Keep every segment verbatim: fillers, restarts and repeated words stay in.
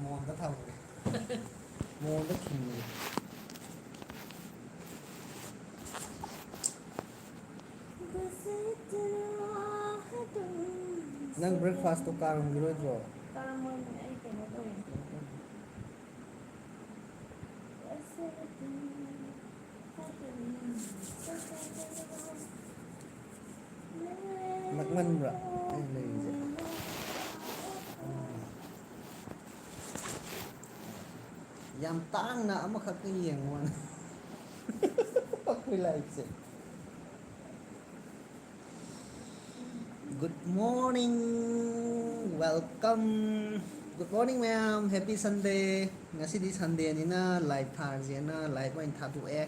ꯃꯣꯟꯗ ꯊꯝꯒꯦ꯫ ꯃꯣꯟꯗ ꯈꯤꯟꯒꯦ꯫ ꯅꯪ breakfast ꯇꯣ ꯀꯥꯔꯝꯈꯤꯔꯣꯏꯗ꯭ꯔꯣ? ꯀꯥꯔꯝꯃꯣꯏꯅꯦ, ꯑꯩ ꯀꯩꯅꯣ ꯇꯧꯔꯤꯅꯦ꯫ ꯅꯛꯃꯟꯕ꯭ꯔꯥ ꯑꯩ ꯂꯩꯔꯤꯁꯦ? ꯌꯥꯝ ꯇꯥꯡꯅ ꯑꯃꯈꯛꯇ ꯌꯦꯡꯉꯣꯅ꯫ ꯑꯩꯈꯣꯏ live ꯁꯦ꯫ Good morning, welcome. Good morning ꯃꯌꯥꯝ, happy Sunday. ꯉꯁꯤꯗꯤ Sunday ꯅꯤꯅ live ꯊꯥꯔꯁꯦꯅ live ꯑꯣꯏꯅ ꯊꯥꯗꯣꯛꯑꯦ꯫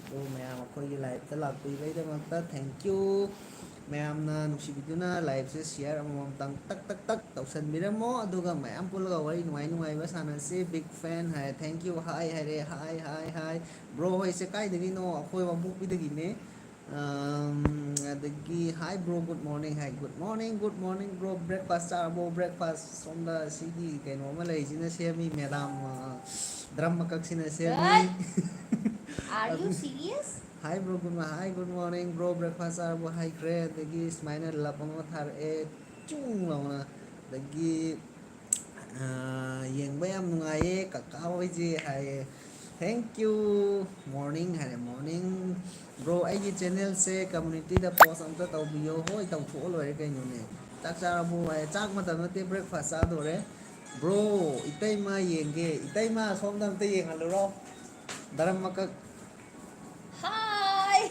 ꯑꯗꯨ ꯃꯌꯥꯝ ꯑꯩꯈꯣꯏꯒꯤ live ꯇ ꯂꯥꯛꯄꯤꯕꯩꯗꯃꯛꯇ thank you꯫ ꯃꯌꯥꯝꯅ ꯅꯨꯡꯁꯤꯕꯤꯗꯨꯅ live ꯁꯦ share ꯑꯃꯃꯝꯇꯪ ꯇꯛ ꯇꯛ ꯇꯛ ꯇꯧꯁꯟꯕꯤꯔꯝꯃꯣ, ꯑꯗꯨꯒ ꯃꯌꯥꯝ ꯄꯨꯜꯂꯒ ꯋꯥꯔꯤ ꯅꯨꯡꯉꯥꯏ ꯅꯨꯡꯉꯥꯏꯕ ꯁꯥꯟꯅꯁꯤ꯫ Big fan high, thank you, hi ꯍꯥꯏꯔꯦ, hi hi hi꯫ Bro ꯍꯣꯏꯁꯦ ꯀꯥꯏꯗꯒꯤꯅꯣ? ꯑꯩꯈꯣꯏ ꯋꯥꯡꯄꯣꯛꯄꯤꯗꯒꯤꯅꯦ꯫ ꯑꯝ, ꯑꯗꯒꯤ hi bro, good morning ꯍꯥꯏ꯫ Good morning, good morning bro, breakfast ꯆꯥꯔꯕꯣ? Breakfast ꯁꯣꯝꯗ ꯁꯤꯒꯤ ꯀꯩꯅꯣ ꯑꯃ ꯂꯩꯔꯤꯁꯤꯅ ꯁꯦꯝꯃꯤ, madam, ꯑ, drum ꯃꯀꯛꯁꯤꯅ ꯁꯦꯝꯃꯤ꯫ What? Are you ꯑꯗꯨ serious? Hi bro, good mo-, hi, good morning bro, breakfast ꯆꯥꯔꯕꯣ ꯍꯥꯏꯈ꯭ꯔꯦ꯫ ꯑꯗꯒꯤ ꯁꯨꯃꯥꯏꯅ love ꯑꯃ ꯊꯥꯔꯛꯑꯦ, ꯆꯨꯡ ꯂꯥꯎꯅ꯫ ꯑꯗꯒꯤ ꯑꯥ, ꯌꯦꯡꯕ ꯌꯥꯝ ꯅꯨꯡꯉꯥꯏꯌꯦ ꯀꯀꯥ ꯍꯣꯏꯁꯦ ꯍꯥꯏꯌꯦ꯫ Thank you꯫ Morning ꯍꯥꯏꯔꯦ, morning꯫ Bro, ꯑꯩꯒꯤ channel ꯁꯦ community ꯗ post ꯑꯝꯇ ꯇꯧꯕꯤꯌꯣ꯫ ꯍꯣꯏ, ꯇꯧꯊꯣꯛꯑ ꯂꯣꯏꯔꯦ ꯀꯩꯅꯣꯅꯦ꯫ ꯆꯥꯛ ꯆꯥꯔꯕꯣ ꯍꯥꯏ, ꯆꯥꯛ ꯃꯇꯝ ꯅꯠꯇꯦ, breakfast ꯆꯥꯗꯣꯔꯦ꯫ Bro, ꯏꯇꯩꯃ ꯌꯦꯡꯒꯦ꯫ ꯏꯇꯩꯃ ꯁꯣꯝꯗ ꯑꯝꯇ ꯌꯦꯡꯍꯜꯂꯨꯔꯣ꯫ ꯗꯔꯝ ꯃꯀꯛ꯫ Hi꯫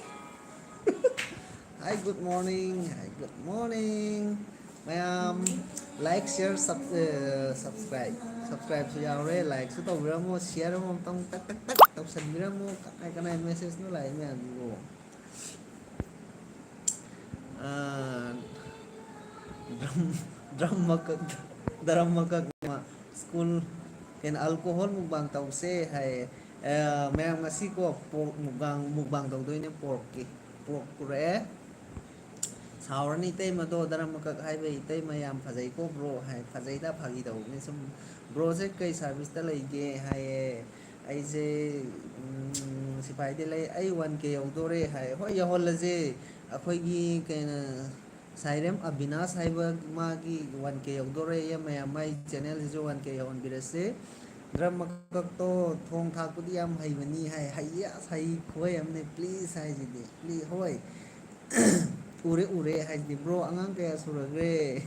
Hi, good morning. Hi, good morning. ꯃꯌꯥꯝ like, share, sub-, ꯑ, subscribe꯫ Subscribe ꯁꯨ ꯌꯥꯎꯔꯦ, like ꯁꯨ ꯇꯧꯕꯤꯔꯝꯃꯣ, share ꯑꯃꯃꯝꯇꯪ ꯇꯛ ꯇꯛ ꯇꯛ ꯇꯧꯁꯟꯕꯤꯔꯝꯃꯣ꯫ ꯀꯅꯥꯏ ꯀꯅꯥꯏ message ꯅꯣ ꯂꯥꯛꯏ ꯃꯌꯥꯝꯁꯤꯕꯣ? ꯑ, drum, drum ꯃꯀꯛ, drum ꯃꯀꯛ ꯑꯃ, school ꯀꯩꯅꯣ, alcohol mukbang ꯇꯧꯁꯦ ꯍꯥꯏꯌꯦ꯫ ꯑ, ꯃꯌꯥꯝ ꯉꯁꯤꯀꯣ pork mukbang, mukbang ꯇꯧꯗꯣꯏꯅꯦ, pork ꯀꯤ꯫ Pork ꯄꯨꯔꯛꯑꯦ꯫ ꯁꯥꯎꯔꯅꯤ ꯏꯇꯩꯃꯗꯣ, ꯗꯔꯃꯀꯛ ꯍꯥꯏꯕ ꯏꯇꯩꯃ ꯌꯥꯝ ꯐꯖꯩꯀꯣ ꯕ꯭ꯔꯣ ꯍꯥꯏ꯫ ꯐꯖꯩꯗ, ꯐꯥꯒꯤ ꯇꯧꯕꯅꯤ ꯁꯨꯝ꯫ ꯕ꯭ꯔꯣꯁꯦ ꯀꯩ ꯁꯥꯔꯚꯤꯁꯇ ꯂꯩꯒꯦ ꯍꯥꯏꯌꯦ꯫ ꯑꯩꯁꯦ ꯎꯝ, ꯁꯤꯐꯥꯏꯗꯤ ꯂꯩ꯫ ꯑꯩ ꯋꯥꯟ ꯀꯦ ꯌꯧꯗꯣꯔꯦ ꯍꯥꯏ꯫ ꯍꯣꯏ, ꯌꯧꯍꯜꯂꯁꯦ꯫ ꯑꯩꯈꯣꯏꯒꯤ ꯀꯩꯅꯣ, ꯁꯥꯏꯔꯦꯝ ꯑꯕꯤꯅꯥꯁ ꯍꯥꯏꯕ ꯃꯥꯒꯤ ꯋꯥꯟ ꯀꯦ ꯌꯧꯗꯣꯔꯦ꯫ ꯃꯌꯥꯝ ꯃꯥꯏ ꯆꯦꯅꯦꯜꯁꯤꯁꯨ ꯋꯥꯟ ꯀꯦ ꯌꯧꯍꯟꯕꯤꯔꯁꯦ꯫ ꯗ꯭ꯔꯝ ꯃꯀꯛꯇꯣ ꯊꯣꯡ ꯊꯥꯛꯄꯗꯤ ꯌꯥꯝ ꯍꯩꯕꯅꯤ ꯍꯥꯏ꯫ ꯍꯩꯌꯦ ꯑꯁ, ꯍꯩ ꯈꯨꯍꯩ ꯑꯃꯅꯦ꯫ ꯄ꯭ꯂꯤꯖ ꯍꯥꯏꯁꯤꯗꯤ꯫ ꯄ꯭ꯂꯤꯖ, ꯍꯣꯏ꯫ ꯎꯔꯦ, ꯎꯔꯦ ꯍꯥꯏꯁꯤꯗꯤ꯫ ꯕ꯭ꯔꯣ, ꯑꯉꯥꯡ ꯀꯌꯥ ꯁꯨꯔꯒꯦ?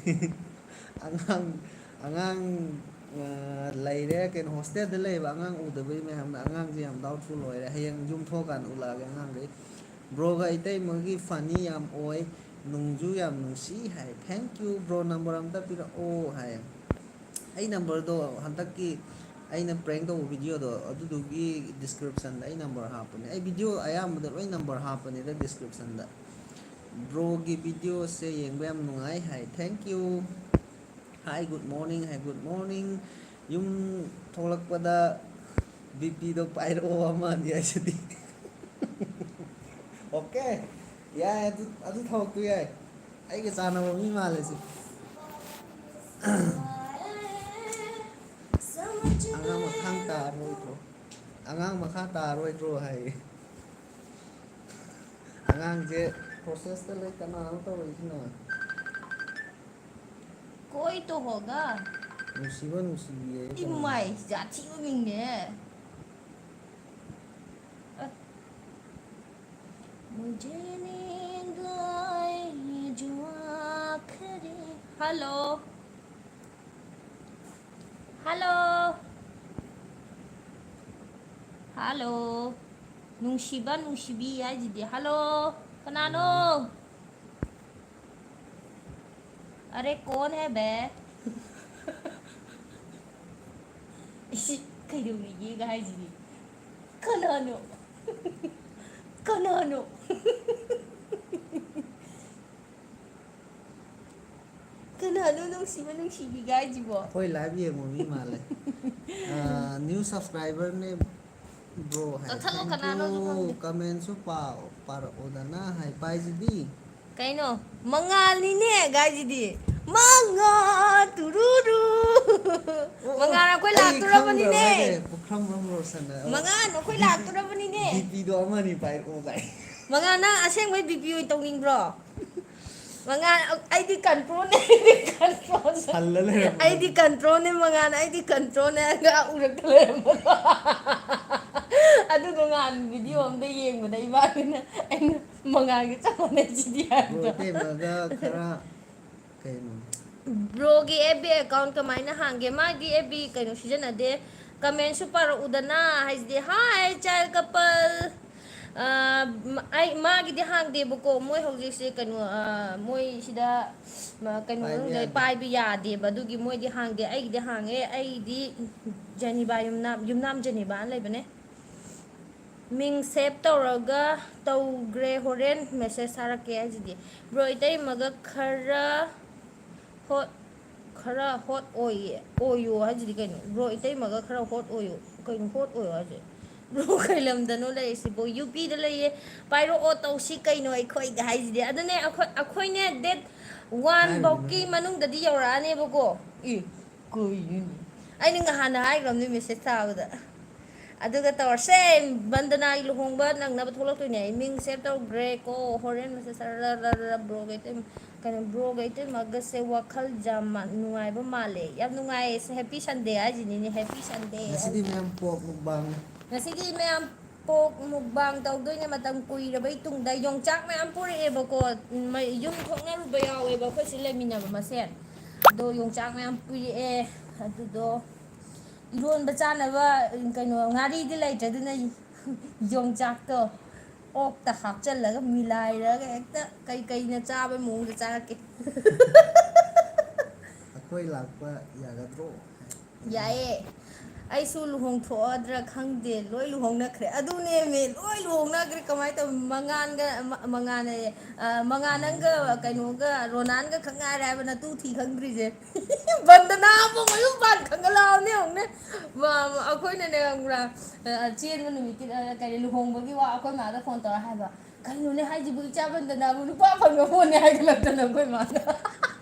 ꯑꯉꯥꯡ, ꯑꯉꯥꯡ, ꯑ, ꯂꯩꯔꯦ꯫ ꯀꯩꯅꯣ, ꯍꯣꯁꯇꯦꯜꯗ ꯂꯩꯕ ꯑꯉꯥꯡ ꯎꯗꯕꯩ ꯃꯌꯥꯝꯅ ꯑꯉꯥꯡꯁꯦ ꯌꯥꯝ ꯗꯥꯎꯠꯐꯨꯜ ꯑꯣꯏꯔꯦ꯫ ꯍꯌꯦꯡ ꯌꯨꯝ ꯊꯣꯛꯑꯀꯥꯟꯗ ꯎꯠꯂꯛꯑꯒꯦ ꯑꯉꯥꯡꯈꯩ꯫ ꯕ꯭ꯔꯣꯒ ꯏꯇꯩꯃꯒꯤ ꯐꯅꯤ ꯌꯥꯝ ꯑꯣꯏ, ꯅꯨꯡꯁꯨ ꯌꯥꯝ ꯅꯨꯡꯁꯤ ꯍꯥꯏ꯫ Thank you bro, ꯅꯝꯕꯔ ꯑꯝꯇ ꯄꯤꯔꯛꯑꯣ ꯍꯥꯏ꯫ ꯑꯩ ꯅꯝꯕꯔꯗꯣ ꯍꯟꯗꯛꯀꯤ ꯑꯩꯅ ꯄ꯭ꯔꯦꯡ ꯇꯧꯕ ꯚꯤꯗꯤꯑꯣꯗꯣ ꯑꯗꯨꯗꯨꯒꯤ ꯗꯤꯁꯀ꯭ꯔꯤꯞꯁꯟꯗ ꯑꯩ ꯅꯝꯕꯔ ꯍꯥꯞꯄꯅꯦ꯫ ꯑꯩ ꯚꯤꯗꯤꯑꯣ ꯑꯌꯥꯝꯕꯗ ꯂꯣꯏ ꯅꯝꯕꯔ ꯍꯥꯞꯄꯅꯤꯗ ꯗꯤꯁꯀ꯭ꯔꯤꯞꯁꯟꯗ꯫ ꯕ꯭ꯔꯣꯒꯤ ꯚꯤꯗꯤꯑꯣꯁꯦ ꯌꯦꯡꯕ ꯌꯥꯝ ꯅꯨꯡꯉꯥꯏ ꯍꯥꯏ꯫ Thank you꯫ Hi, good morning high. Good morning꯫ ꯌꯨꯝ ꯊꯣꯛꯂꯛꯄꯗ ꯕꯤ ꯄꯤꯗꯣ ꯄꯥꯏꯔꯛꯑꯣ ꯑꯃꯅꯤ ꯍꯥꯏꯁꯤꯗꯤ꯫ ꯑꯣꯀꯦ, ꯌꯥꯏ, ꯑꯗꯨ, ꯑꯗꯨ ꯊꯕꯛꯇꯨ ꯌꯥꯏ꯫ ꯑꯩꯒ ꯆꯥꯟꯅꯕ ꯃꯤ ꯃꯥꯜꯂꯦ ꯁꯤ꯫ ꯑꯉꯥꯡ ꯃꯈꯥ ꯇꯥꯔꯣꯏꯗ꯭ꯔꯣ? ꯑꯉꯥꯡ ꯃꯈꯥ ꯇꯥꯔꯣꯏꯗ꯭ꯔꯣ ꯍꯥꯏꯌꯦ꯫ ꯑꯉꯥꯡꯁꯦ ꯄ꯭ꯔꯣꯁꯦꯁꯇ ꯂꯩ꯫ ꯀꯅꯥꯅꯣ ꯇꯧꯔꯛꯏꯁꯤꯅ? कोई तो होगा। ꯅꯨꯡꯁꯤꯕ ꯅꯨꯡꯁꯤꯕꯤꯌꯦ꯫ ꯏꯃꯥꯏ, ꯖꯥꯊꯤꯕ ꯃꯤꯡꯅꯦ꯫ मुझे नींद आए जो आखिरी। Hello, hello, hello. ꯅꯨꯡꯁꯤꯕ ꯅꯨꯡꯁꯤꯕꯤ ꯍꯥꯏꯁꯤꯗꯤ꯫ ꯍꯜꯂꯣ, ꯀꯅꯥꯅꯣ? ꯑꯔꯦ, ꯀꯣꯟ ꯍꯦ ꯕꯦ? ꯏꯁꯤ, ꯀꯩꯗꯧꯔꯤꯒꯦꯒ ꯍꯥꯏꯁꯤꯗꯤ꯫ ꯀꯅꯥꯅꯣ? ꯀꯅꯥꯅꯣ? ꯀꯅꯥꯅꯣ ꯅꯨꯡꯁꯤꯕ ꯅꯨꯡꯁꯤꯕꯤꯒ ꯍꯥꯏꯁꯤꯕꯣ? ꯑꯩꯈꯣꯏ ꯂꯥꯏꯚ ꯌꯦꯡꯕ ꯃꯤ ꯃꯥꯜꯂꯦ꯫ ꯑꯥ, ꯅ꯭ꯌꯨ ꯁꯕꯁꯀ꯭ꯔꯥꯏꯕꯔꯅꯦ ꯕ꯭ꯔꯣ ꯍꯥꯏ꯫ ꯀꯛꯊꯠꯂꯣ, ꯀꯅꯥꯅꯣꯁꯨ ꯈꯪꯗꯦ꯫ ꯀꯃꯦꯟꯁꯨ ꯄꯥꯎ, ꯄꯥꯔꯛꯑꯣꯗꯅ ꯍꯥꯏ꯫ ꯄꯥꯏꯁꯤꯗꯤ꯫ ꯀꯩꯅꯣ? ꯃꯉꯥꯜꯅꯤꯅꯦ ꯒꯥꯏꯁꯤꯗꯤ꯫ ꯃꯉꯥ ꯇꯨꯔꯨꯔꯨ꯫ ꯑꯣ, ꯑꯣ, ꯃꯉꯥꯜ ꯑꯩꯈꯣꯏ ꯑꯩ ꯂꯥꯛꯇꯣꯔꯕꯅꯤꯅꯦ꯫ ꯈꯪꯗꯕ ꯍꯥꯏꯇꯥꯔꯦ, ꯄꯨꯈ꯭ꯔꯝꯕꯝ ꯔꯣꯁꯟꯅ꯫ ꯃꯉꯥꯜ ꯑꯩꯈꯣꯏ ꯂꯥꯛꯇꯣꯔꯕꯅꯤꯅꯦ꯫ ꯕꯤ ꯄꯤꯗꯣ ꯑꯃ ꯑꯅꯤ ꯄꯥꯏꯔꯛꯑꯣ ꯀꯥꯏ꯫ ꯃꯉꯥꯜ, ꯅꯪ ꯑꯁꯦꯡꯕꯩ ꯕꯤ ꯄꯤ ꯑꯣꯏꯅ ꯇꯧꯅꯤꯡꯕ꯭ꯔꯣ? ꯃꯉꯥꯜ, ꯑꯩꯗꯤ ꯀꯟꯇ꯭ꯔꯣꯜꯅꯦ, ꯑꯩꯗꯤ ꯀꯟꯇ꯭ꯔꯣꯜ꯫ ꯁꯜꯂ ꯂꯩꯔꯝꯃꯦ꯫ ꯑꯩꯗꯤ ꯀꯟꯇ꯭ꯔꯣꯜꯅꯦ ꯃꯉꯥꯜ, ꯑꯩꯗꯤ ꯀꯟꯇ꯭ꯔꯣꯜꯅꯦ ꯍꯥꯏꯔꯒ ꯎꯔꯛꯇ ꯂꯩꯔꯝꯕꯗꯣ꯫ ꯑꯗꯨꯗꯣ ꯉꯍꯥꯟ ꯚꯤꯗꯤꯑꯣ ꯑꯝꯗ ꯌꯦꯡꯕꯗ ꯏꯃꯥꯟꯅꯕꯤꯅ ꯑꯩꯅ ꯃꯉꯥꯜꯒ ꯆꯞ ꯃꯥꯟꯅꯩꯁꯤꯗꯤ ꯕ꯭ꯔꯣ ꯍꯥꯏꯕꯗꯣ꯫ ꯏꯇꯩꯃꯒ ꯈꯔ ꯀꯩꯅꯣ? ꯕ꯭ꯔꯣꯒꯤ ꯑꯦꯐ ꯕꯤ ꯑꯦꯀꯥꯎꯟ ꯀꯃꯥꯏꯅ ꯍꯥꯡꯒꯦ? ꯃꯥꯗꯤ ꯑꯦꯐ ꯕꯤ ꯀꯩꯅꯣ ꯁꯤꯖꯤꯟꯅꯗꯦ꯫ ꯀꯃꯦꯟꯁꯨ ꯄꯥꯔꯛꯎꯗꯅ ꯍꯥꯏꯁꯤꯗꯤ, "Hi, child couple!" ꯑ, ꯃ-, ꯑꯩ, ꯃꯥꯒꯤꯗꯤ ꯍꯥꯡꯗꯦꯕꯀꯣ꯫ ꯃꯣꯏ ꯍꯧꯖꯤꯛꯁꯦ ꯀꯩꯅꯣ, ꯑ, ꯃꯣꯏ ꯁꯤꯗ, ꯃ-, ꯀꯩꯅꯣ ꯄꯥꯏꯕ ꯃꯅꯨꯡꯗ ꯌꯥꯗꯦ꯫ ꯄꯥꯏꯕ ꯌꯥꯗꯦꯕ꯫ ꯑꯗꯨꯒꯤ ꯃꯣꯏꯗꯤ ꯍꯥꯡꯗꯦ꯫ ꯑꯩꯒꯤꯗꯤ ꯍꯥꯡꯉꯦ꯫ ꯑꯩꯒꯤꯗꯤ ꯖꯦꯅꯤꯕꯥ ꯌꯨꯝꯅꯥꯝ, ꯌꯨꯝꯅꯥꯝ ꯖꯦꯅꯤꯕꯥꯅ ꯂꯩꯕꯅꯦ꯫ ꯃꯤꯡ ꯁꯦꯞ ꯇꯧꯔꯒ ꯇꯧꯈ꯭ꯔꯦ, ꯍꯣꯔꯦꯟ ꯃꯦꯁꯦꯖ ꯊꯥꯔꯛꯀꯦ ꯍꯥꯏꯁꯤꯗꯤ꯫ ꯕ꯭ꯔꯣ, ꯏꯇꯩꯃꯒ ꯈꯔ ꯍꯣꯠ, ꯈꯔ ꯍꯣꯠ ꯑꯣꯏꯌꯦ, ꯑꯣꯏꯌꯣ ꯍꯥꯏꯁꯤꯗꯤ ꯀꯩꯅꯣ? ꯕ꯭ꯔꯣ, ꯏꯇꯩꯃꯒ ꯈꯔ ꯍꯣꯠ ꯑꯣꯏꯌꯣ꯫ ꯀꯩꯅꯣ ꯍꯣꯠ ꯑꯣꯏꯌꯣ ꯍꯥꯏꯁꯦ? ꯕ꯭ꯔꯣ, ꯀꯩ ꯂꯝꯗꯅꯣ ꯂꯩꯔꯤꯁꯤꯕꯣ? ꯌꯨ ꯄꯤꯗ ꯂꯩꯌꯦ꯫ ꯄꯥꯏꯔꯛꯑꯣ, ꯇꯧꯁꯤ ꯀꯩꯅꯣ ꯑꯩꯈꯣꯏꯒ ꯍꯥꯏꯁꯤꯗꯤ꯫ ꯑꯗꯨꯅꯦ ꯑꯩꯈꯣꯏ, ꯑꯩꯈꯣꯏꯅꯦ date one ꯍꯥꯏꯔꯤꯕꯅꯦ꯫ ꯐꯥꯎꯀꯤ ꯃꯅꯨꯡꯗꯗꯤ ꯌꯧꯔꯛꯑꯅꯦꯕꯀꯣ꯫ ꯏ, ꯀꯩꯅꯣꯅꯦ? ꯑꯩꯅ ꯉꯍꯥꯟꯅ ꯍꯥꯏꯈ꯭ꯔꯕꯅꯦ ꯃꯦꯁꯦꯖ ꯊꯥꯕꯗ꯫ ꯑꯗꯨꯒ ꯇꯧꯔꯁꯦ꯫ ꯕꯟꯗꯅꯥꯒꯤ ꯂꯨꯍꯣꯡꯕ ꯅꯪꯅꯕ ꯊꯣꯛꯂꯛꯇꯣꯏꯅꯦ꯫ ꯑꯩ ꯃꯤꯡ ꯁꯦꯞ ꯇꯧꯈ꯭ꯔꯦꯀꯣ꯫ ꯍꯣꯔꯦꯟ ꯃꯦꯁꯦꯖ ꯊꯥꯔ-, ꯔ-, ꯔ-, ꯔ-, ꯕ꯭ꯔꯣꯒ ꯏꯇꯩꯃ-, ꯀꯩꯅꯣ, ꯕ꯭ꯔꯣꯒ ꯏꯇꯩꯃꯒꯁꯦ ꯋꯥꯈꯜ ꯌꯥꯝ ꯃꯥ-, ꯅꯨꯡꯉꯥꯏꯕ ꯃꯥꯜꯂꯦ꯫ ꯌꯥꯝ ꯅꯨꯡꯉꯥꯏꯌꯦ꯫ ꯁꯦ, ꯍꯦꯄꯤ ꯁꯟꯗꯦ ꯍꯥꯏꯁꯤꯅꯤꯅꯦ, ꯍꯦꯄꯤ ꯁꯟꯗꯦ ꯉꯁꯤꯗꯤ ꯍꯥꯏꯁꯤꯅꯤ꯫ ꯃꯌꯥꯝ ꯄꯣꯛ ꯃꯨꯛꯕꯥꯡꯅꯤ꯫ ꯉꯁꯤꯗꯤ ꯃꯌꯥꯝ ꯄꯣꯛ ꯃꯨꯛꯕꯥꯡ ꯇꯧꯗꯣꯏꯅꯦ꯫ ꯃꯇꯝ ꯀꯨꯏꯔꯕꯩ ꯇꯨꯡꯗ ꯌꯣꯡꯆꯥꯛ ꯃꯌꯥꯝ ꯄꯨꯔꯛꯑꯦꯕꯀꯣ꯫ ꯃ-, ꯌꯨꯝ ꯊꯣꯛꯅꯔꯨꯕ ꯌꯥꯎꯋꯦꯕ ꯑꯩꯈꯣꯏ ꯁꯤ ꯂꯩꯃꯤꯟꯅꯕ ꯃꯁꯦꯟ꯫ ꯑꯗꯣ ꯌꯣꯡꯆꯥꯛ ꯃꯌꯥꯝ ꯄꯨꯔꯛꯑꯦ꯫ ꯑꯗꯨꯗꯣ ꯏꯔꯣꯟꯕ ꯆꯥꯅꯕ, ꯀꯩꯅꯣ, ꯉꯥꯔꯤꯗꯤ ꯂꯩꯇ꯭ꯔꯦ, ꯑꯗꯨꯅ ꯌꯣꯡꯆꯥꯛꯇꯣ ꯑꯣꯛꯇ ꯍꯥꯞꯆꯜꯂꯒ ꯃꯤꯂꯥꯏꯔꯒ ꯍꯦꯛꯇ ꯀꯩ ꯀꯩꯅ ꯆꯥꯕꯩ ꯃꯑꯣꯡꯗ ꯆꯥꯔꯛꯀꯦ꯫ ꯑꯩꯈꯣꯏ ꯂꯥꯛꯄ ꯌꯥꯒꯗ꯭ꯔꯣ? ꯌꯥꯏꯌꯦ꯫ ꯑꯩꯁꯨ ꯂꯨꯍꯣꯡꯊꯣꯛꯑꯗ꯭ꯔꯥ ꯈꯪꯗꯦ, ꯂꯣꯏ ꯂꯨꯍꯣꯡꯅꯈ꯭ꯔꯦ꯫ ꯑꯗꯨꯅꯦꯃꯦ, ꯂꯣꯏ ꯂꯨꯍꯣꯡꯅꯈ꯭ꯔꯦ꯫ ꯀꯃꯥꯏꯅ ꯇꯧ-, ꯃꯉꯥꯟꯒ, ꯃ-, ꯃꯉꯥꯟ ꯑꯌꯦ, ꯑ, ꯃꯉꯥꯟ ꯅꯪꯒ ꯀꯩꯅꯣꯒ ꯔꯣꯅꯥꯟꯒ ꯈꯛ ꯉꯥꯏꯔꯦ ꯍꯥꯏꯕ ꯅꯇꯨ ꯊꯤ ꯈꯪꯗ꯭ꯔꯤꯁꯦ꯫ ꯕꯟꯗꯅꯥꯕꯨ ꯃꯌꯨꯝ ꯄꯥꯟ ꯈꯪꯒꯠꯂꯛꯑꯕꯅꯦ ꯌꯦꯡꯉꯨꯅꯦ꯫ ꯃ-, ꯃ-, ꯑꯩꯈꯣꯏꯅꯅꯦ ꯈꯪꯕ꯭ꯔꯥ, ꯑ, ꯆꯦꯟꯕ ꯅꯨꯃꯤꯠꯀꯤ, ꯑ, ꯀꯔꯤ, ꯂꯨꯍꯣꯡꯕꯒꯤ ꯋꯥ ꯑꯩꯈꯣꯏ ꯃꯥꯗ ꯐꯣꯟ ꯇꯧꯔ ꯍꯥꯏꯕ꯫ ꯀꯩꯅꯣꯅꯦ ꯍꯥꯏꯁꯤꯕꯨ, ꯏꯆꯥ ꯐꯪꯗꯅꯕꯨ ꯅꯨꯄꯥ ꯐꯪꯕ ꯄꯣꯠꯅꯦ ꯍꯥꯏꯒꯠꯂꯛꯇꯅ ꯑꯩꯈꯣꯏ ꯃꯥꯅ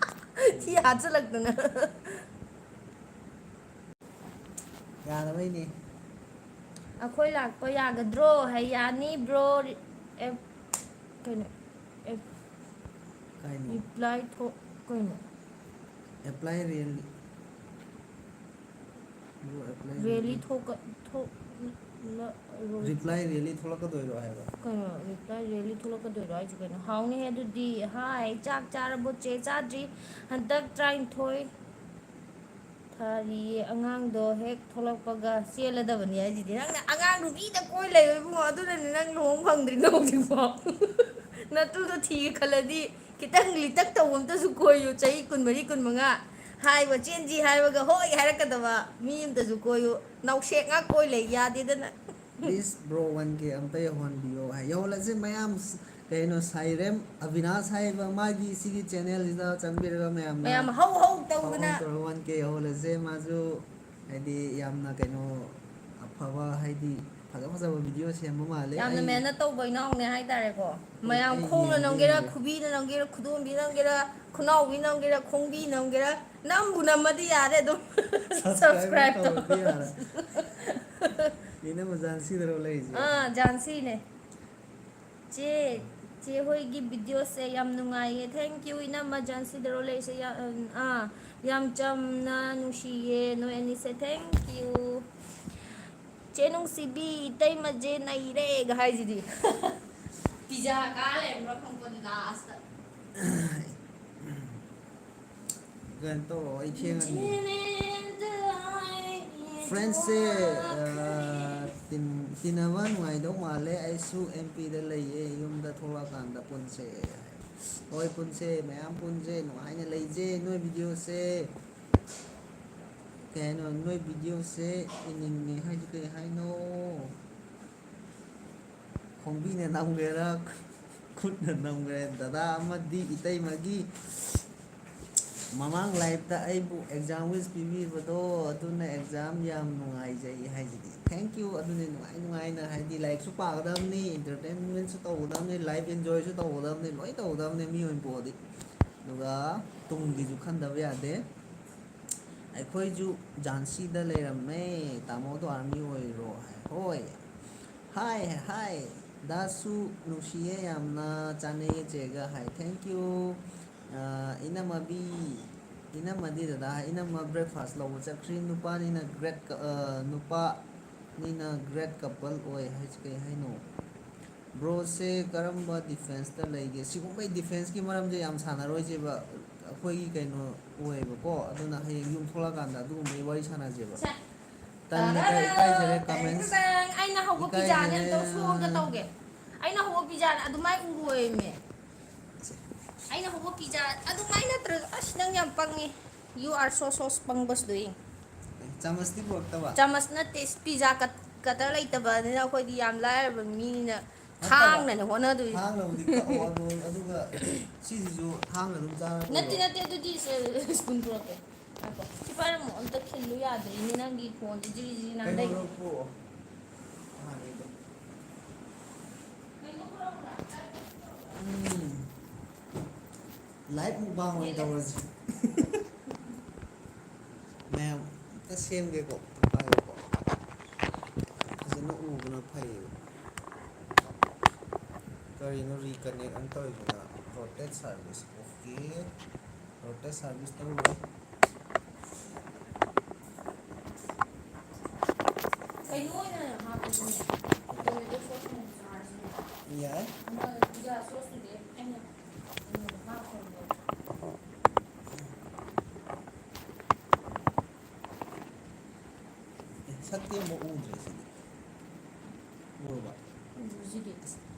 ꯊꯤ ꯍꯥꯠꯆꯜꯂꯛꯇꯅ꯫ ꯌꯥꯅꯕꯩꯅꯦ꯫ ꯑꯩꯈꯣꯏ ꯂꯥꯛꯄ ꯌꯥꯒꯗ꯭ꯔꯣ ꯍꯥꯏ꯫ ꯌꯥꯅꯤ ꯕ꯭ꯔꯣ꯫ ꯑꯦꯞ ꯀꯩꯅꯣ? ꯑꯦꯞ ꯀꯩꯅꯣ? ꯔꯤꯄ꯭ꯂꯥꯏ ꯊꯣꯛ ꯀꯩꯅꯣ? Apply real bro apply really real ꯊꯣꯛꯀ ꯊꯣꯛ ꯔꯤꯄ꯭ꯂꯥꯏ ꯔꯤꯌꯦꯜꯂꯤ ꯊꯣꯛꯂꯛꯀꯗꯣꯏꯔꯣ ꯍꯥꯏꯕ? ꯀꯩꯅꯣ? ꯔꯤꯄ꯭ꯂꯥꯏ ꯔꯦꯂꯤ ꯊꯣꯛꯂꯛꯀꯗꯣꯏꯔꯣ ꯍꯥꯏꯁꯦ ꯀꯩꯅꯣ? ꯍꯥꯎꯅꯦ ꯑꯗꯨꯗꯤ꯫ ꯍꯥꯏ, ꯆꯥꯛ ꯆꯥꯔꯕꯣ ꯆꯦ? ꯆꯥꯗ꯭ꯔꯤ꯫ ꯍꯟꯗꯛ ꯇꯔꯥꯅꯤꯊꯣꯏ ꯊꯥꯔꯤꯌꯦ꯫ ꯑꯉꯥꯡꯗꯣ ꯍꯦꯛ ꯊꯣꯛꯂꯛꯄꯒ ꯆꯦꯜꯂꯗꯕꯅꯤ ꯍꯥꯏꯁꯤꯗꯤ꯫ ꯅꯪꯅ ꯑꯉꯥꯡ ꯅꯨꯄꯤꯗ ꯀꯣꯏ ꯂꯩꯌꯣ ꯏꯕꯨꯡꯉꯣ, ꯑꯗꯨꯅꯅꯦ ꯅꯪ ꯂꯨꯍꯣꯡ ꯐꯪꯗ꯭ꯔꯤꯗꯣ ꯍꯧꯖꯤꯛꯐꯥꯎ꯫ ꯅꯇꯨꯗꯣ ꯊꯤꯒꯦ ꯈꯜꯂꯗꯤ ꯈꯤꯇꯪ ꯂꯤꯇꯛ ꯇꯧꯕ ꯑꯝꯇꯁꯨ ꯀꯣꯏꯌꯨ꯫ ꯆꯍꯤ ꯀꯨꯟꯃꯔꯤ, ꯀꯨꯟꯃꯉꯥ ꯍꯥꯏꯕ, ꯆꯦꯟꯁꯤ ꯍꯥꯏꯕꯒ ꯍꯣꯏ ꯍꯥꯏꯔꯛꯀꯗꯕ ꯃꯤ ꯑꯝꯇꯁꯨ ꯀꯣꯏꯌꯨ꯫ ꯅꯥꯎꯁꯦꯛ ꯉꯥꯛ ꯀꯣꯏ ꯂꯩ ꯌꯥꯗꯦꯗꯅ꯫ Please bro, one K ꯑꯝꯇ ꯌꯧꯍꯟꯕꯤꯌꯣ ꯍꯥꯏ꯫ ꯌꯧꯍꯜꯂꯁꯦ ꯃꯌꯥꯝ꯫ ꯀꯩꯅꯣ, ꯁꯥꯏꯔꯦꯝ ꯑꯕꯤꯅꯥꯁ ꯍꯥꯏꯕ ꯃꯥꯒꯤ ꯁꯤꯒꯤ ꯆꯦꯅꯦꯜꯁꯤꯗ ꯆꯪꯕꯤꯔꯒ ꯃꯌꯥꯝꯅ ꯃꯌꯥꯝ ꯍꯧ ꯍꯧ ꯍꯧ ꯍꯧ ꯇꯧꯗꯅ꯫ ꯇꯧꯔꯒ ꯋꯥꯟ ꯀꯦ ꯌꯧꯍꯜꯂꯁꯦ꯫ ꯃꯥꯁꯨ ꯍꯥꯏꯗꯤ ꯌꯥꯝꯅ ꯀꯩꯅꯣ ꯑꯐꯕ, ꯍꯥꯏꯗꯤ ꯐꯖ ꯐꯖꯕ ꯚꯤꯗꯤꯑꯣ ꯁꯦꯝꯕ ꯃꯥꯜꯂꯦ꯫ ꯌꯥꯝꯅ ꯑꯩ ꯃꯦꯍꯅꯠ ꯇꯧꯕ ꯏꯅꯥꯎꯅꯦ ꯍꯥꯏꯇꯥꯔꯦꯀꯣ꯫ ꯍꯣꯏ, ꯃꯌꯥꯝ ꯑꯩ ꯈꯣꯡꯅ ꯌꯦꯡꯗꯤ ꯅꯝꯒꯦꯔꯥ, ꯌꯦꯡꯒꯦ꯫ ꯈꯨꯕꯤꯅ ꯅꯝꯒꯦꯔꯥ, ꯈꯨꯗꯣꯝꯕꯤ ꯅꯝꯒꯦꯔꯥ, ꯈꯨꯅꯥꯎꯕꯤ ꯅꯝꯒꯦꯔꯥ, ꯈꯣꯡꯕꯤ ꯅꯝꯒꯦꯔꯥ, ꯅꯝꯕꯨ ꯅꯝꯃꯗꯤ ꯌꯥꯔꯦ ꯑꯗꯨꯝ꯫ Subscribe Subscribe ꯇꯧ꯫ ꯇꯧꯔꯗꯤ ꯌꯥꯔꯦ꯫ ꯏꯅꯝꯃ ꯖꯥꯟꯁꯤꯗꯔꯣ ꯂꯩꯔꯤꯁꯦ? ꯑꯥ, ꯖꯥꯟꯁꯤꯅꯦ꯫ ꯆꯦ, ꯆꯦ ꯍꯣꯏꯒꯤ ꯚꯤꯗꯤꯑꯣꯁꯦ ꯌꯥꯝ ꯅꯨꯡꯉꯥꯏꯌꯦ꯫ Thank you, ꯏꯅꯝꯃ ꯖꯥꯟꯁꯤꯗꯔꯣ ꯂꯩꯔꯤꯁꯦ? ꯌꯥ-, ꯑꯥ, ꯌꯥꯝ ꯆꯝꯅ ꯅꯨꯡꯁꯤꯌꯦ ꯅꯣꯏ ꯑꯅꯤꯁꯦ꯫ Thank you꯫ ꯆꯦ ꯅꯨꯡꯁꯤꯕꯤ, ꯏꯇꯩꯃꯁꯦ ꯅꯩꯔꯦꯒ ꯍꯥꯏꯁꯤꯗꯤ꯫ ꯄꯤꯖꯥ ꯀꯥ ꯂꯩꯔꯝꯕ꯭ꯔꯥ ꯈꯪꯄꯣꯠꯇꯦ ꯂꯥꯁꯇ꯫ ꯀꯩꯅꯣ ꯇꯧꯔꯛꯑꯣ, ꯑꯩ ꯊꯦꯡꯉꯅꯤ꯫ Friendsꯁꯦ, ꯑ, ꯇꯤꯟ-, ꯇꯤꯟꯅꯕ ꯅꯨꯡꯉꯥꯏꯗꯧ ꯃꯥꯜꯂꯦ꯫ ꯑꯩꯁꯨ ꯑꯦꯝ ꯄꯤꯗ ꯂꯩꯌꯦ, ꯌꯨꯝꯗ ꯊꯣꯛꯂꯛꯑꯀꯥꯟꯗ ꯄꯨꯟꯁꯦ꯫ ꯍꯣꯏ, ꯄꯨꯟꯁꯦ, ꯃꯌꯥꯝ ꯄꯨꯟꯁꯦ, ꯅꯨꯡꯉꯥꯏꯅ ꯂꯩꯁꯦ꯫ ꯅꯣꯏ ꯚꯤꯗꯤꯑꯣꯁꯦ, ꯀꯩ ꯍꯥꯏꯅꯣ, ꯅꯣꯏ ꯚꯤꯗꯤꯑꯣꯁꯦ ꯏꯅꯤꯡꯉꯦ ꯍꯥꯏꯗꯤ ꯀꯩ ꯍꯥꯏꯅꯣ? ꯈꯣꯡꯕꯤꯅ ꯅꯝꯒꯦꯔꯥ, ꯈꯨꯠꯅ ꯅꯝꯒꯦꯔꯥ, ꯗꯗꯥ ꯑꯃꯗꯤ ꯏꯇꯩꯃꯒꯤ ꯃꯃꯥꯡ ꯂꯥꯏꯐꯇ ꯑꯩꯕꯨ ꯑꯦꯛꯖꯥꯝ ꯋꯤꯁ ꯄꯤꯕꯤꯕꯗꯣ, ꯑꯗꯨꯅ ꯑꯦꯛꯖꯥꯝ ꯌꯥꯝ ꯅꯨꯡꯉꯥꯏꯖꯩ ꯍꯥꯏꯁꯤꯗꯤ꯫ Thank you꯫ ꯑꯗꯨꯅꯤ, ꯅꯨꯡꯉꯥꯏ ꯅꯨꯡꯉꯥꯏꯅ, ꯍꯥꯏꯗꯤ ꯂꯥꯏꯔꯤꯛꯁꯨ ꯄꯥꯒꯗꯕꯅꯤ, ꯏꯟꯇꯔꯇꯦꯟꯃꯦꯟꯁꯨ ꯇꯧꯒꯗꯕꯅꯤ, ꯂꯥꯏꯐ ꯏꯟꯖꯣꯏꯁꯨ ꯇꯧꯒꯗꯕꯅꯤ, ꯂꯣꯏ ꯇꯧꯒꯗꯕꯅꯤ ꯃꯤ ꯑꯣꯏꯅ ꯄꯣꯛꯑꯗꯤ꯫ ꯑꯗꯨꯒ ꯇꯨꯡꯒꯤꯁꯨ ꯈꯟꯗꯕ ꯌꯥꯗꯦ꯫ ꯑꯩꯈꯣꯏꯁꯨ ꯖꯥꯟꯁꯤꯗ ꯂꯩꯔꯝꯃꯦ, ꯇꯥꯃꯣꯗꯣ ꯑꯥꯔꯃꯤ ꯑꯣꯏꯔꯣ ꯍꯥꯏ꯫ ꯍꯣꯏ꯫ ꯍꯥꯏ, ꯍꯥꯏ꯫ ꯗꯥꯁꯨ ꯅꯨꯡꯁꯤꯌꯦ ꯌꯥꯝꯅ, ꯆꯥꯅꯩꯌꯦ ꯆꯦꯒ ꯍꯥꯏ꯫ Thank you꯫ ꯑ, ꯏꯅꯝꯃꯕꯤ, ꯏꯅꯝꯃꯗꯤ ꯗꯗꯥ ꯍꯥꯏ, ꯏꯅꯝꯃ breakfast ꯂꯧꯕ ꯆꯠꯈ꯭ꯔꯤ꯫ ꯅꯨꯄꯥꯅꯤꯅ great ꯀ-, ꯑ, ꯅꯨꯄꯥꯅꯤꯅ great couple ꯑꯣꯏ ꯍꯥꯏꯁꯤ ꯀꯩ ꯍꯥꯏꯅꯣ? ꯕ꯭ꯔꯣꯁꯦ ꯀꯔꯝꯕ ꯗꯤꯐꯦꯟꯁꯇ ꯂꯩꯒꯦ? ꯁꯤꯒꯨꯝꯕꯩ ꯗꯤꯐꯦꯟꯁꯀꯤ ꯃꯔꯝꯁꯦ ꯌꯥꯝ ꯁꯥꯟꯅꯔꯣꯏꯁꯦꯕ, ꯑꯩꯈꯣꯏꯒꯤ ꯀꯩꯅꯣ ꯑꯣꯏꯌꯦꯕꯀꯣ꯫ ꯑꯗꯨꯅ ꯍꯌꯦꯡ ꯌꯨꯝ ꯊꯣꯛꯂꯛꯀꯥꯟꯗ ꯑꯗꯨꯒꯨꯝꯕꯒꯤ ꯋꯥꯔꯤ ꯁꯥꯟꯅꯁꯦꯕ꯫ ꯁꯦ꯫ ꯇꯟꯗꯅ ꯏꯀꯥꯏꯖꯔꯦ, comments ꯇꯦꯡ, ꯑꯩꯅ ꯍꯧꯕ ꯄꯤꯖꯥꯅꯦ, ꯑꯝꯇ ꯏꯀꯥꯏꯖꯔꯦ꯫ Show ꯑꯝꯇ ꯇꯧꯒꯦ꯫ ꯑꯩꯅ ꯍꯧꯕ ꯄꯤꯖꯥꯅꯦ ꯑꯗꯨꯃꯥꯏ ꯎꯔꯣꯏꯃꯦ꯫ ꯑꯩꯅ ꯍꯧꯕ ꯄꯤꯖꯥ ꯑꯗꯨꯃꯥꯏ ꯅꯠꯇ꯭ꯔꯒ, ꯑꯁ, ꯅꯪ ꯌꯥꯝ ꯄꯪꯉꯤ꯫ You are so, so ꯄꯪꯕꯁꯨ ꯗꯨꯏ꯫ ꯑꯦ, ꯆꯥꯃꯁꯇꯤ ꯄꯨꯔꯛꯇꯕ? ꯆꯥꯃꯁ ꯅꯠꯇꯦ, ꯄꯤꯖꯥ ꯀꯠ-, ꯀꯇꯔ ꯂꯩꯇꯕꯅꯤꯅ ꯑꯩꯈꯣꯏꯗꯤ ꯌꯥꯝ ꯂꯥꯏꯔꯕ ꯃꯤꯅꯤꯅ ꯅꯠꯇꯕ꯫ ꯊꯥꯡꯅꯅꯦ ꯍꯣꯠꯅꯗꯣꯏꯁꯦ꯫ ꯊꯥꯡꯅꯕꯨꯗꯤ ꯀꯛꯑꯣ, ꯑꯗꯣ, ꯑꯗꯨꯒ ꯁꯤꯁꯤꯁꯨ ꯊꯥꯡꯅ ꯑꯗꯨꯝ ꯆꯥꯔ ꯅꯠꯇꯦ, ꯂꯩꯔꯣ꯫ ꯅꯠꯇꯦ, ꯑꯗꯨꯗꯤ ꯁꯦ, spoon ꯄꯨꯔꯛꯀꯦ꯫ ꯉꯥꯏꯈꯣ꯫ ꯁꯤ ꯄꯥꯏꯔꯝꯃꯣ, ꯑꯝꯇ ꯈꯤꯜꯂꯨ ꯌꯥꯗ꯭ꯔꯦꯅꯦ, ꯅꯪꯒꯤ ꯐꯣꯟꯁꯦ ꯖꯤꯔꯤ ꯖꯤꯔꯤ ꯅꯥꯟꯗꯩ꯫ ꯀꯩꯅꯣꯗꯣ ꯄꯨꯔꯛꯑꯣ꯫ ꯍꯥꯟꯅꯩꯗꯣ꯫ ꯎꯝ꯫ Live mukbang ꯑꯣꯏꯅ ꯇꯧꯔꯁꯤ꯫ ꯃꯌꯥꯝ ꯑꯝꯇ ꯁꯦꯝꯒꯦꯀꯣ, ꯑꯝꯇ ꯄꯥꯏꯌꯨꯀꯣ꯫ ꯐꯖꯅ ꯎꯕꯅ ꯐꯩꯌꯦꯕ꯫ ꯀꯔꯤꯅꯣ reconnect ꯑꯃ ꯇꯧꯔꯤꯗꯨꯅ? Rotate service꯫ Okay꯫ Rotate service ꯇꯧꯔꯦ꯫ ꯀꯩꯅꯣ ꯑꯣꯏꯅ ꯍꯥꯞꯄꯁꯤꯅꯦ꯫ Tomato sauce ꯑꯣꯏꯅ ꯆꯥꯔꯁꯤꯅꯦ꯫ ꯌꯥꯏ꯫ ꯑꯃ ꯄꯤꯖꯥ sauce ꯇꯨꯗꯤ ꯑꯩꯅ ꯀꯩꯅꯣꯗ ꯍꯥꯞꯈ꯭ꯔꯕꯅꯦ꯫ ꯑꯦ, ꯁꯛꯇꯤ ꯑꯃꯨꯛ ꯎꯗ꯭ꯔꯦ ꯁꯤꯗꯤ꯫ ꯎꯔꯕ? ꯎꯗ꯭ꯔꯤꯁꯤꯗꯤ꯫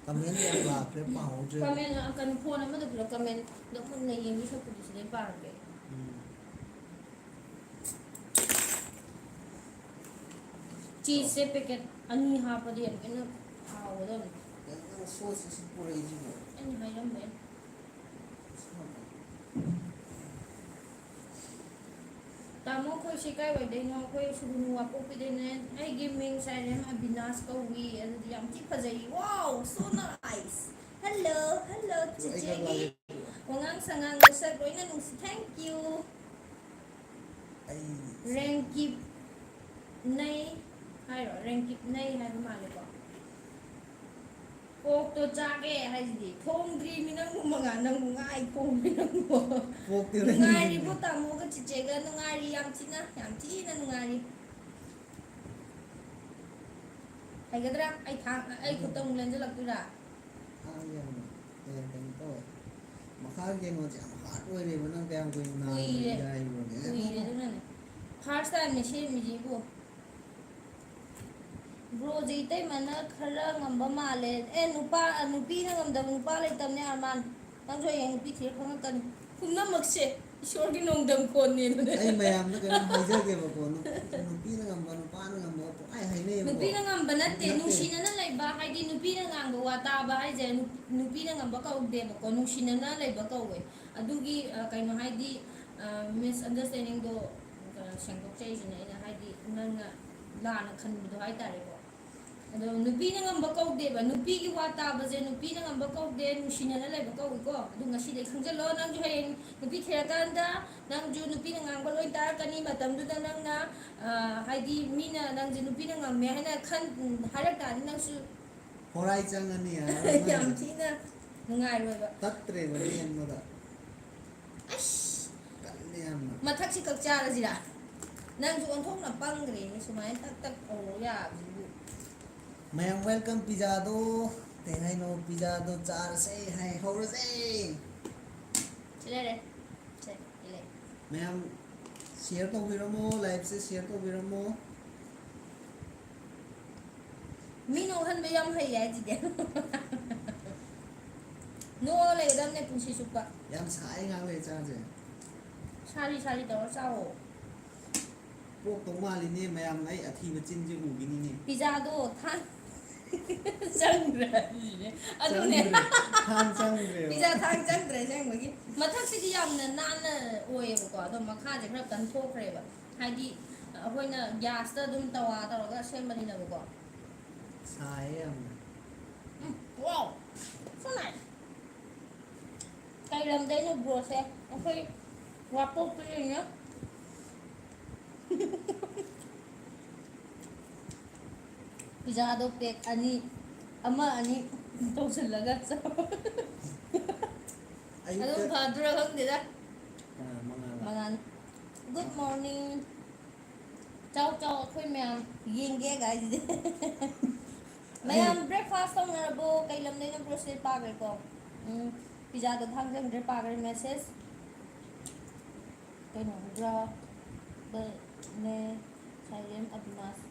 Comment ꯌꯥꯝ ꯂꯥꯛꯈ꯭ꯔꯦ, ꯄꯥꯍꯧꯗ꯭ꯔꯦ꯫ Comment, ꯑ, ꯀꯩꯅꯣ, phone ꯑꯃꯗ ꯄꯨꯂꯞ comment ꯗ ꯃꯨꯟꯅ ꯌꯦꯡꯕꯤ ꯁꯛꯄꯨꯗꯤ ꯁꯤꯗꯩ ꯄꯥꯔꯒꯦ꯫ ꯎꯝ꯫ Cheese ꯁꯦ packet ꯑꯅꯤ ꯍꯥꯞꯄꯗꯤ ꯌꯥꯝ ꯀꯟꯅ ꯍꯥꯎꯒꯗꯕꯅꯤ꯫ ꯀꯩꯅꯣ sauce ꯁꯤ ꯄꯨꯔꯛꯏꯁꯤꯕꯣ? ꯑꯩꯅ ꯍꯥꯏꯔꯝꯕꯩ꯫ ꯇꯥꯃꯣ, ꯑꯩꯈꯣꯏꯁꯤ ꯀꯥꯏꯋꯥꯏꯗꯩꯅꯣ? ꯑꯩꯈꯣꯏ ꯁꯨꯒꯨꯅꯨ ꯋꯥꯡꯄꯣꯛꯄꯤꯗꯩꯅꯦ꯫ ꯑꯩꯒꯤ ꯃꯤꯡ ꯁꯥꯏꯔꯦꯝ ꯑꯕꯤꯅꯥꯁ ꯀꯧꯏ꯫ ꯑꯗꯨꯗꯤ ꯌꯥꯝ ꯊꯤ ꯐꯖꯩ꯫ Wow, so nice. Hello, hello, ꯆꯤꯆꯦꯒꯤ ꯋꯥꯉꯥꯡ ꯁꯉꯥꯡ ꯃꯁꯛ ꯂꯣꯏꯅ ꯅꯨꯡꯁꯤ꯫ Thank you. ꯑꯩ ꯔꯦꯡꯀꯤꯞ ꯅꯩ ꯍꯥꯏꯔꯣ? ꯔꯦꯡꯀꯤꯞ ꯅꯩ ꯍꯥꯏꯕ ꯃꯥꯜꯂꯦꯀꯣ꯫ ꯄꯣꯛꯇꯣ ꯆꯥꯒꯦ ꯍꯥꯏꯁꯤꯗꯤ꯫ ꯊꯣꯡꯗ꯭ꯔꯤꯃꯤ ꯅꯪꯕꯨ ꯃꯉꯥ, ꯅꯪꯕꯨ ꯉꯥꯏ ꯊꯣꯡꯗ꯭ꯔꯤ ꯅꯪꯕꯨ꯫ ꯄꯣꯛꯇꯤ ꯂꯩꯔꯤꯅꯦ꯫ ꯅꯨꯡꯉꯥꯏꯔꯤꯕꯣ ꯇꯥꯃꯣꯒ ꯆꯤꯆꯦꯒ? ꯅꯨꯡꯉꯥꯏꯔꯤ, ꯌꯥꯝ ꯊꯤꯅ, ꯌꯥꯝ ꯊꯤꯅ ꯅꯨꯡꯉꯥꯏꯔꯤ꯫ ꯍꯩꯒꯗ꯭ꯔꯥ? ꯑꯩ ꯊꯥꯡ, ꯑꯩ ꯈꯨꯠꯇ ꯑꯃꯨꯛ ꯂꯦꯟꯖꯜꯂꯛꯇꯣꯏꯔꯥ? ꯊꯥꯡ ꯌꯥꯝꯅ, ꯑꯦ, ꯀꯩꯅꯣ ꯇꯧꯋꯦ꯫ ꯃꯈꯥꯒꯤ ꯀꯩꯅꯣꯁꯦ ꯌꯥꯝ hard ꯑꯣꯏꯔꯦꯕ, ꯅꯪ ꯀꯌꯥꯝ ꯀꯨꯏꯅ ꯅꯥꯔꯨꯔꯒꯦ ꯀꯨꯏꯔꯦ꯫ ꯍꯥꯏꯔꯤꯕꯅꯦ? ꯀꯨꯏꯔꯦ ꯑꯗꯨꯅꯅꯦ꯫ First timeꯅꯦ ꯁꯦꯝꯃꯤꯁꯦ ꯏꯕꯣ꯫ Broꯁꯦ ꯏꯇꯩꯃꯅ ꯈꯔ ꯉꯝꯕ ꯃꯥꯜꯂꯦ꯫ ꯑꯦ, ꯅꯨꯄꯥ, ꯅꯨꯄꯤꯅ ꯉꯝꯗꯕ ꯅꯨꯄꯥ ꯂꯩꯇꯕꯅꯦ, ꯑꯔꯃꯥꯟ꯫ ꯅꯪꯁꯨ ꯍꯌꯦꯡ ꯅꯨꯄꯤ ꯊꯤꯔ ꯈꯪꯉꯛꯀꯅꯤ꯫ ꯄꯨꯝꯅꯃꯛꯁꯦ ꯏꯁꯣꯔꯒꯤ ꯅꯣꯡꯗꯝ ꯈꯣꯟꯅꯦ ꯑꯗꯨꯅꯦ꯫ ꯑꯩ ꯃꯌꯥꯝꯗ ꯀꯩꯅꯣꯝ ꯍꯥꯏꯖꯒꯦꯕꯀꯣ, ꯅꯨ-, ꯅꯨꯄꯤꯅ ꯉꯝꯕ, ꯅꯨꯄꯥꯅ ꯉꯝꯕ ꯄꯪꯍꯥꯏ ꯍꯥꯏꯅꯩꯌꯦꯕꯀꯣ꯫ ꯅꯨꯄꯤꯅ ꯉꯝꯕ ꯅꯠꯇꯦ, ꯅꯠꯇꯦ꯫ ꯅꯨꯡꯁꯤꯅꯅ ꯂꯩꯕ ꯍꯥꯏꯗꯤ ꯅꯨꯄꯤꯅ ꯉꯥꯡꯕ ꯋꯥ ꯇꯥꯕ ꯍꯥꯏꯁꯦ ꯅꯨ-, ꯅꯨꯄꯤꯅ ꯉꯝꯕ ꯀꯧꯗꯦꯕꯀꯣ, ꯅꯨꯡꯁꯤꯅꯅ ꯂꯩꯕ ꯀꯧꯋꯦ꯫ ꯑꯗꯨꯒꯤ, ꯑ, ꯀꯩꯅꯣ ꯍꯥꯏꯗꯤ, ꯑ, misunderstandingꯗꯣ, ꯑ, ꯁꯦꯡꯗꯣꯛꯆꯩꯁꯤꯅꯦ ꯑꯩꯅ, ꯍꯥꯏꯗꯤ ꯅꯪꯅ ꯂꯥꯟꯅ ꯈꯟꯕꯗꯣ ꯍꯥꯏꯇꯥꯔꯦꯀꯣ꯫ ꯑꯗꯣ ꯅꯨꯄꯤꯅ ꯉꯝꯕ ꯀꯧꯗꯦꯕ, ꯅꯨꯄꯤꯒꯤ ꯋꯥ ꯇꯥꯕꯁꯦ ꯅꯨꯄꯤꯅ ꯉꯝꯕ ꯀꯧꯗꯦ, ꯅꯨꯡꯁꯤꯅꯅ ꯂꯩꯕ ꯀꯧꯏꯀꯣ꯫ ꯑꯗꯨ ꯉꯁꯤꯗꯩ ꯈꯪꯖꯜꯂꯣ, ꯅꯪꯁꯨ ꯍꯌꯦꯡ ꯅꯨꯄꯤ ꯊꯤꯔꯀꯥꯟꯗ ꯅꯪꯁꯨ ꯅꯨꯄꯤꯅ ꯉꯥꯡꯕ ꯂꯣꯏ ꯇꯥꯔꯛꯀꯅꯤ꯫ ꯃꯇꯝꯗꯨꯗ ꯅꯪꯅ, ꯑ, ꯍꯥꯏꯗꯤ ꯃꯤꯅ ꯅꯪꯁꯦ ꯅꯨꯄꯤꯅ ꯉꯝꯃꯦ ꯍꯥꯏꯅ ꯈꯟ-, ꯍꯥꯏꯔꯛ ꯇꯥꯔꯗꯤ ꯅꯪꯁꯨ ꯍꯣꯔꯥꯏ ꯆꯪꯉꯅꯤ, ꯌꯥꯔꯔꯣꯏ ꯌꯥꯝ ꯅꯪ꯫ ꯊꯤꯅ ꯅꯨꯡꯉꯥꯏꯔꯣꯏꯕ꯫ ꯇꯠꯇ꯭ꯔꯦꯕ ꯂꯦꯟꯕꯗ꯫ ꯑꯁ! ꯀꯜꯂꯦ ꯌꯥꯝꯅ꯫ ꯃꯊꯛꯁꯤ ꯀꯛ ꯆꯥꯔꯁꯤꯔꯥ? ꯅꯪꯁꯨ ꯑꯣꯟꯊꯣꯛꯅ ꯄꯪꯈ꯭ꯔꯦꯅꯦ, ꯁꯨꯃꯥꯏꯅ ꯇꯛ ꯇꯛ ꯇꯧꯔꯣ ꯌꯥꯕꯁꯤꯕꯨ꯫ ꯃꯌꯥꯝ welcome pizzaꯗꯣ꯫ ꯀꯩ ꯍꯥꯏꯅꯣ? Pizzaꯗꯣ ꯆꯥꯔꯁꯦ ꯍꯥꯏ, ꯍꯧꯔꯁꯦ꯫ ꯁꯤ ꯂꯩꯔꯦ꯫ ꯁꯦ, ꯁꯤ ꯂꯩ꯫ ꯃꯌꯥꯝ share ꯇꯧꯕꯤꯔꯝꯃꯣ, liveꯁꯦ share ꯇꯧꯕꯤꯔꯝꯃꯣ꯫ ꯃꯤ ꯅꯣꯛꯍꯟꯕ ꯌꯥꯝ ꯍꯩ ꯍꯥꯏꯁꯤꯗꯤ꯫ ꯅꯣꯛꯑ ꯂꯩꯒꯗꯕꯅꯦ ꯄꯨꯟꯁꯤ ꯆꯨꯞꯄ꯫ ꯌꯥꯝ ꯁꯥꯏ ꯉꯥꯏꯍꯥꯛ ꯂꯩ ꯆꯥꯁꯦ꯫ ꯁꯥꯔꯤ ꯁꯥꯔꯤ ꯇꯧꯔ ꯆꯥꯋꯣ꯫ ꯄꯣꯛꯇꯧ ꯃꯥꯜꯂꯤꯅꯦ ꯃꯌꯥꯝ, ꯑꯩ ꯑꯊꯤꯕ ꯆꯤꯟꯁꯦ ꯎꯈꯤꯅꯤꯅꯦ꯫ Pizzaꯗꯣ ꯊꯥꯡ-, ꯆꯪꯗ꯭ꯔꯦ ꯍꯥꯏꯁꯤꯅꯦ꯫ ꯑꯗꯨꯅꯦ꯫ ꯆꯪꯗ꯭ꯔꯦ꯫ ꯊꯥꯡ ꯆꯪꯗ꯭ꯔꯦꯕ꯫ ꯄꯤꯖꯥ ꯊꯥꯡ ꯆꯪꯗ꯭ꯔꯦ ꯑꯁꯦꯡꯕꯒꯤ꯫ ꯃꯊꯛꯁꯤꯗꯤ ꯌꯥꯝꯅ ꯅꯥꯟꯅ ꯑꯣꯏꯌꯦꯕꯀꯣ, ꯑꯗꯣ ꯃꯈꯥꯁꯦ ꯈꯔ ꯀꯟꯊꯣꯛꯈ꯭ꯔꯦꯕ꯫ ꯍꯥꯏꯗꯤ ꯑꯩꯈꯣꯏꯅ ꯒ꯭ꯌꯥꯁꯇ ꯑꯗꯨꯝ ꯇꯋꯥ ꯇꯧꯔꯒ ꯁꯦꯝꯕꯅꯤꯅꯀꯣ꯫ ꯁꯥꯏꯌꯦ ꯌꯥꯝꯅ꯫ ꯎꯝ, wow, so nice꯫ ꯀꯩ ꯂꯝꯗꯩꯅꯣ ꯕ꯭ꯔꯣꯁꯦ? ꯑꯩꯈꯣꯏ ꯋꯥꯄꯣꯛꯄꯗꯩꯅ꯫ ꯄꯤꯖꯥꯗꯣ ꯄꯦꯛ ꯑꯅꯤ, ꯑꯃ ꯑꯅꯤ ꯇꯧꯁꯤꯜꯂꯒ ꯆꯥꯎ꯫ ꯑꯗꯨꯝ ꯑꯌꯨꯛꯇ ꯐꯗ꯭ꯔꯥ ꯈꯪꯗꯦꯗ꯫ ꯀꯅꯥ ꯃꯉꯥꯜꯂ? ꯃꯉꯥꯜ꯫ Good morning꯫ ꯆꯥꯎ ꯆꯥꯎ ꯑꯩꯈꯣꯏ ꯃꯌꯥꯝ ꯌꯦꯡꯒꯦ ꯒꯥꯏꯁꯤꯗꯤ꯫ ꯃꯌꯥꯝ breakfast ꯇꯧꯅꯔꯕꯣ? ꯀꯩ ꯂꯝꯗꯩꯅꯣ ꯕ꯭ꯔꯣꯁꯦ ꯄꯥꯈ꯭ꯔꯦꯀꯣ꯫ ꯎꯝ, ꯄꯤꯖꯥꯗꯣ ꯊꯥꯡꯖꯪꯗ꯭ꯔꯦ ꯄꯥꯈ꯭ꯔꯦ message꯫ ꯀꯩꯅꯣ ꯕ꯭ꯔꯥ ꯕꯅꯦ ꯁꯥꯏꯔꯦꯝ ꯑꯕꯤꯅꯥꯁ꯫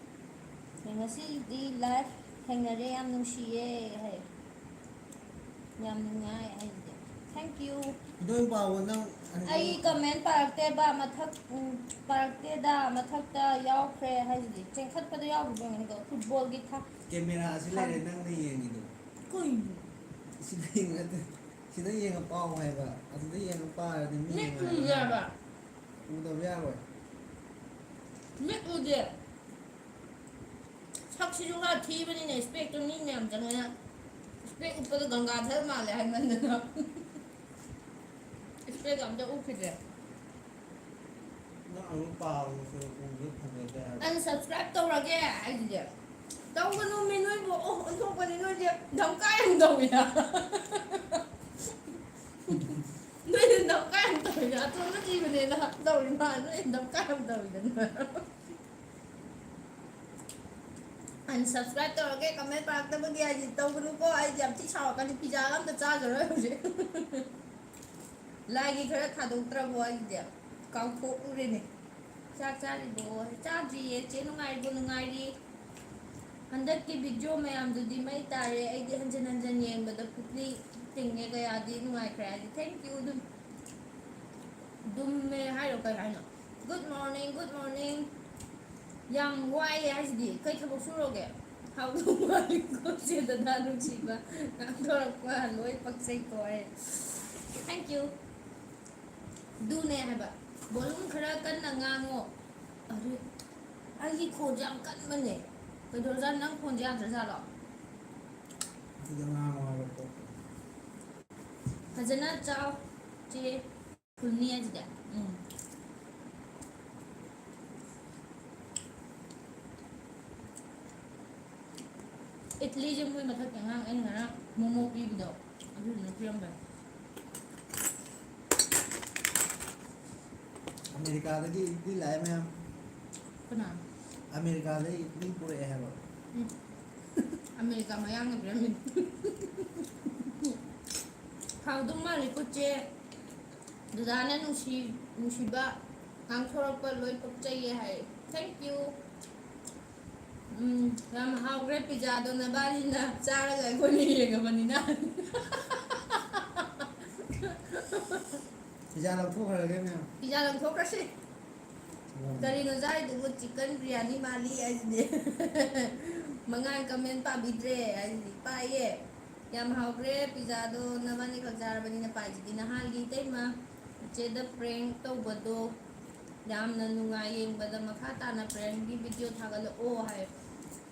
ꯉꯁꯤꯗꯤ live ꯊꯦꯡꯅꯔꯦ, ꯌꯥꯝ ꯅꯨꯡꯁꯤꯌꯦ ꯍꯥꯏ꯫ ꯌꯥꯝ ꯅꯨꯡꯉꯥꯏ ꯑꯩꯗꯤ꯫ Thank you꯫ ꯏꯗꯣꯝ ꯄꯥꯎꯕ ꯅꯪ ꯑꯩ comment ꯄꯥꯔꯛꯇꯦꯕ ꯃꯊꯛ, ꯎꯝ, ꯄꯥꯔꯛꯇꯦꯗ ꯃꯊꯛꯇ ꯌꯥꯎꯈ꯭ꯔꯦ ꯍꯥꯏꯁꯤꯗꯤ꯫ ꯆꯦꯟꯈꯠꯄꯗ ꯌꯥꯎꯈꯤꯕ ꯑꯣꯏꯔꯝꯒꯅꯤꯀꯣ, football ꯒꯤ ꯊꯥ-, ꯀꯦꯃꯦꯔꯥꯁꯤ ꯂꯩꯔꯦ ꯅꯪꯅ ꯌꯦꯡꯉꯤꯗꯣ꯫ ꯀꯩꯅꯣ? ꯁꯤꯗ ꯌꯦꯡꯉ ꯁꯤꯗ ꯌꯦꯡꯉ ꯄꯥꯎ ꯍꯥꯏꯕ꯫ ꯑꯗꯨꯗ ꯌꯦꯡꯉ ꯄꯥꯔꯗꯤ ꯃꯤ ꯃꯤꯠ ꯌꯦꯡꯉꯛꯑꯔꯣꯏ꯫ ꯎꯗꯦꯕ꯫ ꯎꯗꯕ ꯌꯥꯔꯣꯏ꯫ ꯃꯤꯠ ꯎꯗꯦ꯫ ꯁꯛꯁꯤꯁꯨ ꯈꯔ ꯊꯤꯕꯅꯤꯅ specꯇꯣ ꯃꯤ ꯃꯌꯥꯝ ꯆꯪꯉꯦꯅ spec ꯎꯞꯄꯗꯣ ꯒꯪꯒꯥꯙꯔ ꯃꯥꯜꯂꯦ ꯍꯥꯏꯃꯟꯗꯅ꯫ Spec ꯑꯝꯇ ꯎꯞꯈꯤꯗ꯭ꯔꯦ꯫ ꯅꯪ ꯑꯃꯨꯛ ꯄꯥꯕꯁꯨ ꯎꯕꯗ ꯐꯖꯗꯦ ꯍꯥꯏꯕ꯫ Unsubscribe ꯇꯧꯔꯒꯦ ꯍꯥꯏꯁꯤꯗꯤ꯫ ꯇꯧꯒꯅꯨꯃꯤ ꯅꯣꯏꯕꯨ꯫ ꯑꯣ, ꯑꯣꯟꯊꯣꯛꯄꯅꯤ ꯅꯣꯏꯁꯦ꯫ ꯙꯝꯀꯥ ꯌꯥꯝ ꯇꯧꯋꯤꯅ꯫ ꯅꯣꯏꯗꯤ ꯙꯝꯀꯥ ꯌꯥꯝ ꯇꯧꯋꯤꯅ꯫ ꯑꯇꯣꯟꯕ ꯊꯤꯕꯅꯦꯅ ꯇꯧꯔꯤ ꯃꯥ꯫ ꯅꯣꯏ ꯙꯝꯀꯥ ꯌꯥꯝ ꯇꯧꯋꯤꯗꯅ꯫ Unsubscribe ꯇꯧꯔꯒꯦ, comment ꯄꯥꯔꯛꯇꯕꯒꯤ꯫ ꯍꯥꯏꯗꯤ ꯇꯧꯒꯅꯨꯀꯣ, ꯑꯩꯗꯤ ꯌꯥꯝ ꯊꯤ ꯁꯥꯎꯔꯛꯀꯅꯤ꯫ Pizzaꯒ ꯑꯝꯇ ꯆꯥꯖꯔꯣꯏ ꯍꯧꯖꯤꯛ꯫ ꯂꯥꯏꯒꯤ ꯈꯔ ꯊꯥꯗꯣꯛꯇ꯭ꯔꯕꯣ ꯑꯩꯗꯤ? ꯀꯥꯎꯊꯣꯛꯎꯔꯦꯅꯦ꯫ ꯆꯥꯛ ꯆꯥꯔꯤꯕꯣ? ꯆꯥꯗ꯭ꯔꯤꯌꯦ꯫ ꯆꯦ ꯅꯨꯡꯉꯥꯏꯔꯤꯕꯣ? ꯅꯨꯡꯉꯥꯏꯔꯤ꯫ ꯍꯟꯗꯛꯀꯤ video ꯃꯌꯥꯝꯗꯨꯗꯤ ꯃꯩ ꯇꯥꯔꯦ꯫ ꯑꯩꯗꯤ ꯍꯟꯖꯤꯟ ꯍꯟꯖꯤꯟ ꯌꯦꯡꯕꯗ ꯄꯨꯛꯂꯤ ꯇꯤꯡꯉꯦ꯫ ꯀꯌꯥꯗꯤ ꯅꯨꯡꯉꯥꯏꯈ꯭ꯔꯦ ꯍꯥꯏꯗꯤ꯫ Thank you ꯑꯗꯨꯝ꯫ ꯗꯨꯝꯃꯦ ꯍꯥꯏꯔꯣ ꯀꯩ ꯍꯥꯏꯅꯣ? Good morning, good morning꯫ ꯌꯥꯝ ꯋꯥꯏꯌꯦ ꯍꯥꯏꯁꯤꯗꯤ꯫ ꯀꯩ ꯊꯕꯛ ꯁꯨꯔꯒꯦ? ꯍꯥꯎꯗꯧ ꯃꯥꯜꯂꯤꯀꯣ ꯆꯦ ꯗꯗꯥ ꯅꯨꯡꯁꯤꯕ꯫ ꯉꯥꯡꯊꯣꯔꯛꯄ ꯂꯣꯏ ꯄꯛꯆꯩꯀꯣ ꯑꯩ꯫ Thank you꯫ ꯑꯗꯨꯅꯦ ꯍꯥꯏꯕ꯫ Volume ꯈꯔ ꯀꯟꯅ ꯉꯥꯡꯉꯣ꯫ ꯑꯗꯨ ꯑꯩꯒꯤ ꯈꯣꯟꯁꯦ ꯌꯥꯝ ꯀꯟꯕꯅꯦ꯫ ꯀꯩꯗꯧꯔꯖꯥꯠꯅꯣ? ꯅꯪ ꯈꯣꯟꯁꯦ ꯌꯥꯗ꯭ꯔꯖꯥꯠꯂꯣ? ꯑꯗꯨꯗ ꯉꯥꯡꯉꯣ ꯍꯥꯏꯕ ꯄꯣꯠꯇꯣ꯫ ꯐꯖꯅ ꯆꯥꯎ, ꯆꯦ ꯐꯨꯜꯅꯤ ꯍꯥꯏꯁꯤꯗꯤ꯫ ꯎꯝ꯫ ꯏꯠꯂꯤꯁꯦ ꯃꯣꯏ ꯃꯊꯛꯀꯤ ꯑꯉꯥꯡ ꯑꯩꯅ ꯉꯔꯥꯡ ꯃꯣꯃꯣ ꯄꯤꯕꯗꯣ ꯑꯗꯨꯗꯨꯅ ꯄꯤꯔꯝꯕꯅꯦ꯫ ꯑꯃꯦꯔꯤꯀꯥꯗꯒꯤ ꯏꯠꯂꯤ ꯂꯥꯛꯑꯦ ꯃꯌꯥꯝ꯫ ꯀꯅꯥ? ꯑꯃꯦꯔꯤꯀꯥꯗꯒꯤ ꯏꯠꯂꯤ ꯄꯨꯔꯛꯑꯦ ꯍꯥꯏꯕ꯫ ꯎꯝ꯫ ꯑꯃꯦꯔꯤꯀꯥ ꯃꯌꯥꯡꯅ ꯄꯤꯔꯝꯃꯤꯅꯦ꯫ ꯍꯥꯎꯗꯧ ꯃꯥꯜꯂꯤꯀꯣ ꯆꯦ꯫ ꯗꯗꯥꯅ ꯅꯨꯡꯁꯤ-, ꯅꯨꯡꯁꯤꯕ ꯉꯥꯡꯊꯣꯔꯛꯄ ꯂꯣꯏ ꯄꯛꯆꯩꯌꯦ ꯍꯥꯏ꯫ Thank you꯫ ꯎꯝ, ꯌꯥꯝ ꯍꯥꯎꯈ꯭ꯔꯦ ꯄꯤꯖꯥꯗꯣ ꯅꯕꯥꯅꯤꯅ ꯆꯥꯔꯒ ꯑꯩꯈꯣꯏꯅ ꯌꯦꯡꯉꯕꯅꯤꯅ꯫ ꯄꯤꯖꯥ ꯂꯧꯊꯣꯛꯈ꯭ꯔꯒꯦ ꯃꯌꯥꯝ꯫ ꯄꯤꯖꯥ ꯂꯧꯊꯣꯛꯈ꯭ꯔꯁꯤ꯫ ꯎꯝ꯫ ꯀꯔꯤꯅꯣ ꯆꯥꯔꯤꯗꯨꯕꯨ ꯆꯤꯛꯀꯟ ꯕꯤꯔꯌꯥꯅꯤ ꯃꯥꯜꯂꯤ ꯍꯥꯏꯁꯤꯗꯤ꯫ ꯃꯉꯥꯜ comment ꯄꯥꯕꯤꯗ꯭ꯔꯦ ꯍꯥꯏꯁꯤꯗꯤ꯫ ꯄꯥꯏꯌꯦ꯫ ꯌꯥꯝ ꯍꯥꯎꯈ꯭ꯔꯦ ꯄꯤꯖꯥꯗꯣ ꯅꯕꯥꯅꯤꯈꯛ ꯆꯥꯔꯕꯅꯤꯅ ꯄꯥꯏꯁꯤꯗꯤ꯫ ꯅꯍꯥꯟꯒꯤ ꯏꯇꯩꯃ ꯆꯦꯗ prank ꯇꯧꯕꯗꯣ ꯌꯥꯝꯅ ꯅꯨꯡꯉꯥꯏ ꯌꯦꯡꯕꯗ, ꯃꯈꯥ ꯇꯥꯅ prankꯀꯤ video ꯊꯥꯒꯠꯂꯛꯑꯣ ꯍꯥꯏ꯫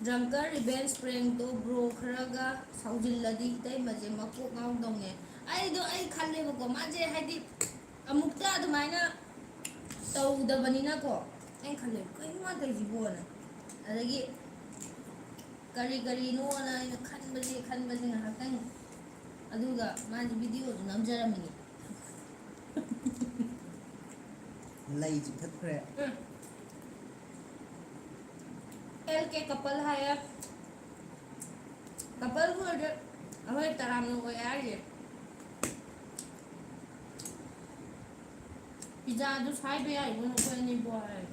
Drunken revenge prankꯇꯣ bro ꯈꯔꯒ ꯁꯥꯎꯖꯤꯜꯂꯗꯤ ꯏꯇꯩꯃꯁꯦ ꯃꯀꯣꯛ ꯉꯥꯎꯗꯧꯅꯦ꯫ ꯑꯩꯗꯣ ꯑꯩ ꯈꯜꯂꯦꯕꯀꯣ, ꯃꯥꯁꯦ ꯍꯥꯏꯗꯤ ꯑꯃꯨꯛꯇ ꯑꯗꯨꯃꯥꯏꯅ ꯇꯧꯗꯕꯅꯤꯅꯀꯣ, ꯑꯩꯅ ꯈꯜꯂꯦ ꯀꯩꯅꯣ ꯃꯥ ꯇꯧꯔꯤꯁꯤꯕꯣꯅ꯫ ꯑꯗꯒꯤ ꯀꯔꯤ ꯀꯔꯤꯅꯣꯅ ꯑꯩꯅ ꯈꯟꯕꯁꯦ ꯈꯟꯕꯁꯦ ꯉꯥꯏꯍꯥꯛꯇꯪ꯫ ꯑꯗꯨꯒ ꯃꯥꯁꯦ videoꯁꯨ ꯅꯝꯖꯔꯝꯃꯤꯅꯦ꯫ ꯂꯩ ꯆꯤꯛꯊꯠꯈ꯭ꯔꯦ꯫ ꯎꯝ꯫ L K couple ꯍꯥꯏꯌꯦ꯫ Coupleꯕꯨ ꯑꯣꯏꯔꯗꯤ ꯑꯩꯈꯣꯏ ꯇꯔꯥꯝꯅ ꯑꯣꯏ ꯍꯥꯏꯔꯤꯁꯦ꯫ ꯄꯤꯖꯥꯗꯨ ꯁꯥꯏꯕ ꯌꯥꯔꯤꯕꯣ ꯅꯈꯣꯏ ꯑꯅꯤꯕꯨ ꯍꯥꯏ꯫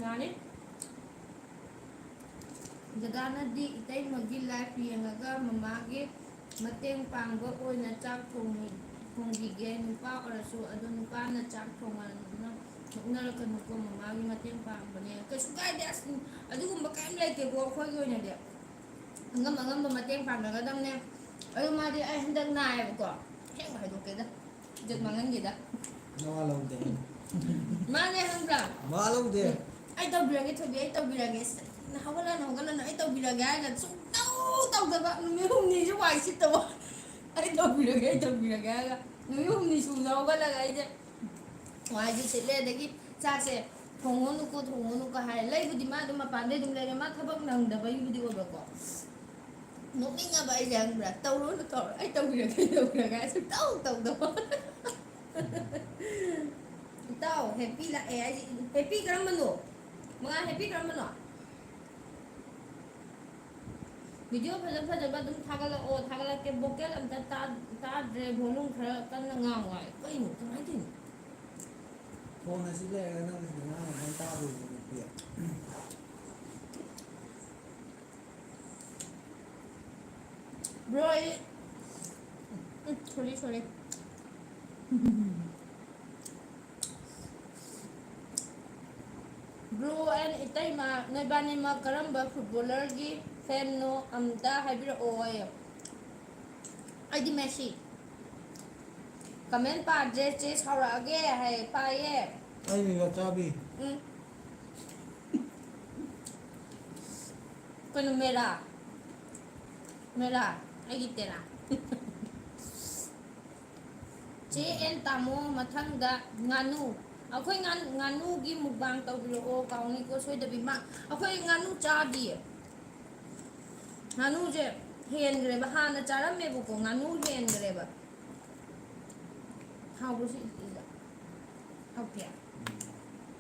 ꯌꯥꯅꯤ꯫ ꯗꯗꯥꯅꯗꯤ ꯏꯇꯩꯃꯒꯤ live ꯌꯦꯡꯉꯒ ꯃꯃꯥꯒꯤ ꯃꯇꯦꯡ ꯄꯥꯡꯕ ꯑꯣꯏꯅ ꯆꯥꯛ ꯊꯣꯡꯉꯤ, ꯊꯣꯡꯕꯤꯒꯦ꯫ ꯅꯨꯄꯥ ꯑꯣꯏꯔꯁꯨ ꯑꯗꯨ ꯅꯨꯄꯥꯅ ꯆꯥꯛ ꯊꯣꯡꯉꯅ ꯅꯣꯛꯅꯔꯛꯀꯅꯨꯀꯣ, ꯃꯃꯥꯒꯤ ꯃꯇꯦꯡ ꯄꯥꯡꯕꯅꯦ꯫ ꯀꯩꯁꯨ ꯀꯥꯏꯗꯦ, ꯑꯁ, ꯑꯗꯨꯒꯨꯝꯕ ꯀꯔꯤꯝ ꯂꯩꯇꯦꯀꯣ ꯑꯩꯈꯣꯏꯒꯤ ꯑꯣꯏꯅꯗꯤ꯫ ꯑꯉꯝ ꯑꯉꯝꯕ ꯃꯇꯦꯡ ꯄꯥꯡꯅꯒꯗꯕꯅꯦ꯫ ꯑꯗꯨ ꯃꯥꯗꯤ ꯑꯩ ꯍꯟꯗꯛ ꯅꯥꯏꯌꯦꯕꯀꯣ, ꯑꯁꯦꯡꯕ ꯍꯥꯏꯗꯣꯛꯀꯦꯗ, ꯏꯖꯠ ꯃꯥꯡꯍꯟꯒꯦꯗ꯫ ꯅꯋꯥ ꯂꯧꯗꯦ꯫ ꯃꯥꯅꯦ, ꯈꯪꯕ꯭ꯔꯥ? ꯃꯋꯥ ꯂꯧꯗꯦ꯫ "ꯑꯩ ꯇꯧꯕꯤꯔꯒꯦ ꯊꯣꯏꯕꯤ, ꯑꯩ ꯇꯧꯕꯤꯔꯒꯦ꯫ ꯍꯧꯒꯠꯂꯅꯨ, ꯍꯧꯒꯠꯂꯅꯨ, ꯑꯩ ꯇꯧꯕꯤꯔꯒꯦ" ꯍꯥꯏꯔꯒ ꯁꯨꯡꯇꯧ ꯇꯧꯗꯕ, ꯅꯨꯃꯤꯠ ꯍꯨꯝꯅꯤꯁꯨ ꯋꯥꯏ ꯁꯤꯠꯇꯕ꯫ "ꯑꯩ ꯇꯧꯕꯤꯔꯒꯦ, ꯑꯩ ꯇꯧꯕꯤꯔꯒꯦ" ꯍꯥꯏꯔꯒ ꯅꯨꯃꯤꯠ ꯍꯨꯝꯅꯤ ꯁꯨꯕꯗ ꯍꯧꯒꯠꯂꯒ ꯑꯩꯁꯦ ꯋꯥꯏꯁꯨ ꯁꯤꯠꯂꯦ, ꯑꯗꯒꯤ ꯆꯥꯛꯁꯦ ꯊꯣꯡꯉꯣꯅꯨꯀꯣ, ꯊꯣꯡꯉꯣꯅꯨꯀꯣ ꯍꯥꯏꯔꯦ꯫ ꯂꯩꯕꯨꯗꯤ ꯃꯥ ꯑꯗꯨꯝ ꯃꯄꯥꯟꯗꯩ ꯑꯗꯨꯝ ꯂꯩꯔꯦ, ꯃꯥ ꯊꯕꯛ ꯅꯪꯗꯕꯒꯤꯕꯨꯗꯤ ꯑꯣꯏꯕꯀꯣ꯫ ꯅꯣꯛꯅꯤꯡꯉꯕ ꯑꯩꯁꯦ, ꯈꯪꯕ꯭ꯔꯥ? "ꯇꯧꯔꯣꯅꯨ, ꯇꯧꯔꯣ, ꯑꯩ ꯇꯧꯕꯤꯔꯒꯦ, ꯑꯩ ꯇꯧꯕꯤꯔꯒꯦ" ꯍꯥꯏꯔ ꯁꯨꯡꯇꯧ ꯇꯧꯗꯕ꯫ ꯏꯇꯥꯎ, ꯍꯦꯄꯤ ꯂꯥꯛꯑꯦ ꯍꯥꯏꯁꯦ, ꯍꯦꯄꯤ ꯀꯔꯝꯕꯅꯣ? ꯃꯉꯥꯜ, ꯍꯦꯄꯤ ꯀꯔꯝꯕꯅꯣ? ꯚꯤꯗꯤꯑꯣ ꯐꯖ ꯐꯖꯕ ꯑꯗꯨꯝ ꯊꯥꯒꯠꯂꯛꯑꯣ, ꯊꯥꯒꯠꯂꯛꯀꯦ꯫ ꯚꯣꯀꯦꯜ ꯑꯝꯇ ꯇꯥ-, ꯇꯥꯗ꯭ꯔꯦ, ꯚꯣꯂꯨꯝ ꯈꯔ ꯀꯟꯅ ꯉꯥꯡꯉꯣ ꯍꯥꯏ꯫ ꯀꯩꯅꯣ? ꯀꯃꯥꯏꯅ ꯇꯧꯔꯤꯅꯣ? ꯐꯣꯟ ꯑꯁꯤ ꯂꯩꯔꯒ ꯅꯪ ꯑꯁꯤꯗ ꯉꯥꯡꯕ ꯀꯩꯝ ꯇꯥꯗꯦꯕ, ꯅꯨꯄꯤ꯫ ꯕ꯭ꯔꯣ, ꯑꯩ, ꯎꯝ, ꯁꯣꯔꯤ, ꯁꯣꯔꯤ꯫ ꯕ꯭ꯔꯣ ꯑꯦꯟ ꯏꯇꯩꯃ, ꯅꯣꯏꯕꯥꯅꯤꯃꯛ ꯀꯔꯝꯕ ꯐꯨꯠꯕꯣꯂꯔꯒꯤ ꯐꯦꯟꯅꯣ ꯑꯝꯇ ꯍꯥꯏꯕꯤꯔꯛꯑꯣ ꯑꯌꯦ꯫ ꯑꯩꯗꯤ ꯃꯦꯁꯤ꯫ ꯀꯃꯦꯟ ꯄꯥꯗ꯭ꯔꯦ, ꯆꯦ ꯁꯥꯎꯔꯛꯑꯒꯦ ꯍꯥꯏ, ꯄꯥꯏꯌꯦ꯫ ꯑꯩ ꯃꯤꯡ ꯆꯥꯕꯤ꯫ ꯎꯝ꯫ ꯀꯩꯅꯣ, ꯃꯦꯔꯥ? ꯃꯦꯔꯥ? ꯑꯩꯒꯤ ꯇꯦꯔꯥ꯫ ꯆꯦ ꯑꯦꯟ ꯇꯥꯃꯣ, ꯃꯊꯪꯗ ꯉꯥꯅꯨ꯫ ꯑꯩꯈꯣꯏ ꯉꯥꯟ-, ꯉꯥꯅꯨꯒꯤ ꯃꯨꯛꯕꯥꯡ ꯇꯧꯕꯤꯔꯛꯑꯣ, ꯀꯥꯎꯅꯤꯀꯣ ꯁꯣꯏꯗꯕꯤ꯫ ꯃꯥ, ꯑꯩꯈꯣꯏ ꯉꯥꯅꯨ ꯆꯥꯗꯤꯌꯦ꯫ ꯉꯥꯅꯨꯁꯦ ꯍꯦꯟꯈ꯭ꯔꯦꯕ, ꯍꯥꯟꯅ ꯆꯥꯔꯝꯃꯦꯕꯀꯣ, ꯉꯥꯅꯨ ꯍꯦꯟꯈ꯭ꯔꯦꯕ꯫ ꯍꯥꯎꯕ꯭ꯔꯣ ꯁꯤ ꯏꯗꯂꯤꯁꯦ? ꯍꯥꯎꯇꯦ?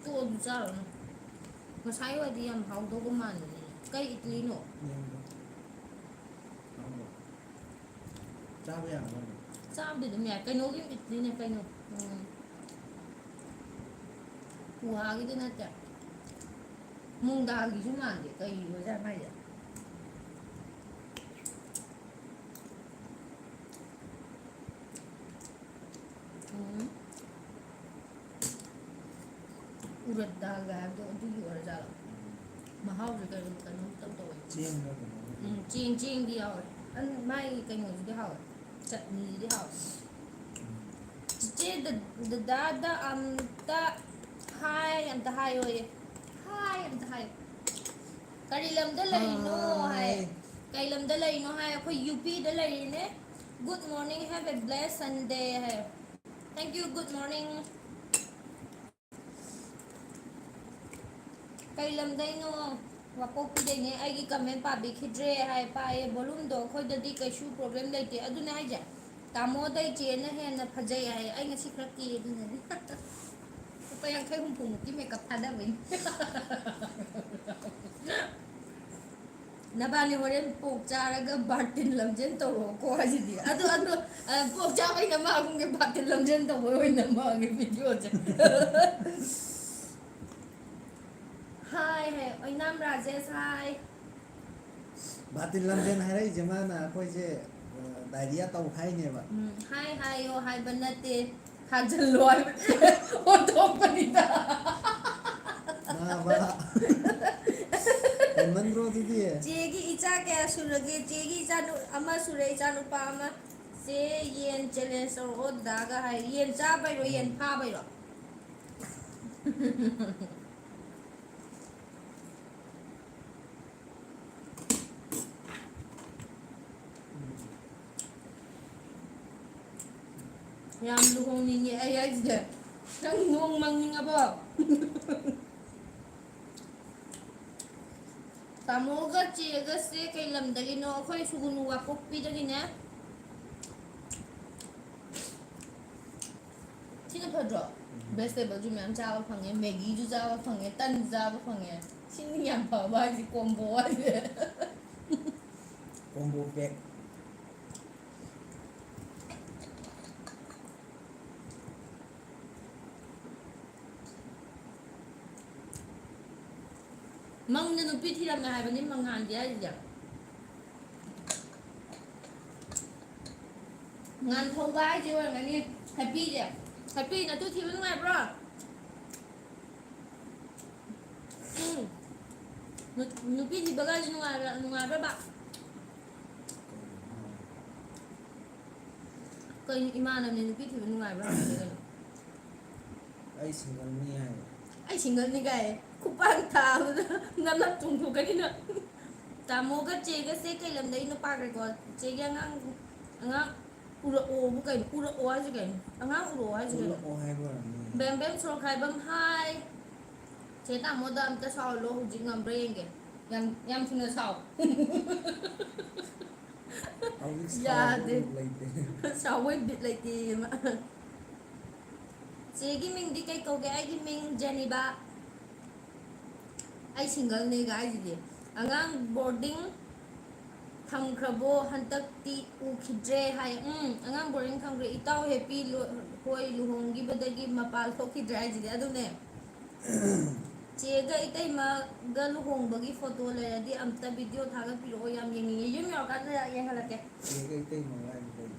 ꯇꯣꯛꯑꯣ, ꯑꯗꯨ ꯆꯥꯔꯨꯔꯅꯨ꯫ ꯉꯁꯥꯏ ꯋꯥꯏꯗꯤ ꯌꯥꯝ ꯍꯥꯎꯗꯧꯕ ꯃꯥꯟꯕꯅꯤꯅꯦ꯫ ꯀꯩ ꯏꯗꯂꯤꯅꯣ? ꯌꯦꯡꯒꯦ꯫ ꯍꯥꯎꯕ꯭ꯔꯣ? ꯆꯥꯕ ꯌꯥꯕ꯭ꯔꯣ? ꯆꯥꯕꯗꯤ ꯑꯗꯨꯝ ꯌꯥꯏ꯫ ꯀꯩꯅꯣꯒꯤ ꯏꯗꯂꯤꯅꯦ ꯀꯩꯅꯣ? ꯎꯝ꯫ ꯄꯨꯍꯥꯒꯤꯗꯤ ꯅꯠꯇꯦ꯫ ꯃꯨꯡꯗꯥꯜꯒꯤꯁꯨ ꯃꯥꯟꯗꯦ꯫ ꯀꯩ ꯑꯣꯏꯖꯥꯠꯅꯣ ꯃꯥꯏꯁꯦ? ꯎꯝ꯫ ꯎꯔꯠ ꯗꯥꯜꯒ ꯍꯥꯏꯕꯗꯣ ꯑꯗꯨꯒꯤ ꯑꯣꯏꯔꯖꯥꯠꯂꯣ? ꯃꯍꯥꯎꯁꯦ ꯀꯩꯅꯣ, ꯀꯩꯅꯣꯝ ꯏꯇꯧ ꯇꯧꯋꯦ꯫ ꯆꯦꯡꯂ ꯀꯩꯅꯣ? ꯎꯝ, ꯆꯦꯡ, ꯆꯦꯡꯗꯤ ꯌꯥꯎꯋꯦ꯫ ꯑꯗꯨ ꯃꯥꯒꯤ ꯀꯩꯅꯣꯁꯤꯗꯤ ꯍꯥꯎꯋꯦ꯫ ꯆꯠꯅꯤꯁꯤꯗꯤ ꯍꯥꯎꯋꯦ꯫ ꯎꯝ꯫ ꯆꯤꯆꯦ ꯗ-, ꯗꯗꯥꯗ ꯑꯝꯇ ꯍꯥꯏ ꯑꯝꯇ ꯍꯥꯏꯌꯣꯌꯦ꯫ ꯍꯥꯏ ꯑꯝꯇ ꯍꯥꯏꯌꯣ꯫ ꯀꯔꯤ ꯂꯝꯗ ꯂꯩꯔꯤꯅꯣ ꯍꯥꯏ꯫ ꯍꯥꯏ꯫ ꯀꯩ ꯂꯝꯗ ꯂꯩꯔꯤꯅꯣ ꯍꯥꯏ꯫ ꯑꯩꯈꯣꯏ ꯌꯨ ꯄꯤꯗ ꯂꯩꯔꯤꯅꯦ꯫ Good morning, have a blessed Sunday high. Thank you, good morning꯫ ꯀꯩ ꯂꯝꯗꯩꯅꯣ? ꯋꯥꯄꯣꯛꯄꯤꯗꯩꯅꯦ꯫ ꯑꯩꯒꯤ comment ꯄꯥꯕꯤꯈꯤꯗ꯭ꯔꯦ ꯍꯥꯏ꯫ ꯄꯥꯏꯌꯦ, volumeꯗꯣ ꯑꯩꯈꯣꯏꯗꯗꯤ ꯀꯩꯁꯨ problem ꯂꯩꯇꯦ꯫ ꯑꯗꯨꯅꯦ ꯍꯥꯏꯁꯦ, ꯇꯥꯃꯣꯗꯩ ꯆꯦꯅ ꯍꯦꯟꯅ ꯐꯖꯩ ꯍꯥꯏ꯫ ꯑꯩ ꯉꯁꯤ ꯈꯔ ꯀꯦ, ꯑꯗꯨꯅꯅꯦ꯫ ꯂꯨꯄꯥ ꯌꯥꯡꯈꯩ ꯍꯨꯝꯐꯨꯃꯨꯛꯀꯤ makeup ꯊꯥꯗꯕꯩꯅꯦ꯫ ꯅꯕꯥꯅꯤ ꯍꯣꯔꯦꯟ ꯄꯣꯛ ꯆꯥꯔꯒ ꯕꯥꯔꯇꯤꯟ ꯂꯝꯖꯦꯟ ꯇꯧꯔꯛꯑꯣꯀꯣ ꯍꯥꯏꯁꯤꯗꯤ꯫ ꯑꯗꯨ, ꯑꯗꯨ, ꯑ, ꯄꯣꯛ ꯆꯥꯕꯩ ꯅꯃꯥꯒꯨꯝꯒꯤ ꯕꯥꯔꯇꯤꯟ ꯂꯝꯖꯦꯟ ꯇꯧꯕꯩ ꯑꯣꯏꯅ ꯃꯥꯒꯤ videoꯁꯦ꯫ ꯍꯥꯏ, ꯍꯥꯏ, ꯑꯣꯏꯅꯥꯝ ꯔꯥꯖꯦꯁ, ꯍꯥꯏ꯫ ꯕꯥꯔꯇꯤꯟ ꯂꯝꯖꯦꯟ ꯍꯥꯏꯔꯛꯏꯁꯦ ꯃꯥꯅ ꯑꯩꯈꯣꯏꯁꯦ, ꯑ, diarrhea ꯇꯧ ꯍꯥꯏꯅꯦꯕ꯫ ꯎꯝ, ꯍꯥꯏ ꯍꯥꯏꯌꯣ ꯍꯥꯏꯕ ꯅꯠꯇꯦ, ꯊꯥꯖꯤꯜꯂꯣ ꯍꯥꯏꯕ꯫ ꯑꯣꯟꯊꯣꯛꯄꯅꯤꯗ꯫ ꯅꯥꯕ꯫ ꯍꯦꯟꯃꯟꯗ꯭ꯔꯣ ꯑꯗꯨꯗꯤ? ꯆꯦꯒꯤ ꯏꯆꯥ ꯀꯌꯥ ꯁꯨꯔꯒꯦ? ꯆꯦꯒꯤ ꯏꯆꯥ ꯅꯨ-, ꯑꯃ ꯁꯨꯔꯦ, ꯏꯆꯥ ꯅꯨꯄꯥ ꯑꯃ꯫ ꯆꯦ, ꯌꯦꯟ challenge ꯇꯧꯔꯛꯑꯣ ꯗꯗꯥꯒ ꯍꯥꯏ꯫ ꯌꯦꯟ ꯆꯥꯕꯩꯔꯣ, ꯌꯦꯟ ꯐꯥꯕꯩꯔꯣ? ꯌꯥꯝ ꯂꯨꯍꯣꯡꯅꯤꯡꯉꯦ ꯑꯩ ꯍꯥꯏꯁꯤꯗꯤ꯫ ꯅꯪ ꯅꯣꯡ ꯃꯪꯅꯤꯡꯉꯕꯣ? ꯇꯥꯃꯣꯒ ꯆꯦꯒꯁꯦ ꯀꯩ ꯂꯝꯗꯒꯤꯅꯣ? ꯑꯩꯈꯣꯏ ꯁꯨꯒꯨꯅꯨ ꯋꯥꯄꯣꯛꯄꯤꯗꯒꯤꯅꯦ꯫ ꯁꯤꯅ ꯐꯗ꯭ꯔꯣ? ꯎꯝ꯫ Vegetableꯁꯨ ꯃꯌꯥꯝ ꯆꯥꯕ ꯐꯪꯉꯦ, Maggiꯁꯨ ꯆꯥꯕ ꯐꯪꯉꯦ, ꯇꯟꯁꯨ ꯆꯥꯕ ꯐꯪꯉꯦ꯫ ꯁꯤꯅꯤ ꯌꯥꯝ ꯐꯕ ꯍꯥꯏꯁꯦ, combo ꯍꯥꯏꯁꯦ꯫ Combo pack꯫ ꯃꯪꯗ ꯅꯨꯄꯤ ꯊꯤꯔꯝꯃꯦ ꯍꯥꯏꯕꯅꯤ ꯃꯉꯥꯟꯗꯤ ꯍꯥꯏꯁꯤꯗꯤ꯫ ꯉꯥꯟꯊꯧꯕ ꯍꯥꯏꯁꯦ ꯑꯣꯏꯔꯝꯒꯅꯤ ꯍꯦꯄꯤꯁꯦ꯫ ꯍꯦꯄꯤ, ꯅꯇꯨ ꯊꯤꯕ ꯅꯨꯡꯉꯥꯏꯕ꯭ꯔꯣ? ꯎꯝ꯫ ꯅꯨ-, ꯅꯨꯄꯤ ꯊꯤꯕꯒꯥꯏꯁꯦ ꯅꯨꯡꯉꯥꯏꯕ꯭ꯔꯥ, ꯅꯨꯡꯉꯥꯏꯕ꯭ꯔꯕ? ꯀꯩꯅꯣ, ꯏꯃꯥꯟꯅꯕꯅꯦ ꯅꯨꯄꯤ ꯊꯤꯕ ꯅꯨꯡꯉꯥꯏꯕ꯭ꯔꯥ ꯍꯪꯕꯅꯦ ꯀꯩꯅꯣ꯫ ꯑꯩ ꯁꯤꯡꯒꯜꯅꯤ ꯍꯥꯏ꯫ ꯑꯩ ꯁꯤꯡꯒꯜꯅꯤ ꯀꯥꯏ꯫ ꯈꯨꯄꯥꯛ ꯊꯥꯕꯗ ꯅꯅꯞ ꯆꯣꯡꯊꯣꯛꯀꯅꯤ ꯅꯪ꯫ ꯇꯥꯃꯣꯒ ꯆꯦꯒꯁꯦ ꯀꯩ ꯂꯝꯗꯩꯅꯣ ꯄꯥꯈ꯭ꯔꯦꯀꯣ? ꯆꯦꯒꯤ ꯑꯉꯥꯡ, ꯑꯉꯥꯡ ꯎꯔꯛꯑꯣꯕꯨ ꯀꯩꯅꯣ? ꯎꯔꯛꯑꯣ ꯍꯥꯏꯁꯦ ꯀꯩꯅꯣ? ꯑꯉꯥꯡ ꯎꯔꯛꯑꯣ ꯍꯥꯏꯁꯦ ꯀꯩꯅꯣ? ꯎꯔꯛꯑꯣ ꯍꯥꯏꯕ ꯑꯣꯏꯔꯝꯅꯤ꯫ ꯕꯦꯝ ꯕꯦꯝ ꯁꯣꯔꯣꯛ ꯈꯥꯏꯕꯝ, ꯍꯥꯏ꯫ ꯆꯦ ꯇꯥꯃꯣꯗ ꯑꯝꯇ ꯁꯥꯎꯍꯜꯂꯣ, ꯍꯧꯖꯤꯛ ꯉꯝꯕ꯭ꯔꯥ ꯌꯦꯡꯒꯦ꯫ ꯌꯥꯝ, ꯌꯥꯝ ꯊꯨꯅ ꯁꯥꯎ꯫ ꯍꯧꯖꯤꯛ ꯌꯥꯗꯦ꯫ ꯁꯥꯎꯕ ꯂꯩꯇꯦ꯫ ꯁꯥꯎꯕꯩ ꯕꯤꯠ ꯂꯩꯇꯦꯌꯦ ꯃꯥ꯫ ꯆꯦꯒꯤ ꯃꯤꯡꯗꯤ ꯀꯩ ꯀꯧꯒꯦ? ꯑꯩꯒꯤ ꯃꯤꯡ ꯖꯦꯅꯤꯕꯥ꯫ ꯑꯩ ꯁꯤꯡꯒꯜꯅꯦꯒ ꯍꯥꯏꯁꯤꯗꯤ꯫ ꯑꯉꯥꯡ ꯕꯣꯔꯗꯤꯡ ꯊꯝꯈ꯭ꯔꯕꯣ? ꯍꯟꯗꯛꯇꯤ ꯎꯈꯤꯗ꯭ꯔꯦ ꯍꯥꯏ꯫ ꯎꯝ, ꯑꯉꯥꯡ ꯕꯣꯔꯗꯤꯡ ꯊꯝꯈ꯭ꯔꯦ꯫ ꯏꯇꯥꯎ ꯍꯦꯄꯤ ꯂꯣ-, ꯍꯣꯏ ꯂꯨꯍꯣꯡꯈꯤꯕꯗꯒꯤ ꯃꯄꯥꯜ ꯊꯣꯛꯈꯤꯗ꯭ꯔꯦ ꯍꯥꯏꯁꯤꯗꯤ꯫ ꯑꯗꯨꯅꯦ꯫ ꯆꯦꯒ ꯏꯇꯩꯃꯒ ꯂꯨꯍꯣꯡꯕꯒꯤ ꯐꯣꯇꯣ ꯂꯩꯔꯗꯤ ꯑꯝꯇ ꯚꯤꯗꯤꯑꯣ ꯊꯥꯒꯠꯄꯤꯔꯛꯑꯣ, ꯌꯥꯝ ꯌꯦꯡꯅꯤꯡꯉꯦ꯫ ꯌꯨꯝ ꯌꯧꯔꯀꯥꯟꯗ ꯌꯦꯡꯍꯜꯂꯛꯀꯦ꯫ ꯆꯦꯒ ꯏꯇꯩꯃꯒ ꯍꯥꯏꯕ ꯀꯩꯅꯣ?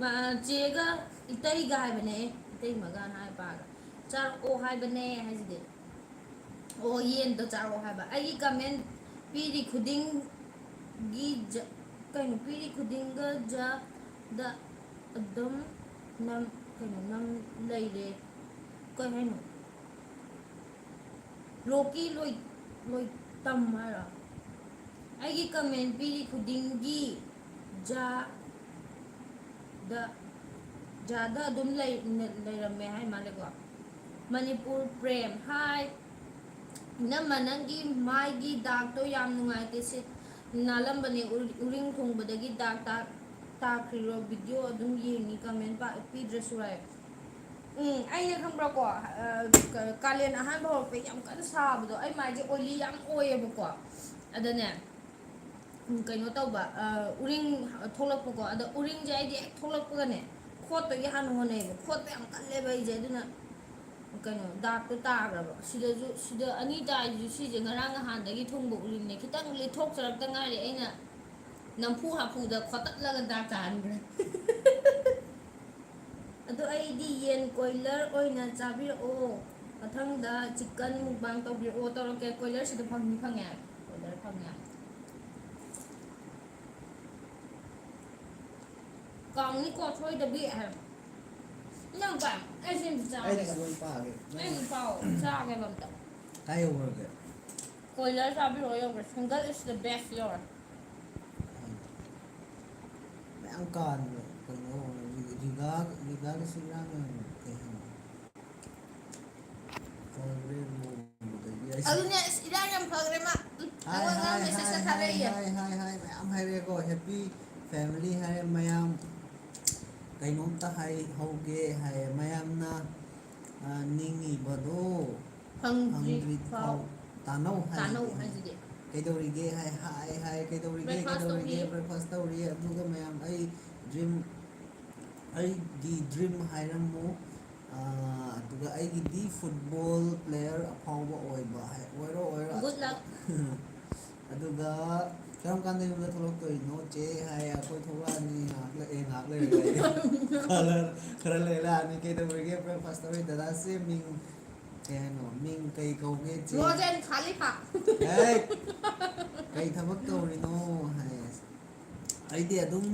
ꯃꯥ, ꯆꯦꯒ ꯏꯇꯩꯒ ꯍꯥꯏꯕꯅꯦ, ꯏꯇꯩꯃꯒ ꯍꯥꯏ ꯄꯥꯒ꯫ ꯆꯥꯔꯛꯑꯣ ꯍꯥꯏꯕꯅꯦ ꯍꯥꯏꯁꯤꯗꯤ꯫ ꯑꯣ, ꯌꯦꯟꯗꯣ ꯆꯥꯔꯛꯑꯣ ꯍꯥꯏꯕ꯫ ꯑꯩꯒꯤ ꯀꯃꯦꯟ ꯄꯤꯔꯤ ꯈꯨꯗꯤꯡꯒꯤ ꯖ-, ꯀꯩꯅꯣ, ꯄꯤꯔꯤ ꯈꯨꯗꯤꯡꯒ ꯖ-, ꯗ ꯑꯗꯨꯝ ꯅꯝ-, ꯀꯩꯅꯣ, ꯅꯝ ꯂꯩꯔꯦ꯫ ꯀꯩ ꯍꯥꯏꯅꯣ? ꯔꯣꯀꯤ ꯂꯣꯏ-, ꯂꯣꯏꯇꯝ ꯍꯥꯏꯔꯣ? ꯑꯩꯒꯤ ꯀꯃꯦꯟ ꯄꯤꯔꯤ ꯈꯨꯗꯤꯡꯒꯤ ꯖꯥ-, ꯗ, ꯖꯥꯗ ꯑꯗꯨꯝ ꯂꯩ-, ꯂꯩꯔꯝꯃꯦ ꯍꯥꯏ ꯃꯥꯜꯂꯦꯀꯣ꯫ ꯃꯅꯤꯄꯨꯔ ꯄ꯭ꯔꯦꯝ, ꯍꯥꯏ꯫ ꯏꯅꯝꯃ, ꯅꯪꯒꯤ ꯃꯥꯏꯒꯤ ꯗꯥꯛꯇꯣ ꯌꯥꯝ ꯅꯨꯡꯉꯥꯏꯇꯦ꯫ ꯁꯤ ꯅꯥꯜꯂꯝꯕꯅꯦ, ꯎꯔꯤ-, ꯎꯔꯤꯡ ꯊꯨꯡꯕꯗꯒꯤ ꯗꯥꯛ ꯇꯥ-, ꯇꯥꯈ꯭ꯔꯤꯔꯣ? ꯚꯤꯗꯤꯑꯣ ꯑꯗꯨꯝ ꯌꯦꯡꯉꯤ, ꯀꯃꯦꯟ ꯄꯥ-, ꯄꯤꯗ꯭ꯔꯁꯨ ꯌꯥꯏ꯫ ꯎꯝ, ꯑꯩꯅ ꯈꯪꯕ꯭ꯔꯥꯀꯣ, ꯑ, ꯀ-, ꯀꯥꯂꯦꯟ ꯑꯍꯥꯟꯕ ꯍꯧꯔꯛꯄꯩ ꯌꯥꯝ ꯀꯟꯅ ꯁꯥꯕꯗꯣ, ꯑꯩ ꯃꯥꯏꯁꯦ oily ꯌꯥꯝ ꯑꯣꯏꯌꯦꯕꯀꯣ꯫ ꯑꯗꯅꯦ, ꯎꯝ, ꯀꯩꯅꯣ ꯇꯧꯕ, ꯑ, ꯎꯔꯤꯡ ꯊꯣꯛꯂꯛꯄꯀꯣ꯫ ꯑꯗ ꯎꯔꯤꯡꯁꯦ ꯑꯩꯗꯤ ꯍꯦꯛ ꯊꯣꯛꯂꯛꯄꯒꯅꯦ, ꯈꯣꯠꯄꯒꯤ ꯍꯥꯟꯅ ꯍꯣꯠꯅꯩꯌꯦꯕ꯫ ꯈꯣꯠꯄ ꯌꯥꯝ ꯀꯜꯂꯦꯕ ꯑꯩꯁꯦ꯫ ꯑꯗꯨꯅ ꯀꯩꯅꯣ, ꯗꯥꯛꯇꯣ ꯇꯥꯈ꯭ꯔꯕ꯫ ꯁꯤꯗꯁꯨ, ꯁꯤꯗ ꯑꯅꯤ ꯇꯥꯏꯁꯤꯁꯨ, ꯁꯤꯁꯦ ꯉꯔꯥꯡ ꯅꯍꯥꯟꯗꯒꯤ ꯊꯨꯡꯕ ꯎꯔꯤꯡꯅꯦ꯫ ꯈꯤꯇꯪ ꯂꯤꯊꯣꯛꯆꯔꯛꯇ ꯉꯥꯏꯔꯤ꯫ ꯑꯩꯅ ꯅꯝꯐꯨ ꯍꯥꯐꯨꯗ ꯈꯣꯠꯇꯠꯂꯒ ꯗꯥꯛ ꯇꯥꯍꯟꯈ꯭ꯔꯦ꯫ ꯑꯗꯣ ꯑꯩꯗꯤ ꯌꯦꯟ ꯀꯣꯏꯂꯔ ꯑꯣꯏꯅ ꯆꯥꯕꯤꯔꯛꯑꯣ꯫ ꯃꯊꯪꯗ chicken mukbang ꯇꯧꯕꯤꯔꯛꯑꯣ꯫ ꯇꯧꯔꯛꯀꯦ꯫ ꯀꯣꯏꯂꯔꯁꯤꯗ ꯐꯪꯅꯤ ꯈꯪꯉꯦ꯫ ꯀꯣꯏꯂꯔ ꯐꯪꯉꯦ꯫ ꯀꯥꯎꯅꯤꯀꯣ ꯁꯣꯏꯗꯕꯤ꯫ ꯏꯅꯥꯎꯄꯥ, ꯑꯩ ꯁꯤ ꯑꯝꯇ ꯆꯥꯒꯦꯕ꯫ ꯑꯩꯁꯨ ꯂꯣꯏ ꯄꯥꯒꯦ꯫ ꯑꯩ ꯄꯥꯎ ꯆꯥꯒꯦꯕ ꯑꯝꯇ꯫ ꯀꯥꯏ ꯌꯧꯈ꯭ꯔꯒꯦ? ꯀꯣꯏꯂꯔ ꯆꯥꯕꯤꯔꯛꯑꯣ ꯌꯧꯈ꯭ꯔꯦ꯫ Single is the best ꯌꯧꯔꯦ꯫ ꯃꯌꯥꯝ ꯀꯥꯟꯕ ꯀꯩꯅꯣ ꯔꯤꯒꯥ, ꯔꯤꯒꯥꯒ ꯁꯤꯒꯥꯒ ꯀꯩ ꯍꯥꯏꯅꯣ? ꯐꯈ꯭ꯔꯦ ꯂꯨꯍꯣꯡꯕꯗꯒꯤ ꯑꯩꯁꯦ꯫ ꯑꯗꯨꯅꯦ ꯑꯁ ꯏꯔꯥꯡ ꯌꯥꯝ ꯐꯈ꯭ꯔꯦ ꯃꯥ꯫ ꯎꯝ, ꯍꯥꯏ, ꯑꯩꯉꯣꯟꯗ ꯍꯥꯏ, ꯃꯦꯁꯦꯖ ꯍꯥꯏ, ꯊꯥꯔꯛꯏꯌꯦ꯫ ꯍꯥꯏ, ꯍꯥꯏ, ꯍꯥꯏ, ꯃꯌꯥꯝ ꯍꯥꯏꯔꯛꯑꯦꯀꯣ꯫ Happy family ꯍꯥꯏꯔꯦ ꯃꯌꯥꯝ꯫ ꯀꯩꯅꯣꯝꯇ ꯍꯥꯏꯍꯧꯒꯦ ꯍꯥꯏꯌꯦ ꯃꯌꯥꯝꯅ, ꯑ, ꯅꯤꯡꯉꯤꯕꯗꯣ ꯐꯪꯗ꯭ꯔꯤ ꯐꯪꯗ꯭ꯔꯤ ꯐꯥꯎ ꯐꯥꯎ ꯇꯥꯅꯧ ꯍꯥꯏꯁꯤꯗꯤ꯫ ꯇꯥꯅꯧ ꯍꯥꯏꯁꯤꯗꯤ꯫ ꯀꯩꯗꯧꯔꯤꯒꯦ ꯍꯥꯏ, ꯍꯥꯏ, ꯍꯥꯏ, ꯀꯩꯗꯧꯔꯤꯒꯦ, breakfast ꯀꯩꯗꯧꯔꯤꯒꯦ, ꯇꯧꯔꯤ꯫ Breakfast ꯇꯧꯔꯤ꯫ ꯑꯗꯨꯒ ꯃꯌꯥꯝ ꯑꯩ dream, ꯑꯩꯒꯤ dream ꯍꯥꯏꯔꯝꯃꯨ꯫ ꯑ, ꯑꯗꯨꯒ ꯑꯩꯒꯤꯗꯤ football player ꯑꯐꯥꯎꯕ ꯑꯣꯏꯕ ꯍꯥꯏ, ꯑꯣꯏꯔꯣ, ꯑꯣꯏꯔꯣ꯫ Good luck꯫ ꯑꯗꯨꯒ ꯀꯔꯝ ꯀꯥꯟꯗ ꯌꯨꯝꯗ ꯊꯣꯛꯂꯛꯇꯣꯏꯅꯣ ꯆꯦ ꯍꯥꯏ, ꯑꯩꯈꯣꯏ ꯊꯣꯛꯂꯛꯑꯅꯤ ꯉꯥꯏꯍꯥꯛ ꯂꯩ-, ꯑꯦ, ꯉꯥꯏꯍꯥꯛ ꯂꯩꯔꯒ ꯑꯩ ꯈꯔ, ꯈꯔ ꯂꯩꯔ ꯂꯥꯛꯑꯅꯤ꯫ ꯀꯩꯗꯧꯔꯤꯒꯦ? Breakfast ꯇꯧꯔꯤ꯫ ꯗꯗꯥꯁꯦ ꯃꯤꯡ ꯀꯩ ꯍꯥꯏꯅꯣ? ꯃꯤꯡ ꯀꯩ ꯀꯧꯒꯦ ꯆꯦ? ꯔꯣꯖꯦꯟ ꯈꯥꯂꯤꯐꯥ꯫ ꯑꯦ! ꯀꯩ ꯊꯕꯛ ꯇꯧꯔꯤꯅꯣ ꯍꯥꯏ꯫ ꯑꯩꯗꯤ ꯑꯗꯨꯝ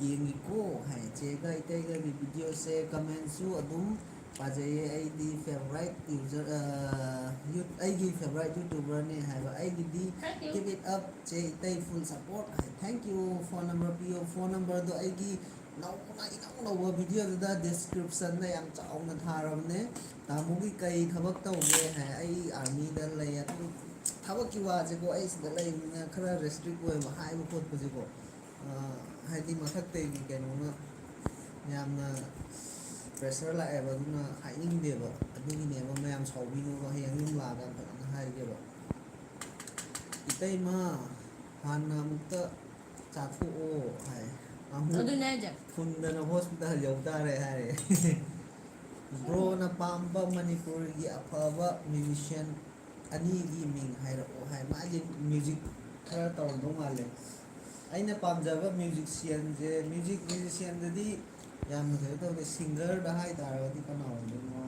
ꯌꯦꯡꯉꯤꯀꯣ ꯍꯥꯏ꯫ ꯆꯦꯒ ꯏꯇꯩꯒꯒꯤ videoꯁꯦ commentꯁꯨ ꯑꯗꯨꯝ ꯄꯥꯖꯩꯌꯦ꯫ ꯑꯩꯗꯤ favourite user, ꯑ, ꯌꯨ-, ꯑꯩꯒꯤ favourite YouTuberꯅꯦ ꯍꯥꯏꯕ꯫ ꯑꯩꯒꯤꯗꯤ Thank you꯫ Keep it up ꯆꯦ ꯏꯇꯩ, full support high. Thank you꯫ Phone number ꯄꯤꯌꯣ꯫ Phone numberꯗꯣ ꯑꯩꯒꯤ ꯅꯧꯅ ꯏꯅꯧ ꯅꯧꯕ videoꯗꯨꯗ descriptionꯗ ꯌꯥꯝ ꯆꯥꯎꯅ ꯊꯥꯔꯕꯅꯦ꯫ ꯇꯥꯃꯣꯒꯤ ꯀꯩ ꯊꯕꯛ ꯇꯧꯒꯦ ꯍꯥꯏ꯫ ꯑꯩ armyꯗ ꯂꯩ꯫ ꯑꯗꯨꯝ ꯊꯕꯛꯀꯤ ꯋꯥꯁꯦꯀꯣ, ꯑꯩ ꯁꯤꯗ ꯂꯩꯕꯅꯤꯅ ꯈꯔ restrict ꯑꯣꯏꯕ ꯍꯥꯏꯕ ꯈꯣꯠꯄꯁꯦꯀꯣ꯫ ꯑ, ꯍꯥꯏꯗꯤ ꯃꯊꯛꯇꯒꯤ ꯀꯩꯅꯣꯅ ꯌꯥꯝꯅ pressure ꯂꯥꯛꯑꯦꯕ, ꯑꯗꯨꯅ ꯍꯥꯏꯅꯤꯡꯗꯦꯕ꯫ ꯑꯗꯨꯒꯤꯅꯦꯕ ꯃꯌꯥꯝ ꯁꯥꯎꯕꯤꯅꯨꯕ, ꯍꯌꯦꯡ ꯌꯨꯝ ꯂꯥꯛꯑꯀꯥꯟꯗ ꯐꯖꯅ ꯍꯥꯏꯒꯦꯕ꯫ "ꯏꯇꯩꯃ, ꯍꯥꯟꯅ ꯑꯃꯨꯛꯇ ꯆꯥꯊꯣꯛꯑꯣ" ꯍꯥꯏ꯫ ꯑꯃꯨꯛ ꯑꯗꯨꯅꯦ ꯍꯥꯏꯁꯦ꯫ ꯐꯨꯟꯗꯅ hospital ꯌꯧ ꯇꯥꯔꯦ ꯍꯥꯏꯔꯦ꯫ Broꯅ ꯄꯥꯝꯕ ꯃꯅꯤꯄꯨꯔꯒꯤ ꯑꯐꯕ musician ꯑꯅꯤꯒꯤ ꯃꯤꯡ ꯍꯥꯏꯔꯛꯑꯣ ꯍꯥꯏ꯫ ꯃꯥꯒꯤ music ꯈꯔ ꯇꯧꯔꯝꯗꯧ ꯃꯥꯜꯂꯦ꯫ ꯑꯩꯅ ꯄꯥꯝꯖꯕ musicianꯁꯦ, music, musicianꯗꯗꯤ ꯌꯥꯝꯅ ꯀꯩꯅꯣ ꯇꯧꯗꯦ꯫ Singerꯗ ꯍꯥꯏ ꯇꯥꯔꯒꯗꯤ ꯀꯅꯥ ꯑꯣꯏꯗꯣꯏꯅꯣ?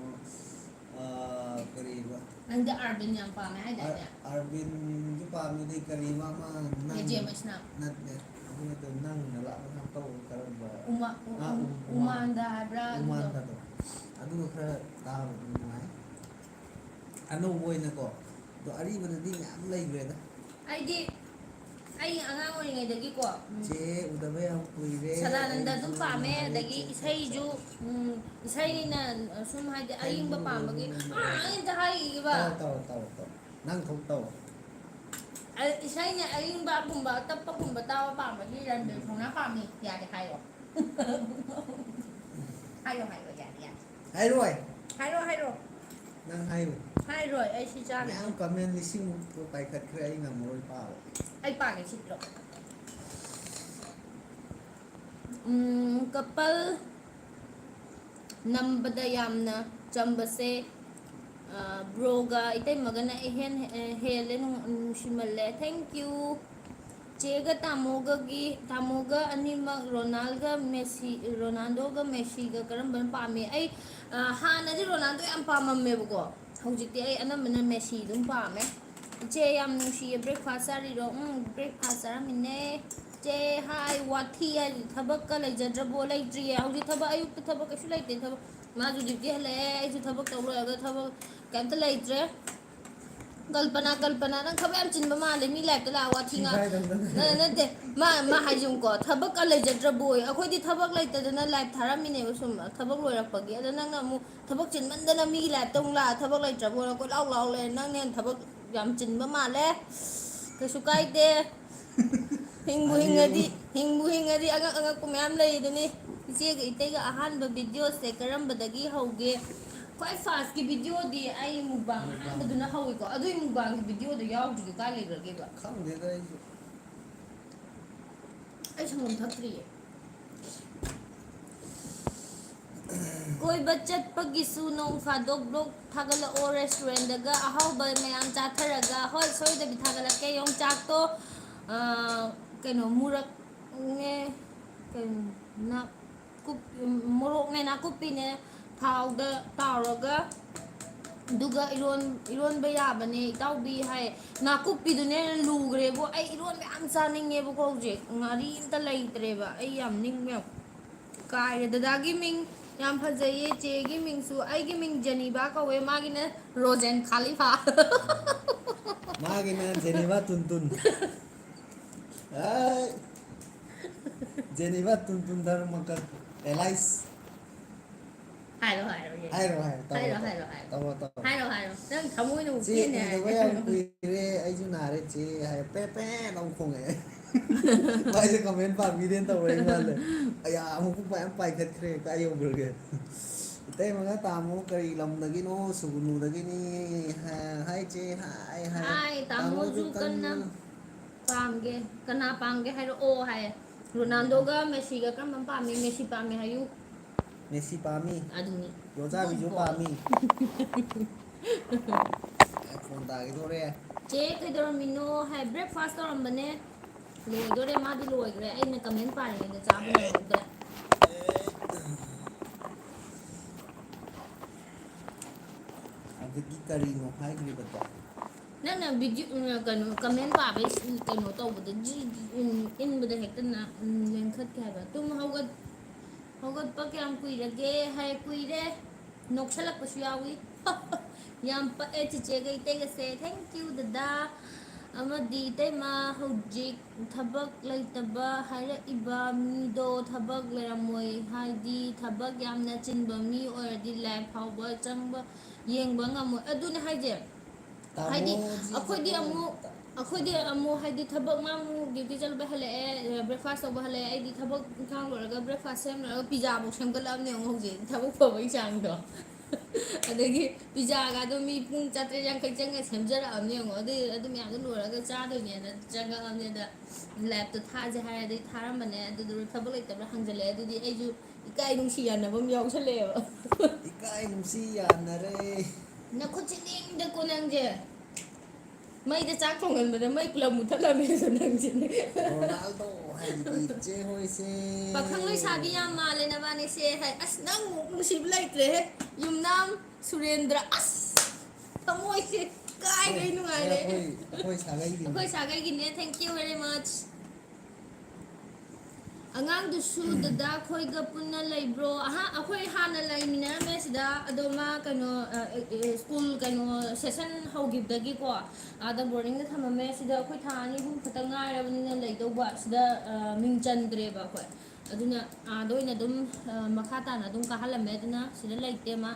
ꯑꯥ, ꯀꯔꯤꯕ? ꯅꯪꯗꯤ ꯑꯥꯔꯕꯤꯟ ꯌꯥꯝ ꯄꯥꯝꯃꯦ ꯍꯥꯏꯗꯥꯏꯅꯦ? ꯑꯥꯔꯕꯤꯟꯁꯨ ꯄꯥꯝꯃꯤꯗꯤ ꯀꯔꯤ ꯃꯥ ꯃꯥ ꯅꯪ ꯅꯦꯖꯦ ꯃꯩꯁꯅꯥꯝ꯫ ꯅꯠꯇꯦ꯫ ꯑꯗꯨ ꯅꯠꯇꯦ, ꯅꯪꯅ ꯂꯥꯛꯅ ꯇꯧꯕ ꯀꯔꯝꯕ? ꯎꯃꯥ ꯎ- ꯑꯥ, ꯎ- ꯎ- ꯎꯃꯥꯟ꯫ ꯎꯃꯥꯟꯗ ꯍꯥꯏꯕ꯭ꯔꯥ ꯑꯗꯨꯗꯣ? ꯎꯃꯥꯟꯗꯗꯣ꯫ ꯑꯗꯨꯒ ꯈꯔ ꯇꯥꯕꯗꯤ ꯅꯨꯡꯉꯥꯏ꯫ ꯑꯅꯧꯕ ꯑꯣꯏꯅꯀꯣ꯫ ꯑꯗꯣ ꯑꯔꯤꯕꯗꯗꯤ ꯃꯌꯥꯝ ꯂꯩꯈ꯭ꯔꯦꯗ꯫ ꯑꯩꯗꯤ ꯑꯩ ꯑꯉꯥꯡ ꯑꯣꯏꯔꯤꯉꯩꯗꯒꯤꯀꯣ, ꯎꯝ, ꯆꯦ ꯎꯗꯕ ꯌꯥꯝ ꯀꯨꯏꯔꯦ꯫ ꯁꯗꯥꯅꯟꯗ ꯑꯩꯁꯨ ꯑꯗꯨꯝ ꯄꯥꯝꯃꯦ, ꯅꯍꯥꯟ ꯑꯗꯒꯤ ꯆꯦ ꯏꯁꯩꯁꯨ, ꯎꯝ, ꯏꯁꯩꯅ ꯁꯨꯝ ꯍꯥꯏꯗꯤ ꯑꯏꯪꯕ ꯄꯥꯝꯕꯒꯤ꯫ ꯑꯥ, ꯑꯩ ꯑꯝꯇ ꯍꯥꯏꯈꯤꯒꯦꯕ꯫ ꯇꯧ, ꯇꯧ, ꯇꯧ, ꯇꯧ꯫ ꯅꯪ ꯊꯣꯛ ꯇꯧ꯫ ꯑ, ꯏꯁꯩꯅ ꯑꯏꯪꯕꯒꯨꯝꯕ, ꯇꯞꯄꯒꯨꯝꯕ ꯇꯥꯕ ꯄꯥꯝꯕꯒꯤ ꯔꯟꯕꯤꯔ ꯊꯧꯅꯥ ꯄꯥꯝꯃꯤ꯫ ꯌꯥꯔꯦ, ꯍꯥꯏꯌꯣ꯫ ꯍꯥꯏꯌꯣ, ꯍꯥꯏꯌꯣ, ꯌꯥꯔꯦ, ꯌꯥꯔꯦ꯫ ꯍꯥꯏꯔꯣꯏ꯫ ꯍꯥꯏꯔꯣ, ꯍꯥꯏꯔꯣ꯫ ꯅꯪ ꯍꯥꯏꯌꯨ꯫ ꯍꯥꯏꯔꯣꯏ, ꯑꯩ ꯁꯤ ꯆꯥꯔꯣꯏ꯫ ꯃꯌꯥꯝ ꯀꯃꯦꯟ ꯂꯤꯁꯤꯡꯃꯨꯛ ꯄꯥꯏꯈꯠꯈ꯭ꯔꯦ, ꯑꯩ ꯉꯝꯃꯔꯣꯏ ꯄꯥꯕ꯫ ꯑꯩ ꯄꯥꯒꯦ ꯁꯤꯠꯂꯣ꯫ ꯎꯝ, ꯀꯄꯜ ꯅꯝꯕꯗ ꯌꯥꯝꯅ ꯆꯝꯕꯁꯦ, ꯑ, ꯕ꯭ꯔꯣꯒ ꯏꯇꯩꯃꯒꯅ ꯏꯍꯦꯟ ꯍꯦꯜꯂꯦ, ꯅꯨꯡ- ꯅꯨꯡꯁꯤꯃꯜꯂꯦ꯫ Thank you꯫ ꯆꯦꯒ ꯇꯥꯃꯣꯒꯒꯤ, ꯇꯥꯃꯣꯒ ꯑꯅꯤꯃꯛ ꯔꯣꯅꯥꯜꯒ ꯃꯦꯁꯤ, ꯔꯣꯅꯥꯜꯗꯣꯒ ꯃꯦꯁꯤꯒ ꯀꯔꯝꯕꯅ ꯄꯥꯝꯃꯤ? ꯑꯩ, ꯑ, ꯍꯥꯟꯅꯗꯤ ꯔꯣꯅꯥꯜꯗꯣ ꯌꯥꯝ ꯄꯥꯝꯃꯝꯃꯦꯕꯀꯣ, ꯍꯧꯖꯤꯛꯇꯤ ꯑꯩ ꯑꯅꯝꯕꯅ ꯃꯦꯁꯤ ꯑꯗꯨꯝ ꯄꯥꯝꯃꯦ꯫ ꯏꯆꯦ, ꯌꯥꯝ ꯅꯨꯡꯁꯤꯌꯦ꯫ Breakfast ꯆꯥꯔꯤꯔꯣ? ꯎꯝ, breakfast ꯆꯥꯔꯝꯃꯤꯅꯦ꯫ ꯆꯦ, ꯍꯥꯏ, ꯋꯥꯊꯤ ꯍꯥꯏꯁꯤ ꯊꯕꯛꯀ ꯂꯩꯖꯗ꯭ꯔꯕꯣ? ꯂꯩꯇ꯭ꯔꯤꯌꯦ꯫ ꯍꯧꯖꯤꯛ ꯊꯕꯛ, ꯑꯌꯨꯛꯇ ꯊꯕꯛ ꯀꯩꯁꯨ ꯂꯩꯇꯦ꯫ ꯊꯕꯛ, ꯃꯥꯁꯨ duty ꯍꯜꯂꯛꯑꯦ, ꯑꯩꯁꯨ ꯊꯕꯛ ꯇꯧ ꯂꯣꯏꯔꯒ ꯊꯕꯛ ꯀꯩꯝꯇ ꯂꯩꯇ꯭ꯔꯦ꯫ ꯀꯜꯄꯅꯥ, ꯀꯜꯄꯅꯥ, ꯅꯪ ꯊꯕꯛ ꯌꯥꯝ ꯆꯤꯟꯕ ꯃꯥꯜꯂꯦ꯫ ꯃꯤ live ꯇ ꯂꯥꯛꯑ ꯋꯥꯊꯤ ꯉꯥꯡ-, ꯅ-, ꯅꯠꯇꯦ, ꯃꯥ, ꯃꯥ ꯍꯥꯏꯁꯦ ꯌꯦꯡꯉꯨꯀꯣ, ꯊꯕꯛꯀ ꯂꯩꯖꯗ꯭ꯔꯕꯣꯌꯦ꯫ ꯑꯩꯈꯣꯏꯗꯤ ꯊꯕꯛ ꯂꯩꯇꯗꯅ live ꯊꯥꯔꯝꯃꯤꯅꯦꯕ ꯁꯨꯝ, ꯊꯕꯛ ꯂꯣꯏꯔꯛꯄꯒꯤ꯫ ꯑꯗꯣ ꯅꯪꯅ ꯑꯃꯨꯛ ꯊꯕꯛ ꯆꯤꯟꯃꯟꯗꯅ ꯃꯤꯒꯤ live ꯇ ꯑꯃꯨꯛ ꯂꯥꯛꯑ ꯊꯕꯛ ꯂꯩꯇ꯭ꯔꯕꯣꯅ ꯀꯣꯏꯂꯥꯎ ꯂꯥꯎ ꯂꯩꯔꯦ꯫ ꯅꯪꯅ ꯍꯦꯟꯅ ꯊꯕꯛ ꯌꯥꯝ ꯆꯤꯟꯕ ꯃꯥꯜꯂꯦ꯫ ꯀꯩꯁꯨ ꯀꯥꯏꯗꯦ꯫ ꯍꯤꯡꯕꯨ ꯍꯤꯡꯉꯗꯤ, ꯍꯤꯡꯕꯨ ꯍꯤꯡꯉꯗꯤ ꯑꯉꯛ ꯑꯉꯛꯄ ꯃꯌꯥꯝ ꯂꯩꯔꯤꯗꯨꯅꯤ꯫ ꯏꯆꯦꯒ ꯏꯇꯩꯒ ꯑꯍꯥꯟꯕ video ꯁꯦ ꯀꯔꯝꯕꯗꯒꯤ ꯍꯧꯒꯦ? ꯈ꯭ꯋꯥꯏ first ꯀꯤ video ꯗꯤ ꯑꯩ mukbang ꯑꯍꯥꯟꯕꯗꯨꯅ ꯍꯧꯋꯤꯀꯣ꯫ ꯑꯗꯨꯏ mukbang ꯒꯤ video ꯗꯣ ꯌꯥꯎꯗ꯭ꯔꯤꯗꯣ ꯀꯥꯏ ꯂꯩꯈ꯭ꯔꯒꯦꯕ? ꯈꯪꯗꯦꯗ ꯑꯩꯁꯨ꯫ ꯑꯩ ꯁꯪꯒꯣꯝ ꯊꯛꯇ꯭ꯔꯤꯌꯦ꯫ ꯀꯣꯏꯕ ꯆꯠꯄꯒꯤꯁꯨ ꯅꯣꯡ ꯐꯥꯗꯣꯛ vlog ꯊꯥꯒꯠꯂꯛꯑꯣ꯫ Restaurant ꯇꯒ ꯑꯍꯥꯎꯕ ꯃꯌꯥꯝ ꯆꯥꯊꯔꯒ꯫ ꯍꯣꯏ, ꯁꯣꯏꯗꯕꯤ ꯊꯥꯒꯠꯂꯛꯀꯦ꯫ ꯌꯣꯡꯆꯥꯛꯇꯣ, ꯑ, ꯀꯩꯅꯣ, ꯃꯨꯔꯛꯅꯦ, ꯀꯩꯅꯣ, ꯅꯥꯀꯨꯞ-, ꯃꯣꯔꯣꯛꯅꯦ, ꯅꯥꯀꯨꯞꯄꯤꯅꯦ, ꯊꯥꯎꯗ ꯇꯥꯎꯔꯒ ꯑꯗꯨꯒ ꯏꯔꯣꯟ-, ꯏꯔꯣꯟꯕ ꯌꯥꯕꯅꯦ ꯏꯇꯥꯎꯕꯤ ꯍꯥꯏ꯫ ꯅꯥꯀꯨꯞꯄꯤꯗꯨꯅ ꯍꯦꯟꯅ ꯂꯨꯈ꯭ꯔꯦꯕꯨ꯫ ꯑꯩ ꯏꯔꯣꯟꯕ ꯌꯥꯝ ꯆꯥꯅꯤꯡꯉꯦꯕꯀꯣ ꯍꯧꯖꯤꯛ꯫ ꯉꯥꯔꯤ ꯑꯝꯇ ꯂꯩꯇ꯭ꯔꯦꯕ꯫ ꯑꯩ ꯌꯥꯝ ꯅꯤꯡꯕ ꯌꯥꯝ ꯀꯥꯏꯔꯦ꯫ ꯗꯗꯥꯒꯤ ꯃꯤꯡ ꯌꯥꯝ ꯐꯖꯩꯌꯦ꯫ ꯆꯦꯒꯤ ꯃꯤꯡꯁꯨ, ꯑꯩꯒꯤ ꯃꯤꯡ ꯖꯦꯅꯤꯕꯥ ꯀꯧꯋꯦ, ꯃꯥꯒꯤꯅ ꯔꯣꯖꯦꯟ ꯈꯥꯂꯤꯐꯥ꯫ ꯃꯥꯒꯤꯅ ꯖꯦꯅꯤꯕꯥ ꯇꯨꯟꯇꯨꯟ꯫ ꯑꯥꯏ꯫ ꯖꯦꯅꯤꯕꯥ ꯇꯨꯟꯇꯨꯟ ꯙꯔꯃꯀꯔ ꯑꯦꯂꯥꯏꯁ꯫ ꯍꯥꯏꯔꯣ, ꯍꯥꯏꯔꯣ, ꯌꯦꯡꯒꯦ꯫ ꯍꯥꯏꯔꯣ, ꯍꯥꯏꯔꯣ, ꯇꯧꯔꯣ, ꯍꯥꯏꯔꯣ, ꯇꯧꯔꯣ꯫ ꯍꯥꯏꯔꯣ, ꯍꯥꯏꯔꯣ꯫ ꯇꯧꯔꯣ, ꯇꯧꯔꯣ꯫ ꯍꯥꯏꯔꯣ, ꯍꯥꯏꯔꯣ꯫ ꯅꯪ ꯊꯃꯣꯏꯅ ꯑꯃꯨꯛ ꯆꯦ, ꯄꯦꯟꯅꯦ ꯍꯥꯏꯔꯒꯦ꯫ ꯎꯗꯕ ꯌꯥꯝ ꯀꯨꯏꯔꯦ, ꯑꯩꯁꯨ ꯅꯥꯔꯦ ꯆꯦ ꯍꯥꯏ, ꯄꯦ ꯄꯦ ꯂꯥꯎ ꯈꯣꯡꯉꯛꯑꯦ꯫ ꯃꯥꯏꯁꯦ comment ꯄꯥꯝꯕꯤꯗꯦꯅ ꯇꯧꯔꯛꯏ ꯃꯥꯜꯂꯦ꯫ ꯑꯌꯥ, ꯑꯃꯨꯛ ꯄꯥꯏ-, ꯄꯥꯏꯈꯠꯈ꯭ꯔꯦ, ꯀꯥꯏ ꯌꯧꯈ꯭ꯔꯒꯦ? ꯏꯇꯩꯃꯒ ꯇꯥꯃꯣ ꯀꯔꯤ ꯂꯝꯗꯒꯤꯅꯣ? ꯁꯨꯒꯨꯅꯨꯗꯒꯤꯅꯤ꯫ ꯍꯥ-, ꯍꯥꯏ ꯆꯦ, ꯍꯥꯏ, ꯍꯥꯏ꯫ ꯍꯥꯏ, ꯇꯥꯃꯣꯁꯨ ꯇꯥꯃꯣꯁꯨ ꯀꯟꯅ ꯀꯟꯅ ꯄꯥꯝꯒꯦ꯫ ꯀꯅꯥ ꯄꯥꯝꯒꯦ ꯍꯥꯏꯔꯛꯑꯣ ꯍꯥꯏꯌꯦ꯫ ꯔꯣꯅꯥꯜꯗꯣꯒ ꯃꯦꯁꯤꯒ ꯀꯔꯝꯕ ꯄꯥꯝꯃꯤ? ꯃꯦꯁꯤ ꯄꯥꯝꯃꯦ ꯍꯥꯏꯌꯨ꯫ ꯃꯦꯁꯤ ꯄꯥꯝꯃꯤ꯫ ꯑꯗꯨꯅꯤ꯫ ꯌꯣꯟꯆꯥꯕꯤꯁꯨ ꯄꯥꯝꯃꯤ꯫ ꯑꯦ, phone ꯇꯥꯈꯤꯗꯣꯔꯦ꯫ ꯆꯦ ꯀꯩꯗꯧꯔꯝꯃꯤꯅꯣ ꯍꯥꯏ, breakfast ꯇꯧꯔꯝꯕꯅꯦ꯫ ꯂꯣꯏꯗꯣꯔꯦ, ꯃꯥꯗꯤ ꯂꯣꯏꯈ꯭ꯔꯦ꯫ ꯑꯩꯅ comment ꯄꯥꯔꯤꯉꯩꯗ ꯆꯥꯕ ꯅꯪꯍꯧꯗ꯭ꯔꯦ꯫ ꯑꯗꯒꯤ ꯀꯔꯤꯅꯣ ꯍꯥꯏꯈ꯭ꯔꯤꯕꯗꯣ? ꯅꯪꯅ video, ꯎꯝ, ꯀꯩꯅꯣ, comment ꯄꯥꯕꯩ ꯀꯩꯅꯣ ꯇꯧꯕꯗ ꯖꯤ-, ꯖꯤ-, ꯎꯝ, ꯏꯟꯕꯗ ꯍꯦꯛꯇ ꯅ-, ꯎꯝ, ꯂꯦꯡꯈꯠꯈꯤ ꯍꯥꯏꯕ꯫ ꯇꯨꯝ ꯍꯧꯒꯠ-, ꯍꯧꯒꯠꯄ ꯀꯌꯥꯝ ꯀꯨꯏꯔꯒꯦ ꯍꯥꯏ, ꯀꯨꯏꯔꯦ꯫ ꯅꯣꯛꯁꯜꯂꯛꯄꯁꯨ ꯌꯥꯎꯏ꯫ ꯌꯥꯝ ꯄꯛꯑꯦ ꯆꯤꯆꯦꯒ ꯏꯇꯩꯒꯁꯦ꯫ Thank you ꯗꯗꯥ꯫ ꯑꯃꯗꯤ ꯏꯇꯩꯃ, ꯍꯧꯖꯤꯛ ꯊꯕꯛ ꯂꯩꯇꯕ ꯍꯥꯏꯔꯛꯏꯕ ꯃꯤꯗꯣ ꯊꯕꯛ ꯂꯩꯔꯝꯃꯣꯏ, ꯍꯥꯏꯗꯤ ꯊꯕꯛ ꯌꯥꯝꯅ ꯆꯤꯟꯕ ꯃꯤ ꯑꯣꯏꯔꯗꯤ live ꯐꯥꯎꯕ ꯆꯪꯕ, ꯌꯦꯡꯕ ꯉꯝꯃꯣꯏ꯫ ꯑꯗꯨꯅꯦ ꯍꯥꯏꯁꯦ꯫ ꯍꯥꯏꯗꯤ ꯇꯥꯃꯣꯖꯤꯁꯨ ꯑꯩꯈꯣꯏꯗꯤ ꯑꯃꯨꯛ, ꯑꯩꯈꯣꯏꯗꯤ ꯑꯃꯨꯛ ꯍꯥꯏꯗꯤ ꯊꯕꯛ ꯃꯥ ꯑꯃꯨꯛ duty ꯆꯠꯂꯨꯕ ꯍꯜꯂꯛꯑꯦ, breakfast ꯇꯧꯕ ꯍꯜꯂꯛꯑꯦ, ꯑꯩꯗꯤ ꯊꯕꯛ ꯏꯪꯈꯥꯡ ꯂꯣꯏꯔꯒ breakfast ꯁꯦꯝ ꯂꯣꯏꯔꯒ pizza ꯐꯥꯎ ꯁꯦꯝꯒꯠꯂꯛꯑꯕꯅꯦ ꯑꯃꯨꯛ ꯍꯧꯖꯤꯛ ꯊꯕꯛ ꯐꯕꯒꯤ ꯆꯥꯡꯗꯣ꯫ ꯑꯗꯒꯤ pizza ꯒꯗꯣ ꯃꯤ ꯄꯨꯡ ꯆꯥꯇ꯭ꯔꯦꯠ ꯌꯥꯡꯈꯩ ꯆꯪꯉ ꯁꯦꯝꯖꯔꯛꯑꯕꯅꯦ ꯌꯦꯡꯉꯣ꯫ ꯑꯗꯨ, ꯑꯗꯨ ꯃꯌꯥꯝꯗꯣ ꯂꯣꯏꯔꯒ ꯆꯥꯗꯣꯏꯅꯦꯅ ꯆꯪꯉꯛꯑꯕꯅꯦ꯫ ꯑꯗ live ꯇꯣ ꯊꯥꯁꯦ ꯍꯥꯏꯔꯗꯤ ꯊꯥꯔꯝꯕꯅꯦ꯫ ꯑꯗꯨꯗꯨ ꯊꯕꯛ ꯂꯩꯇꯕ꯭ꯔꯥ ꯍꯪꯖꯜꯂꯛꯑꯦ꯫ ꯑꯗꯨꯗꯤ ꯑꯩꯁꯨ ꯏꯀꯥꯏ ꯅꯨꯡꯁꯤ ꯌꯥꯅꯕ ꯑꯃ ꯌꯥꯎꯁꯜꯂꯛꯑꯦꯕ꯫ ꯏꯀꯥꯏ ꯅꯨꯡꯁꯤ ꯌꯥꯅꯔꯦ꯫ ꯅꯈꯨꯠꯁꯤ ꯂꯦꯡꯗꯀꯣ ꯅꯪꯁꯦ꯫ ꯃꯩꯗ ꯆꯥꯛ ꯊꯣꯡꯍꯟꯕꯗ ꯃꯩ ꯄꯨꯂꯞ ꯃꯨꯠꯊꯠꯂꯝꯃꯦ ꯅꯪꯁꯤꯅꯦ꯫ ꯔꯣꯅꯥꯜꯗꯣ ꯍꯥꯏꯁꯤꯗꯤ ꯏꯆꯦ ꯍꯣꯏꯁꯦ꯫ ꯄꯥꯈꯪ ꯂꯩꯁꯥꯕꯤ ꯌꯥꯝ ꯃꯥꯜꯂꯦ ꯅꯕꯥꯅꯤꯁꯦ ꯍꯥꯏ꯫ ꯑꯁ, ꯅꯪ ꯃꯨꯛ ꯅꯨꯡꯁꯤꯕ ꯂꯩꯇ꯭ꯔꯦꯍꯦ꯫ ꯌꯨꯝꯅꯥꯝ ꯁꯨꯔꯦꯟꯗ꯭ꯔ꯫ ꯑꯁ! ꯊꯃꯣꯏꯁꯦ ꯀꯥꯏꯈꯩ ꯅꯨꯡꯉꯥꯏꯔꯦ꯫ ꯑꯩꯈꯣꯏ ꯁꯥꯒꯩꯒꯤꯅꯦ꯫ ꯑꯩꯈꯣꯏ ꯁꯥꯒꯩꯒꯤꯅꯦ, thank you very much꯫ ꯑꯉꯥꯡꯗꯨꯁꯨ ꯗꯗꯥ ꯈꯣꯏꯒ ꯄꯨꯟꯅ ꯂꯩꯕ꯭ꯔꯣ? ꯑꯍꯥ, ꯑꯩꯈꯣꯏ ꯍꯥꯟꯅ ꯂꯩꯃꯤꯟꯅꯔꯝꯃꯦ ꯁꯤꯗ, ꯑꯗꯣ ꯃꯥ ꯀꯩꯅꯣ, ꯁ꯭ꯀꯨꯜ ꯀꯩꯅꯣ ꯁꯦꯁꯟ ꯍꯧꯈꯤꯕꯗꯒꯤꯀꯣ, ꯑꯥꯗ ꯕꯣꯔꯗꯤꯡꯗ ꯊꯝꯃꯝꯃꯦ꯫ ꯁꯤꯗ ꯑꯩꯈꯣꯏ ꯊꯥ ꯑꯅꯤ ꯑꯍꯨꯝ ꯈꯛꯇ ꯉꯥꯏꯔꯕꯅꯤꯅ ꯂꯩꯗꯧꯕ, ꯁꯤꯗ ꯃꯤꯡ ꯆꯟꯗ꯭ꯔꯦꯕ ꯑꯩꯈꯣꯏ꯫ ꯑꯗꯨꯅ ꯑꯥꯗ ꯑꯣꯏꯅ ꯑꯗꯨꯝ ꯃꯈꯥ ꯇꯥꯅ ꯑꯗꯨꯝ ꯀꯥꯍꯜꯂꯝꯃꯦ꯫ ꯑꯗꯨꯅ ꯁꯤꯗ ꯂꯩꯇꯦ ꯃꯥ꯫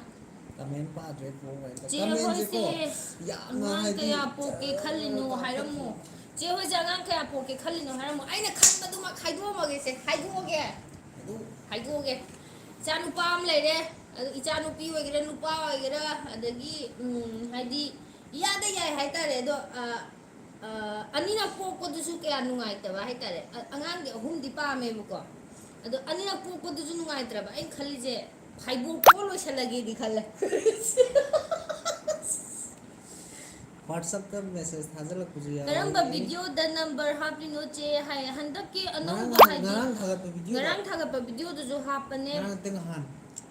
ꯀꯃꯦꯟ ꯄꯥꯗ꯭ꯔꯦ ꯄꯣ ꯀꯥꯏꯅ꯫ ꯆꯦ ꯀꯃꯦꯟꯁꯦꯀꯣ ꯍꯣꯏꯁꯦ ꯌꯥꯝꯅ ꯑꯉꯥꯡ ꯍꯥꯏꯗꯤ ꯀꯌꯥ ꯄꯣꯛꯀꯦ ꯖꯔ ꯈꯜꯂꯤꯅꯣ ꯀꯥꯞꯊꯠꯈꯤ꯫ ꯍꯥꯏꯔꯝꯃꯣ꯫ ꯆꯦ ꯍꯣꯏꯁꯦ ꯑꯉꯥꯡ ꯀꯌꯥ ꯄꯣꯛꯀꯦ ꯈꯜꯂꯤꯅꯣ ꯍꯥꯏꯔꯝꯃꯣ꯫ ꯑꯩꯅ ꯈꯟꯕꯗꯨꯃꯛ ꯍꯥꯏꯗꯣꯛꯑꯝꯃꯒꯦꯁꯦ, ꯍꯥꯏꯗꯣꯛꯑꯒꯦ꯫ ꯑꯗꯨ ꯍꯥꯏꯗꯣꯛꯑꯒꯦ꯫ ꯏꯆꯥ ꯅꯨꯄꯥ ꯑꯃ ꯂꯩꯔꯦ꯫ ꯑꯗꯨ ꯏꯆꯥ ꯅꯨꯄꯤ ꯑꯣꯏꯒꯦꯔꯥ, ꯅꯨꯄꯥ ꯑꯣꯏꯒꯦꯔꯥ, ꯑꯗꯒꯤ, ꯎꯝ, ꯍꯥꯏꯗꯤ ꯏꯌꯥꯗ ꯌꯥꯏ ꯍꯥꯏꯇꯥꯔꯦ꯫ ꯑꯗꯣ, ꯑ, ꯑ, ꯑꯅꯤꯔꯛ ꯄꯣꯛꯄꯗꯨꯁꯨ ꯀꯌꯥ ꯅꯨꯡꯉꯥꯏꯇꯕ ꯍꯥꯏꯇꯥꯔꯦ꯫ ꯑ-, ꯑꯉꯥꯡꯗꯤ ꯑꯍꯨꯝꯗꯤ ꯄꯥꯝꯃꯦꯕꯀꯣ꯫ ꯑꯗꯣ ꯑꯅꯤꯔꯛ ꯄꯣꯛꯄꯗꯨꯁꯨ ꯅꯨꯡꯉꯥꯏꯇ꯭ꯔꯕ꯫ ꯑꯩꯅ ꯈꯜꯂꯤꯁꯦ, ꯐꯥꯏꯕꯣꯛ ꯄꯣꯛꯑ ꯂꯣꯏꯁꯜꯂꯒꯦꯗꯤ ꯈꯜꯂꯦ꯫ WhatsApp-ꯇ message ꯊꯥꯖꯤꯜꯂꯛꯄꯁꯨ ꯌꯥꯎꯋꯦ꯫ ꯀꯔꯝꯕ video-ꯗ number ꯍꯥꯞꯄꯤꯅꯣ ꯆꯦ? ꯍꯥꯏ, ꯍꯟꯗꯛꯀꯤ ꯉꯔꯥꯡ ꯑꯅꯧꯕ, ꯅꯍꯥꯟ, ꯍꯥꯏꯗꯤ ꯉꯔꯥꯡ ꯊꯥꯒꯠꯄ video-ꯗꯣ꯫ ꯉꯔꯥꯡ ꯊꯥꯒꯠꯄ video-ꯗꯨꯁꯨ ꯍꯥꯞꯄꯅꯦ꯫ ꯉꯔꯥꯡ ꯅꯠꯇꯦ, ꯉꯍꯥꯟ꯫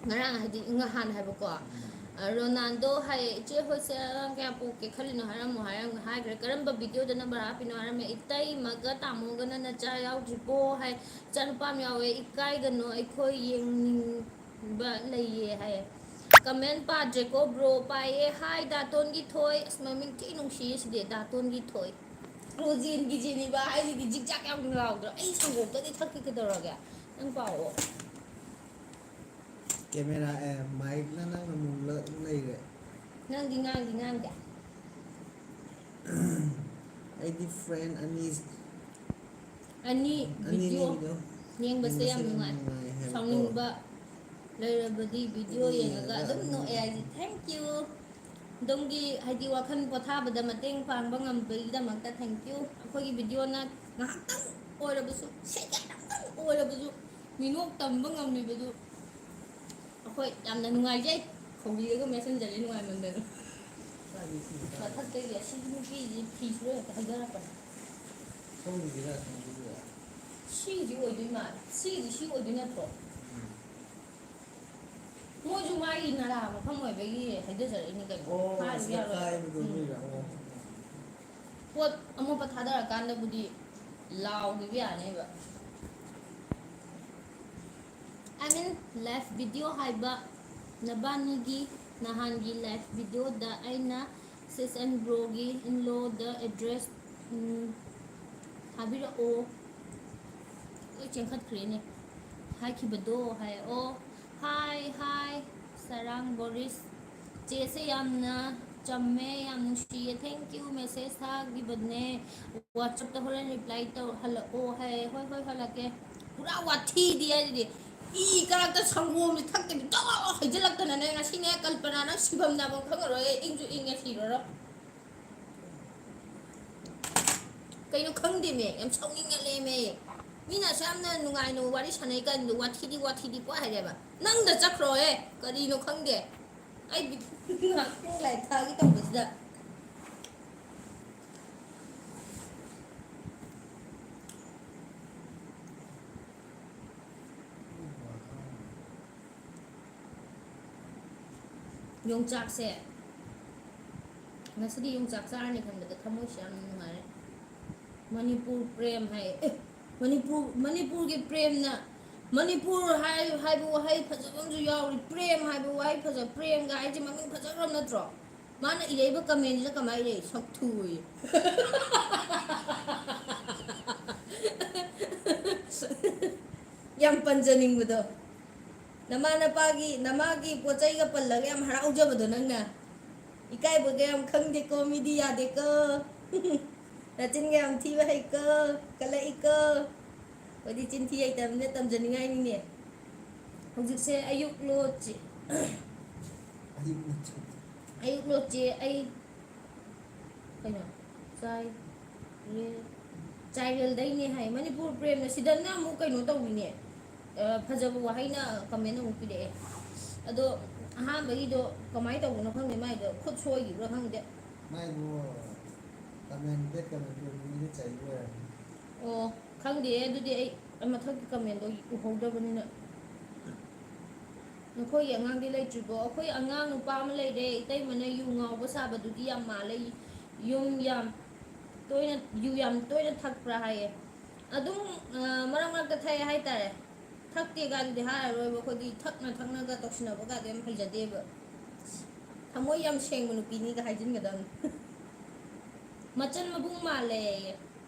ꯉꯔꯥꯡ ꯍꯥꯏꯗꯤ ꯉꯍꯥꯟ ꯍꯥꯏꯕꯀꯣ꯫ ꯑ, ꯔꯣꯅꯥꯜꯗꯣ ꯍꯥꯏꯌꯦ, "ꯏꯆꯦ ꯍꯣꯏꯁꯦ ꯑꯉꯥꯡ ꯀꯌꯥ ꯄꯣꯛꯀꯦ ꯈꯜꯂꯤꯅꯣ ꯍꯥꯏꯔꯝꯃꯣ" ꯍꯥꯏꯔꯝ-, ꯍꯥꯏꯈ꯭ꯔꯦ꯫ "ꯀꯔꯝꯕ video-ꯗ number ꯍꯥꯞꯄꯤꯅꯣ?" ꯍꯥꯏꯔꯝꯃꯦ꯫ "ꯏꯇꯩꯃꯒ ꯇꯥꯃꯣꯒꯅ ꯅꯆꯥ ꯌꯥꯎꯗ꯭ꯔꯤꯕꯣ?" ꯍꯥꯏ꯫ "ꯏꯆꯥꯅꯨꯄꯥ ꯑꯃ ꯌꯥꯎꯋꯦ, ꯏꯀꯥꯏꯒꯅꯣ, ꯑꯩꯈꯣꯏ ꯌꯦꯡꯅꯤꯡꯕ ꯂꯩꯌꯦ" ꯍꯥꯏꯌꯦ꯫ Comment ꯄꯥꯗ꯭ꯔꯦꯀꯣ bro꯫ ꯄꯥꯏꯌꯦ꯫ Hi ꯗꯥꯇꯣꯟꯒꯤ ꯊꯣꯏ꯫ ꯑꯁ, ꯃꯃꯤꯡ ꯊꯤ ꯅꯨꯡꯁꯤꯌꯦ ꯁꯤꯗꯤ, ꯗꯥꯇꯣꯟꯒꯤ ꯊꯣꯏ꯫ ꯀ꯭ꯔꯣꯖꯦꯟꯒꯤ ꯖꯦꯅꯤꯕꯥ ꯍꯥꯏꯁꯤꯗꯤ ꯖꯤꯛ ꯖꯥꯛ ꯌꯥꯝ ꯂꯥꯎꯗ꯭ꯔꯣ? ꯑꯩ ꯁꯪꯒꯣꯝꯗꯗꯤ ꯊꯛꯀꯦ ꯀꯩꯗꯧꯔꯒꯦ? ꯅꯪ ꯄꯥꯎꯑꯣ꯫ Camera, ꯑꯦ, mic-ꯅ ꯅꯪꯅ ꯃꯨꯜꯂ ꯂꯩꯔꯦ꯫ ꯅꯪꯗꯤ ꯉꯥꯡꯗꯤ ꯉꯥꯡꯗꯦ꯫ ꯑꯩꯗꯤ friend ꯑꯅꯤ ꯑꯅꯤ ꯑꯅꯤ video video ꯌꯦꯡꯕꯁꯦ ꯌꯥꯝ ꯌꯦꯡꯕꯁꯦ ꯌꯥꯝ ꯅꯨꯡꯉꯥꯏ꯫ ꯅꯨꯡꯉꯥꯏ ꯍꯥꯏꯕꯀꯣ꯫ ꯁꯥꯎꯅꯤꯡꯕ ꯂꯩꯔꯕꯗꯤ video ꯌꯦꯡꯉꯒ ꯌꯦꯡꯉꯒ ꯑꯗꯨꯝ ꯑꯗꯨꯝ ꯅꯣꯛꯑꯦ ꯍꯥꯏꯁꯦ꯫ Thank you꯫ ꯑꯗꯣꯝꯒꯤ ꯍꯥꯏꯗꯤ ꯋꯥꯈꯜ ꯄꯣꯊꯥꯕꯗ ꯃꯇꯦꯡ ꯄꯥꯡꯕ ꯉꯝꯕꯒꯤꯗꯃꯛꯇ thank you꯫ ꯑꯩꯈꯣꯏꯒꯤ video-ꯅ ꯉꯥꯏꯍꯥꯛꯇꯪ ꯑꯣꯏꯔꯕꯁꯨ, second ꯑꯃꯇꯪ ꯑꯣꯏꯔꯕꯁꯨ ꯃꯤꯅꯣꯛ ꯇꯝꯕ ꯉꯝꯃꯤꯕꯗꯨ ꯑꯩꯈꯣꯏ ꯌꯥꯝꯅ ꯅꯨꯡꯉꯥꯏꯖꯩ꯫ ꯈꯧꯕꯤꯔꯒ ꯃꯦꯠꯁꯤꯟꯖꯔꯦ ꯅꯨꯡꯉꯥꯏꯃꯟꯗꯅ꯫ ꯃꯊꯛꯇꯒꯤ ꯑꯁꯤꯒꯤ ꯅꯨꯄꯤꯁꯤ ꯐꯤ ꯁꯨꯔ ꯍꯦꯛꯇ ꯍꯩꯊꯔꯛꯄꯅꯦ꯫ ꯁꯣꯝꯒꯤꯁꯤꯔ ꯑꯁꯣꯝꯒꯤꯁꯤꯔ? ꯁꯤꯒꯤꯁꯤ ꯑꯣꯏꯗꯣꯏ ꯃꯥꯜꯂꯦ꯫ ꯁꯤꯒꯤꯁꯤ ꯁꯤ ꯑꯣꯏꯗꯣꯏ ꯅꯠꯇ꯭ꯔꯣ? ꯎꯝ꯫ ꯃꯣꯏꯁꯨ ꯃꯥꯒꯤ ꯅꯂꯥ ꯃꯐꯝ ꯑꯣꯏꯕꯒꯤ ꯍꯥꯏꯗꯖꯔꯛꯏꯅꯤ ꯀꯩꯅꯣ꯫ ꯑꯣ, ꯐꯥꯔꯁꯨ ꯑꯁꯤꯗ ꯌꯥꯔꯣꯏ꯫ ꯀꯥꯏꯕꯗꯣ ꯎꯝ꯫ ꯅꯣꯏꯔꯥ? ꯑꯣ꯫ ꯄꯣꯠ ꯑꯃꯣꯠꯄ ꯊꯥꯗꯔꯀꯥꯟꯗꯕꯨꯗꯤ ꯂꯥꯎꯈꯤꯕ ꯌꯥꯅꯦꯕ꯫ I mean, live video ꯍꯥꯏꯕ ꯅꯕꯥꯅꯤꯒꯤ ꯅꯍꯥꯟꯒꯤ live videoꯗ ꯑꯩꯅ sis and broꯒꯤ in-lawꯗ address, ꯎꯝ, ꯊꯥꯕꯤꯔꯛꯑꯣ꯫ ꯂꯣꯏ ꯆꯦꯟꯈꯠꯈ꯭ꯔꯦꯅꯦ꯫ ꯍꯥꯏꯈꯤꯕꯗꯣ ꯍꯥꯏ꯫ ꯑꯣ, hi, hi, ꯁꯔꯥꯡ ꯕꯣꯔꯤꯁ꯫ ꯆꯦꯁꯦ ꯌꯥꯝꯅ ꯆꯝꯃꯦ, ꯌꯥꯝ ꯅꯨꯡꯁꯤꯌꯦ꯫ Thank you, message ꯊꯥꯈꯤꯕꯅꯦ꯫ WhatsAppꯇ ꯍꯣꯔꯦꯟ reply ꯇꯧ, ꯍꯜꯂꯛꯑꯣ ꯍꯥꯏ꯫ ꯍꯣꯏ, ꯍꯣꯏ, ꯍꯜꯂꯛꯀꯦ꯫ ꯄꯨꯔꯥ ꯋꯥꯊꯤꯗꯤ ꯍꯥꯏꯁꯤꯗꯤ꯫ ꯏ ꯀꯥꯔꯛꯇ ꯁꯪꯒꯣꯝꯁꯦ ꯊꯛꯇꯕꯤ ꯗꯣ ꯍꯩꯖꯤꯜꯂꯛꯇꯅꯅꯦ ꯉꯁꯤꯅꯦ ꯀꯜꯄꯅꯥ ꯅꯪ ꯁꯤꯐꯝ ꯅꯥꯐꯝ ꯈꯪꯉꯔꯣꯏ꯫ ꯏꯪꯁꯨ ꯏꯪꯉꯦ ꯁꯤꯔꯔꯣꯏ꯫ ꯀꯩꯅꯣ ꯈꯪꯗꯦꯃꯦ, ꯌꯥꯝ ꯁꯥꯎꯅꯤꯡꯉꯛꯂꯦꯃꯦ꯫ ꯃꯤꯅ ꯑꯁꯨꯛ ꯌꯥꯝꯅ ꯅꯨꯡꯉꯥꯏꯅ ꯋꯥꯔꯤ ꯁꯥꯟꯅꯩ ꯀꯥꯟꯗ ꯋꯥꯊꯤꯗꯤ ꯋꯥꯊꯤꯗꯤ ꯄꯨꯡꯍꯥꯏ ꯍꯥꯏꯔꯦꯕ꯫ ꯅꯪꯗ ꯆꯠꯈ꯭ꯔꯣꯍꯦ, ꯀꯔꯤꯅꯣ ꯈꯪꯗꯦ꯫ ꯑꯩ ꯉꯥꯏꯍꯥꯛꯇꯪ ꯂꯥꯏꯔꯤꯛ ꯊꯥꯒꯦ ꯇꯧꯕꯁꯤꯗ꯫ ꯌꯣꯡꯆꯥꯛꯁꯦ, ꯉꯁꯤꯗꯤ ꯌꯣꯡꯆꯥꯛ ꯆꯥꯔꯅꯤ ꯈꯟꯕꯗ ꯊꯃꯣꯏꯁꯦ ꯌꯥꯝ ꯅꯨꯡꯉꯥꯏꯔꯦ꯫ ꯃꯅꯤꯄꯨꯔ ꯄ꯭ꯔꯦꯝ ꯍꯥꯏ꯫ ꯑꯦ, ꯃꯅꯤꯄꯨꯔ, ꯃꯅꯤꯄꯨꯔꯒꯤ ꯄ꯭ꯔꯦꯝꯅ, ꯃꯅꯤꯄꯨꯔ ꯍꯥꯏ-, ꯍꯥꯏꯕ ꯋꯥꯍꯩ ꯐꯖꯕ ꯑꯃꯁꯨ ꯌꯥꯎꯔꯤ꯫ ꯄ꯭ꯔꯦꯝ ꯍꯥꯏꯕ ꯋꯥꯍꯩ ꯐꯖꯕ, ꯄ꯭ꯔꯦꯝꯒ ꯍꯥꯏꯁꯦ ꯃꯃꯤꯡ ꯐꯖꯈ꯭ꯔꯕ ꯅꯠꯇ꯭ꯔꯣ? ꯃꯥꯅ ꯏꯔꯛꯏꯕ commentꯁꯤꯗ ꯀꯃꯥꯏꯅ ꯏꯔꯛꯏ? ꯁꯛꯊꯨꯌꯦ꯫ ꯌꯥꯝ ꯄꯟꯖꯅꯤꯡꯕꯗꯣ꯫ ꯅꯃꯥ ꯅꯄꯥꯒꯤ, ꯅꯃꯥꯒꯤ ꯄꯣꯠ ꯆꯩꯒ ꯄꯜꯂꯒ ꯌꯥꯝ ꯍꯔꯥꯎꯖꯕꯗꯣ ꯅꯪꯅ꯫ ꯏꯀꯥꯏꯕꯒ ꯌꯥꯝ ꯈꯪꯗꯦꯀꯣ, ꯃꯤꯗꯤ ꯌꯥꯗꯦꯀꯣ꯫ ꯅꯆꯤꯟꯒ ꯌꯥꯝ ꯊꯤꯕ ꯍꯩꯀꯣ, ꯀꯜꯂꯛꯏꯀꯣ꯫ ꯑꯩꯈꯣꯏꯗꯤ ꯆꯤꯟ ꯊꯤ ꯍꯩꯇꯕꯅꯤꯅ ꯇꯝꯖꯅꯤꯡꯉꯥꯏꯅꯤꯅꯦ꯫ ꯍꯧꯖꯤꯛꯁꯦ ꯑꯌꯨꯛꯂꯣ ꯆꯦ-, ꯑꯌꯨꯛ ꯅꯠꯇ꯭ꯔꯗꯤ꯫ ꯑꯌꯨꯛꯂꯣ ꯆꯦ, ꯑꯩ ꯀꯩꯅꯣ? ꯆꯥꯏ-, ꯔꯦ-, ꯆꯥꯏꯔꯦꯜꯗꯩꯅꯦ ꯍꯥꯏ꯫ ꯃꯅꯤꯄꯨꯔ ꯄ꯭ꯔꯦꯝꯅ ꯁꯤꯗꯅ ꯑꯃꯨꯛ ꯀꯩꯅꯣ ꯇꯧꯋꯤꯅꯦ꯫ ꯑ, ꯐꯖꯕ ꯋꯥꯍꯩꯅ comment ꯑꯃꯨꯛ ꯄꯤꯔꯛꯑꯦ꯫ ꯑꯗꯣ ꯑꯍꯥꯟꯕꯒꯤꯗꯣ ꯀꯃꯥꯏꯅ ꯇꯧꯕꯅꯣ ꯈꯪꯗꯦ, ꯃꯥꯏꯗꯣ ꯈꯨꯠ ꯁꯣꯏꯈꯤꯕ꯭ꯔꯥ ꯈꯪꯗꯦ꯫ ꯃꯥꯏꯗꯣ comment back comment ꯄꯤꯔꯛꯄ ꯃꯤꯗꯣ ꯆꯩꯕ ꯑꯣꯏꯔꯝꯅꯤ꯫ ꯑꯣ, ꯈꯪꯗꯦ ꯑꯗꯨꯗꯤ, ꯑꯩ ꯃꯊꯛꯀꯤ commentꯗꯣ ꯎꯍꯧꯗꯕꯅꯤꯅ꯫ ꯅꯈꯣꯏꯒꯤ ꯑꯉꯥꯡꯗꯤ ꯂꯩꯇ꯭ꯔꯤꯕꯣ? ꯑꯩꯈꯣꯏ ꯑꯉꯥꯡ ꯅꯨꯄꯥ ꯑꯃ ꯂꯩꯔꯦ, ꯏꯇꯩꯃꯅ ꯌꯨ ꯉꯥꯎꯕ ꯁꯥꯕꯗꯨꯗꯤ ꯌꯥꯝ ꯃꯥꯜꯂꯦ꯫ ꯌꯨꯝ ꯌꯥꯝ ꯇꯣꯏꯅ, ꯌꯨ ꯌꯥꯝ ꯇꯣꯏꯅ ꯊꯛꯄ꯭ꯔꯥ ꯍꯥꯏꯌꯦ꯫ ꯑꯗꯨꯝ, ꯑ, ꯃꯔꯛ ꯃꯔꯛꯇ ꯊꯛꯑꯦ ꯍꯥꯏꯇꯥꯔꯦ꯫ ꯊꯛꯇꯦ ꯀꯥꯏꯗꯨꯗꯤ ꯍꯥꯏꯔꯔꯣꯏꯕ, ꯑꯩꯈꯣꯏꯗꯤ ꯊꯛꯅ ꯊꯛꯅꯒ ꯇꯧꯁꯤꯟꯅꯕ ꯀꯥꯏꯗꯣ ꯌꯥꯝ ꯍꯩꯖꯗꯦꯕ꯫ ꯊꯃꯣꯏ ꯌꯥꯝ ꯁꯦꯡꯕ ꯅꯨꯄꯤꯅꯤꯒ ꯍꯥꯏꯖꯤꯟꯒꯗꯕꯅꯤ꯫ ꯃꯆꯟ ꯃꯕꯨꯡ ꯃꯥꯜꯂꯦꯌꯦ꯫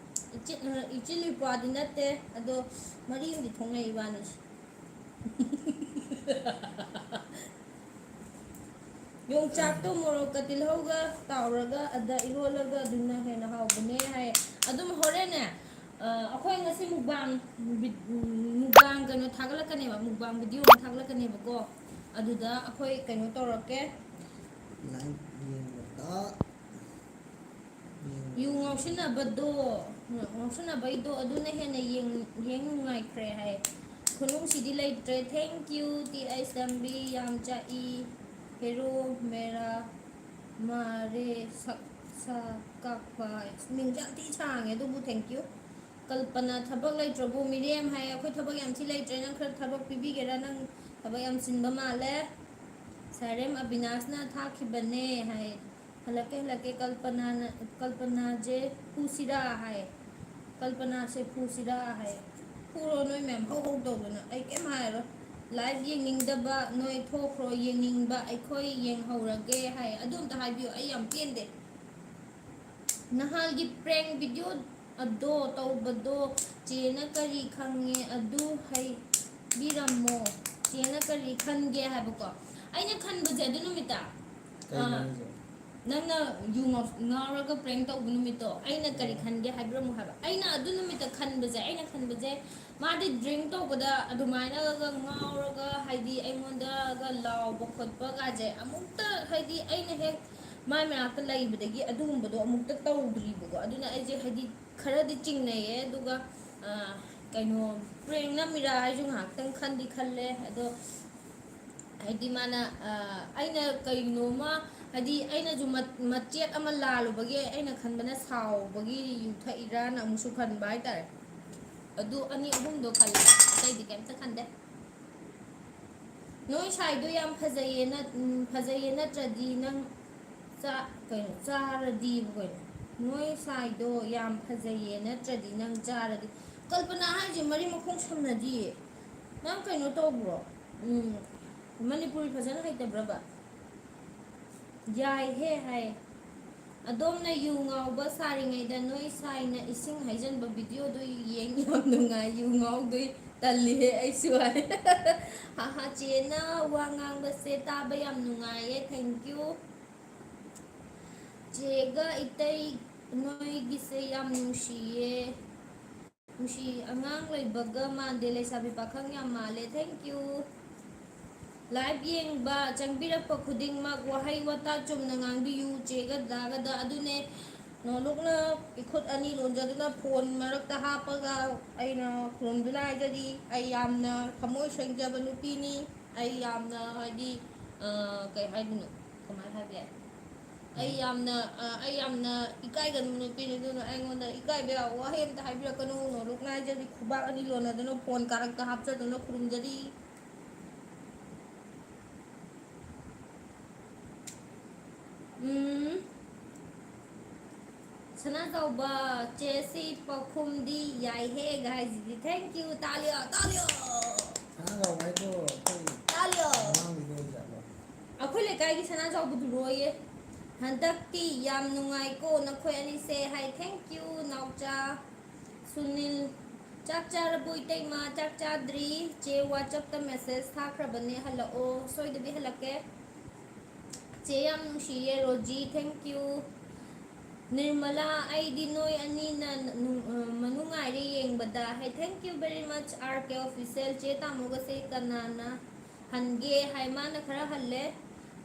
ꯏꯆꯤꯜ-, ꯏꯆꯤꯜ ꯏꯄ꯭ꯋꯥꯗꯤ ꯅꯠꯇꯦ, ꯑꯗꯣ ꯃꯔꯤ ꯑꯃꯗꯤ ꯊꯣꯛꯅꯩ ꯏꯕꯥꯅꯤꯁꯦ꯫ ꯌꯣꯡꯆꯥꯛꯇꯣ ꯃꯣꯔꯣꯛꯀ ꯇꯤꯜꯍꯧꯒ ꯇꯥꯎꯔꯒ ꯑꯗ ꯏꯔꯣꯜꯂꯒ ꯑꯗꯨꯅ ꯍꯦꯟꯅ ꯍꯥꯎꯕꯅꯦ ꯍꯥꯏ꯫ ꯑꯗꯨꯝ ꯍꯣꯔꯦꯟꯅꯦ, ꯑ, ꯑꯩꯈꯣꯏ ꯉꯁꯤ ꯃꯨꯛꯕꯥꯡ ꯚꯤ-, ꯃꯨꯛꯕꯥꯡ ꯀꯩꯅꯣ ꯊꯥꯒꯠꯂꯛꯀꯅꯦꯕ, ꯃꯨꯛꯕꯥꯡ ꯚꯤꯗꯤꯑꯣ ꯑꯃ ꯊꯥꯒꯠꯂꯛꯀꯅꯦꯕꯀꯣ꯫ ꯑꯗꯨꯗ ꯑꯩꯈꯣꯏ ꯀꯩꯅꯣ ꯇꯧꯔꯛꯀꯦ꯫ Live ꯌꯦꯡꯕꯗ꯫ ꯌꯨ ꯉꯥꯎꯁꯤꯟꯅꯕꯗꯣ, ꯉꯥꯎꯁꯤꯟꯅꯕꯩꯗꯣ ꯑꯗꯨꯅ ꯍꯦꯟꯅ ꯌꯦꯡ-, ꯌꯦꯡ ꯅꯨꯡꯉꯥꯏꯈ꯭ꯔꯦ ꯍꯥꯏ꯫ ꯈꯨꯅꯨꯡꯁꯤꯗꯤ ꯂꯩꯇ꯭ꯔꯦ꯫ Thank you, ꯇꯤ ꯑꯩꯆ ꯂꯝꯕꯤ ꯌꯥꯝ ꯆꯥꯛꯏ꯫ ꯍꯦꯔꯣ ꯃꯦꯔꯥ ꯃꯥꯔꯦ ꯁꯛ ꯁꯥ ꯀꯥꯛꯄ꯫ ꯃꯤꯡꯁꯦ ꯌꯥꯝ ꯊꯤ ꯁꯥꯡꯉꯦ, ꯑꯗꯨꯕꯨ thank you꯫ ꯀꯜꯄꯅ ꯊꯕꯛ ꯂꯩꯇ꯭ꯔꯕꯨ? ꯃꯤꯔꯦꯝ ꯍꯥꯏ, ꯑꯩꯈꯣꯏ ꯊꯕꯛ ꯌꯥꯝ ꯊꯤ ꯂꯩꯇ꯭ꯔꯦ, ꯅꯪ ꯈꯔ ꯊꯕꯛ ꯄꯤꯕꯤꯒꯦꯔꯥ? ꯅꯪ ꯊꯕꯛ ꯌꯥꯝ ꯆꯤꯟꯕ ꯃꯥꯜꯂꯦ꯫ ꯁꯥꯔꯦꯝ ꯑꯕꯤꯅꯥꯁꯅ ꯊꯥꯈꯤꯕꯅꯦ ꯍꯥꯏ꯫ ꯍꯜꯂꯛꯀꯦ, ꯍꯜꯂꯛꯀꯦ, ꯀꯜꯄꯅꯥꯅ, ꯀꯜꯄꯅꯥꯁꯦ ꯐꯨꯁꯤꯔꯥ ꯍꯥꯏ꯫ ꯀꯜꯄꯅꯥꯁꯦ ꯐꯨꯁꯤꯔꯥ ꯍꯥꯏ꯫ ꯐꯨꯔꯣ, ꯅꯣꯏ ꯃꯌꯥꯝ ꯍꯧ ꯍꯧ ꯇꯧꯗꯅ꯫ ꯑꯩ ꯀꯩꯝ ꯍꯥꯏꯔꯣꯏ꯫ Live ꯌꯦꯡꯅꯤꯡꯗꯕ ꯅꯣꯏ ꯊꯣꯛꯈ꯭ꯔꯣ, ꯌꯦꯡꯅꯤꯡꯕ ꯑꯩꯈꯣꯏ ꯌꯦꯡꯍꯧꯔꯒꯦ ꯍꯥꯏ꯫ ꯑꯗꯨ ꯑꯝꯇ ꯍꯥꯏꯕꯤꯌꯨ, ꯑꯩ ꯌꯥꯝ ꯄꯦꯟꯗꯦ꯫ ꯅꯍꯥꯟꯒꯤ prank video ꯑꯗꯣ ꯇꯧꯕꯗꯣ ꯆꯦꯅ ꯀꯔꯤ ꯈꯪꯉꯦ ꯑꯗꯨ ꯍꯥꯏꯕꯤꯔꯝꯃꯣ꯫ ꯆꯦꯅ ꯀꯔꯤ ꯈꯟꯒꯦ ꯍꯥꯏꯕꯀꯣ꯫ ꯑꯩꯅ ꯈꯟꯕꯁꯦ ꯑꯗꯨ ꯅꯨꯃꯤꯠꯇ, ꯀꯩꯅꯣ ꯑꯥ, ꯍꯥꯏꯁꯦ? ꯅꯪꯅ ꯌꯨ ꯉꯥꯎ-, ꯉꯥꯎꯔꯒ prank ꯇꯧꯕ ꯅꯨꯃꯤꯠꯇꯣ, ꯑꯩꯅ ꯀꯔꯤ ꯑꯥ꯫ ꯈꯟꯒꯦ ꯍꯥꯏꯕꯤꯔꯝꯃꯣ ꯍꯥꯏꯕ꯫ ꯑꯩꯅ ꯑꯗꯨ ꯅꯨꯃꯤꯠꯇ ꯈꯟꯕꯁꯦ, ꯑꯩꯅ ꯈꯟꯕꯁꯦ, ꯃꯥꯗꯤ drink ꯇꯧꯕꯗ ꯑꯗꯨꯃꯥꯏꯅꯒ ꯉꯥꯎꯔꯒ, ꯍꯥꯏꯗꯤ, ꯑꯩꯉꯣꯟꯗꯒ ꯂꯥꯎꯕ ꯈꯣꯠꯄꯒꯁꯦ ꯑꯃꯨꯛꯇ, ꯍꯥꯏꯗꯤ, ꯑꯩꯅ ꯍꯦꯛ ꯃꯥꯏ ꯃꯅꯥꯛꯇ ꯂꯩꯕꯗꯒꯤ ꯑꯗꯨꯒꯨꯝꯕꯗꯣ ꯑꯃꯨꯛꯇ ꯇꯧꯗ꯭ꯔꯤꯕꯀꯣ꯫ ꯑꯗꯨꯅ ꯑꯩꯁꯦ, ꯍꯥꯏꯗꯤ, ꯈꯔꯗꯤ ꯆꯤꯡꯅꯩꯌꯦ꯫ ꯑꯗꯨꯒ, ꯑ, ꯀꯩꯅꯣ, prank ꯅꯝꯃꯤꯔꯥ ꯍꯥꯏꯁꯨ ꯉꯥꯏꯍꯥꯛꯇꯪ ꯈꯟꯗꯤ ꯈꯜꯂꯦ꯫ ꯑꯗꯣ, ꯍꯥꯏꯗꯤ, ꯃꯥꯅ, ꯑ, ꯑꯩꯅ ꯀꯩꯅꯣꯝꯃ, ꯍꯥꯏꯗꯤ, ꯑꯩꯅꯁꯨ ꯃ-, ꯃꯆꯦꯠ ꯑꯃ ꯂꯥꯜꯂꯨꯕꯒꯤ ꯑꯩꯅ ꯈꯟꯕꯅ ꯁꯥꯎꯕꯒꯤ ꯌꯨ ꯊꯛꯏꯔꯥꯅ ꯑꯃꯨꯛꯁꯨ ꯈꯟꯕ ꯍꯥꯏꯇꯥꯔꯦ꯫ ꯑꯗꯨ ꯑꯅꯤ ꯑꯍꯨꯝꯗꯣ ꯈꯜꯂꯦ, ꯑꯇꯩꯗꯤ ꯀꯩꯝꯇ ꯈꯟꯗꯦ꯫ ꯅꯣꯏ ꯁꯥꯏꯗꯣ ꯌꯥꯝ ꯐꯖꯩꯌꯦ ꯅꯠ-, ꯎꯝ, ꯐꯖꯩꯌꯦ ꯅꯠꯇ꯭ꯔꯗꯤ ꯅꯪ ꯆꯥ-, ꯀꯩꯅꯣ, ꯆꯥꯔꯗꯤꯕꯨ ꯀꯩꯅꯣ? ꯅꯣꯏ ꯁꯥꯏꯗꯣ ꯌꯥꯝ ꯐꯖꯩꯌꯦ ꯅꯠꯇ꯭ꯔꯗꯤ ꯅꯪ ꯆꯥꯔꯗꯤ꯫ ꯀꯜꯄꯅꯥ ꯍꯥꯏꯁꯦ ꯃꯔꯤ ꯃꯈꯣꯡ ꯁꯝꯅꯗꯤꯌꯦ꯫ ꯅꯪ ꯀꯩꯅꯣ ꯇꯧꯕ꯭ꯔꯣ? ꯎꯝ, ꯃꯅꯤꯄꯨꯔꯤ ꯐꯖꯅ ꯍꯩꯇꯕ꯭ꯔꯕ? ꯌꯥꯏꯍꯦ ꯍꯥꯏ꯫ ꯑꯗꯣꯝꯅ ꯌꯨ ꯉꯥꯎꯕ ꯁꯥꯔꯤꯉꯩꯗ ꯅꯣꯏ ꯁꯥꯏꯅ ꯏꯁꯤꯡ ꯍꯩꯖꯤꯟꯕ ꯚꯤꯗꯤꯑꯣꯗꯨ ꯌꯦꯡ ꯌꯥꯝ ꯅꯨꯡꯉꯥꯏ꯫ ꯌꯨ ꯉꯥꯎꯗꯣꯏ ꯇꯜꯂꯤꯍꯦ ꯑꯩꯁꯨ ꯍꯥꯏ꯫ ꯍꯥ ꯍꯥ, ꯆꯦꯅ ꯋꯥ ꯉꯥꯡꯕꯁꯦ ꯇꯥꯕ ꯌꯥꯝ ꯅꯨꯡꯉꯥꯏꯌꯦ꯫ Thank you꯫ ꯆꯦꯒ ꯏꯇꯩ ꯅꯣꯏꯒꯤꯁꯦ ꯌꯥꯝ ꯅꯨꯡꯁꯤꯌꯦ꯫ ꯅꯨꯡꯁꯤ, ꯑꯉꯥꯡ ꯂꯩꯕꯒ ꯃꯥꯟꯗꯦ, ꯂꯩꯁꯥꯕꯤ ꯄꯥꯈꯪ ꯌꯥꯝ ꯃꯥꯜꯂꯦ꯫ Thank you꯫ Live ꯌꯦꯡꯕ ꯆꯪꯕꯤꯔꯛꯄ ꯈꯨꯗꯤꯡꯃꯛ ꯋꯥꯍꯩ ꯋꯥꯇꯥ ꯆꯨꯝꯅ ꯉꯥꯡꯕꯤꯌꯨ꯫ ꯆꯦꯒ ꯗꯥꯒꯗ ꯑꯗꯨꯅꯦ, ꯅꯣꯂꯨꯛꯅ ꯏꯈꯨꯠ ꯑꯅꯤ ꯂꯣꯟꯖꯗꯨꯅ ꯐꯣꯟ ꯃꯔꯛꯇ ꯍꯥꯞꯄꯒ ꯑꯩꯅ ꯈꯨꯔꯨꯝꯗꯨꯅ ꯍꯥꯏꯖꯔꯤ, ꯑꯩ ꯌꯥꯝꯅ ꯊꯃꯣꯏ ꯁꯦꯡꯖꯕ ꯅꯨꯄꯤꯅꯤ꯫ ꯑꯩ ꯌꯥꯝꯅ, ꯍꯥꯏꯗꯤ, ꯑ, ꯀꯩ ꯍꯥꯏꯗꯣꯏꯅꯣ? ꯀꯃꯥꯏꯅ ꯍꯥꯏꯕ ꯌꯥꯏ? ꯑꯩ ꯌꯥꯝꯅ, ꯑ, ꯑꯩ ꯌꯥꯝꯅ ꯏꯀꯥꯏꯒꯟꯕ ꯅꯨꯄꯤꯅꯤ, ꯑꯗꯨꯅ ꯑꯩꯉꯣꯟꯗ ꯏꯀꯥꯏꯕ ꯌꯥꯕ ꯋꯥꯍꯩ ꯑꯝꯇ ꯍꯥꯏꯕꯤꯔꯛꯀꯅꯨ꯫ ꯅꯣꯂꯨꯛꯅ ꯍꯥꯏꯖꯔꯤ, ꯈꯨꯕꯥꯛ ꯑꯅꯤ ꯂꯣꯟꯅꯗꯨꯅ ꯐꯣꯟ ꯀꯥꯔꯛꯇ ꯍꯥꯞꯆꯗꯨꯅ ꯈꯨꯔꯨꯝꯖꯔꯤ꯫ ꯎꯝ꯫ ꯁꯅꯥꯖꯥꯎꯕ, ꯆꯦꯁꯤ ꯄꯥꯎꯈꯨꯝꯗꯤ ꯌꯥꯏꯍꯦꯒ ꯍꯥꯏꯁꯤꯗꯤ꯫ Thank you꯫ ꯇꯥꯂꯤꯌꯣ, ꯇꯥꯂꯤꯌꯣ꯫ ꯁꯅꯥꯖꯥꯎꯕ ꯍꯥꯏꯗꯣ ꯑꯩꯈꯣꯏ ꯇꯥꯂꯤꯌꯣ꯫ ꯑꯉꯥꯡꯒꯤꯗꯣ ꯑꯣꯏꯖꯥꯠꯂꯣ? ꯑꯩꯈꯣꯏ ꯂꯩꯀꯥꯏꯒꯤ ꯁꯅꯥꯖꯥꯎꯕꯗꯨꯔꯣꯌꯦ꯫ ꯍꯟꯗꯛꯇꯤ ꯌꯥꯝ ꯅꯨꯡꯉꯥꯏꯀꯣ ꯅꯈꯣꯏ ꯑꯅꯤꯁꯦ ꯍꯥꯏ꯫ Thank you, ꯅꯥꯎꯆꯥ꯫ ꯁꯨꯅꯤꯜ, ꯆꯥꯛ ꯆꯥꯔꯕꯣ ꯏꯇꯩꯃ? ꯆꯥꯛ ꯆꯥꯗ꯭ꯔꯤ꯫ ꯆꯦ WhatsApp-ꯇ message ꯊꯥꯈ꯭ꯔꯕꯅꯦ, ꯍꯜꯂꯛꯑꯣ꯫ ꯁꯣꯏꯗꯕꯤ ꯍꯜꯂꯛꯀꯦ꯫ ꯆꯦ ꯌꯥꯝ ꯅꯨꯡꯁꯤꯌꯦ ꯔꯣꯖꯤ, thank you꯫ ꯅꯤꯔꯃꯂꯥ, ꯑꯩꯗꯤ ꯅꯣꯏ ꯑꯅꯤꯅ ꯅꯨꯡ-, ꯑ, ꯃꯅꯨꯡꯉꯥꯏꯔꯦ ꯌꯦꯡꯕꯗ꯫ ꯍꯥꯏ, thank you very much, R K Official꯫ ꯆꯦ ꯇꯥꯃꯣꯒꯁꯦ ꯀꯅꯥꯅ ꯍꯟꯒꯦ ꯍꯥꯏ, ꯃꯥꯅ ꯈꯔ ꯍꯜꯂꯦ꯫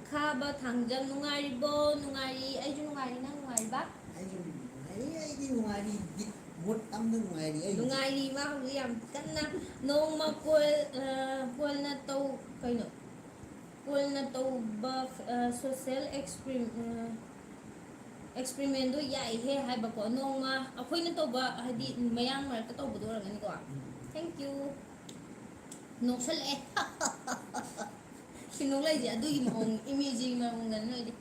ꯈꯥꯕ ꯊꯥꯡꯖꯝ, ꯅꯨꯡꯉꯥꯏꯔꯤꯕꯣ? ꯅꯨꯡꯉꯥꯏꯔꯤ, ꯑꯩꯁꯨ ꯅꯨꯡꯉꯥꯏꯔꯤ, ꯅꯪ ꯅꯨꯡꯉꯥꯏꯔꯤꯕ? ꯑꯩꯁꯨ ꯅꯨꯡꯉꯥꯏꯔꯤ, ꯑꯩꯗꯤ ꯅꯨꯡꯉꯥꯏꯔꯤ, ꯕꯤꯠ ꯃꯨꯠ ꯑꯝꯗ ꯅꯨꯡꯉꯥꯏꯔꯤ ꯑꯩ꯫ ꯅꯨꯡꯉꯥꯏꯔꯤ, ꯃꯥ ꯍꯧꯖꯤꯛ ꯌꯥꯝ ꯀꯟꯅ ꯅꯣꯡꯃ ꯀꯣꯏꯜ, ꯑ, ꯀꯣꯏꯜꯅ ꯇꯧ-, ꯀꯩꯅꯣ? ꯀꯣꯏꯜꯅ ꯇꯧꯕ, ꯑ, social experiment, ꯑ, experiment-ꯗꯣ ꯌꯥꯏꯍꯦ ꯍꯥꯏꯕꯀꯣ꯫ ꯅꯣꯡꯃ ꯑꯩꯈꯣꯏꯅ ꯇꯧꯕ, ꯍꯥꯏꯗꯤ ꯃꯌꯥꯡ ꯃꯔꯛꯇ ꯇꯧꯕꯗꯣ ꯑꯣꯏꯔꯝꯒꯅꯤꯀꯣ꯫ ꯎꯝ꯫ Thank you꯫ ꯅꯣꯛꯁꯜꯂꯛꯑꯦ꯫ ꯁꯤ ꯅꯣꯛꯂꯛꯏꯁꯦ ꯑꯗꯨꯒꯤ ꯃꯑꯣꯡ, ꯏꯃꯦꯖꯤꯒꯤ ꯃꯑꯣꯡꯗꯅꯤ ꯅꯣꯏꯗꯤ꯫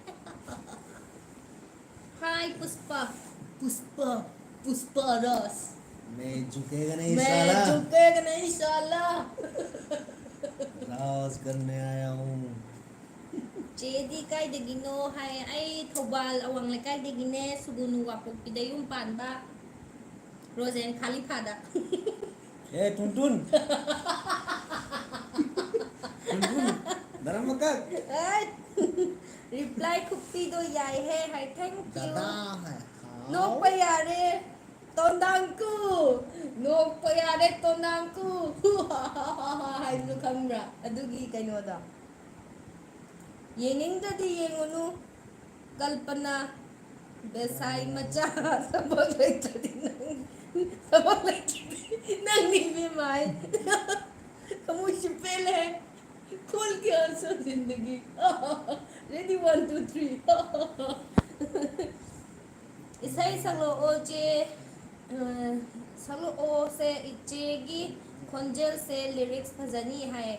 Hi ꯄꯨꯁꯄꯥ꯫ ꯄꯨꯁꯄꯥ꯫ ꯄꯨꯁꯄꯥ ꯔꯥꯖ꯫ मैं झुकेगा नहीं मैं साला। झुकेगा नहीं साला। राज करने आया हूँ। ꯆꯦꯗꯤ ꯀꯥꯏꯗꯒꯤꯅꯣ ꯍꯥꯏ? ꯑꯩ ꯊꯧꯕꯥꯜ ꯑꯋꯥꯡ ꯂꯩꯀꯥꯏꯗꯒꯤꯅꯦ, ꯁꯨꯒꯨꯅꯨ ꯋꯥꯄꯣꯛꯄꯤꯗ ꯌꯨꯝ ꯄꯥꯟꯕ꯫ ꯔꯣꯖꯦꯟ ꯈꯥꯂꯤꯐꯥꯗ꯫ ए टुनटुन। टुनटुन। धर्म का। ꯑꯩ꯫ Reply ꯈꯨꯄꯤꯗꯣ ꯌꯥꯏꯍꯦ ꯍꯥꯏ, thank you꯫ दादा है। ꯅꯣꯛꯄ ꯌꯥꯔꯦ꯫ ꯇꯣꯟꯗꯥꯡꯀꯨ꯫ ꯅꯣꯛꯄ ꯌꯥꯔꯦ ꯇꯣꯟꯗꯥꯡꯀꯨ꯫ ꯍꯥꯏꯕꯗꯨ ꯈꯪꯕ꯭ꯔꯥ? ꯑꯗꯨꯒꯤ ꯀꯩꯅꯣꯗꯣ꯫ ꯌꯦꯡꯅꯤꯡꯗ꯭ꯔꯗꯤ ꯌꯦꯡꯉꯨꯅꯨ꯫ ꯀꯜꯄꯅꯥ꯫ ꯕꯦꯁꯥꯏ ꯃꯆꯥ꯫ ꯊꯕꯛ ꯂꯩꯇ꯭ꯔꯗꯤ ꯅꯪ, ꯊꯕꯛ ꯂꯩꯇ꯭ꯔꯗꯤ ꯅꯪ ꯏꯕꯦꯝꯃ ꯍꯥꯏ꯫ ꯊꯃꯣꯏꯁꯨ ꯄꯦꯜꯂꯦ꯫ खोल के हंसो जिंदगी। Ready, one, two, three꯫ ꯏꯁꯩ ꯁꯛꯂꯛꯑꯣ ꯆꯦ꯫ ꯑ, ꯁꯛꯂꯛꯑꯣꯁꯦ, ꯏꯆꯦꯒꯤ ꯈꯣꯟꯖꯦꯜꯁꯦ lyrics ꯐꯖꯅꯤ ꯍꯥꯏ꯫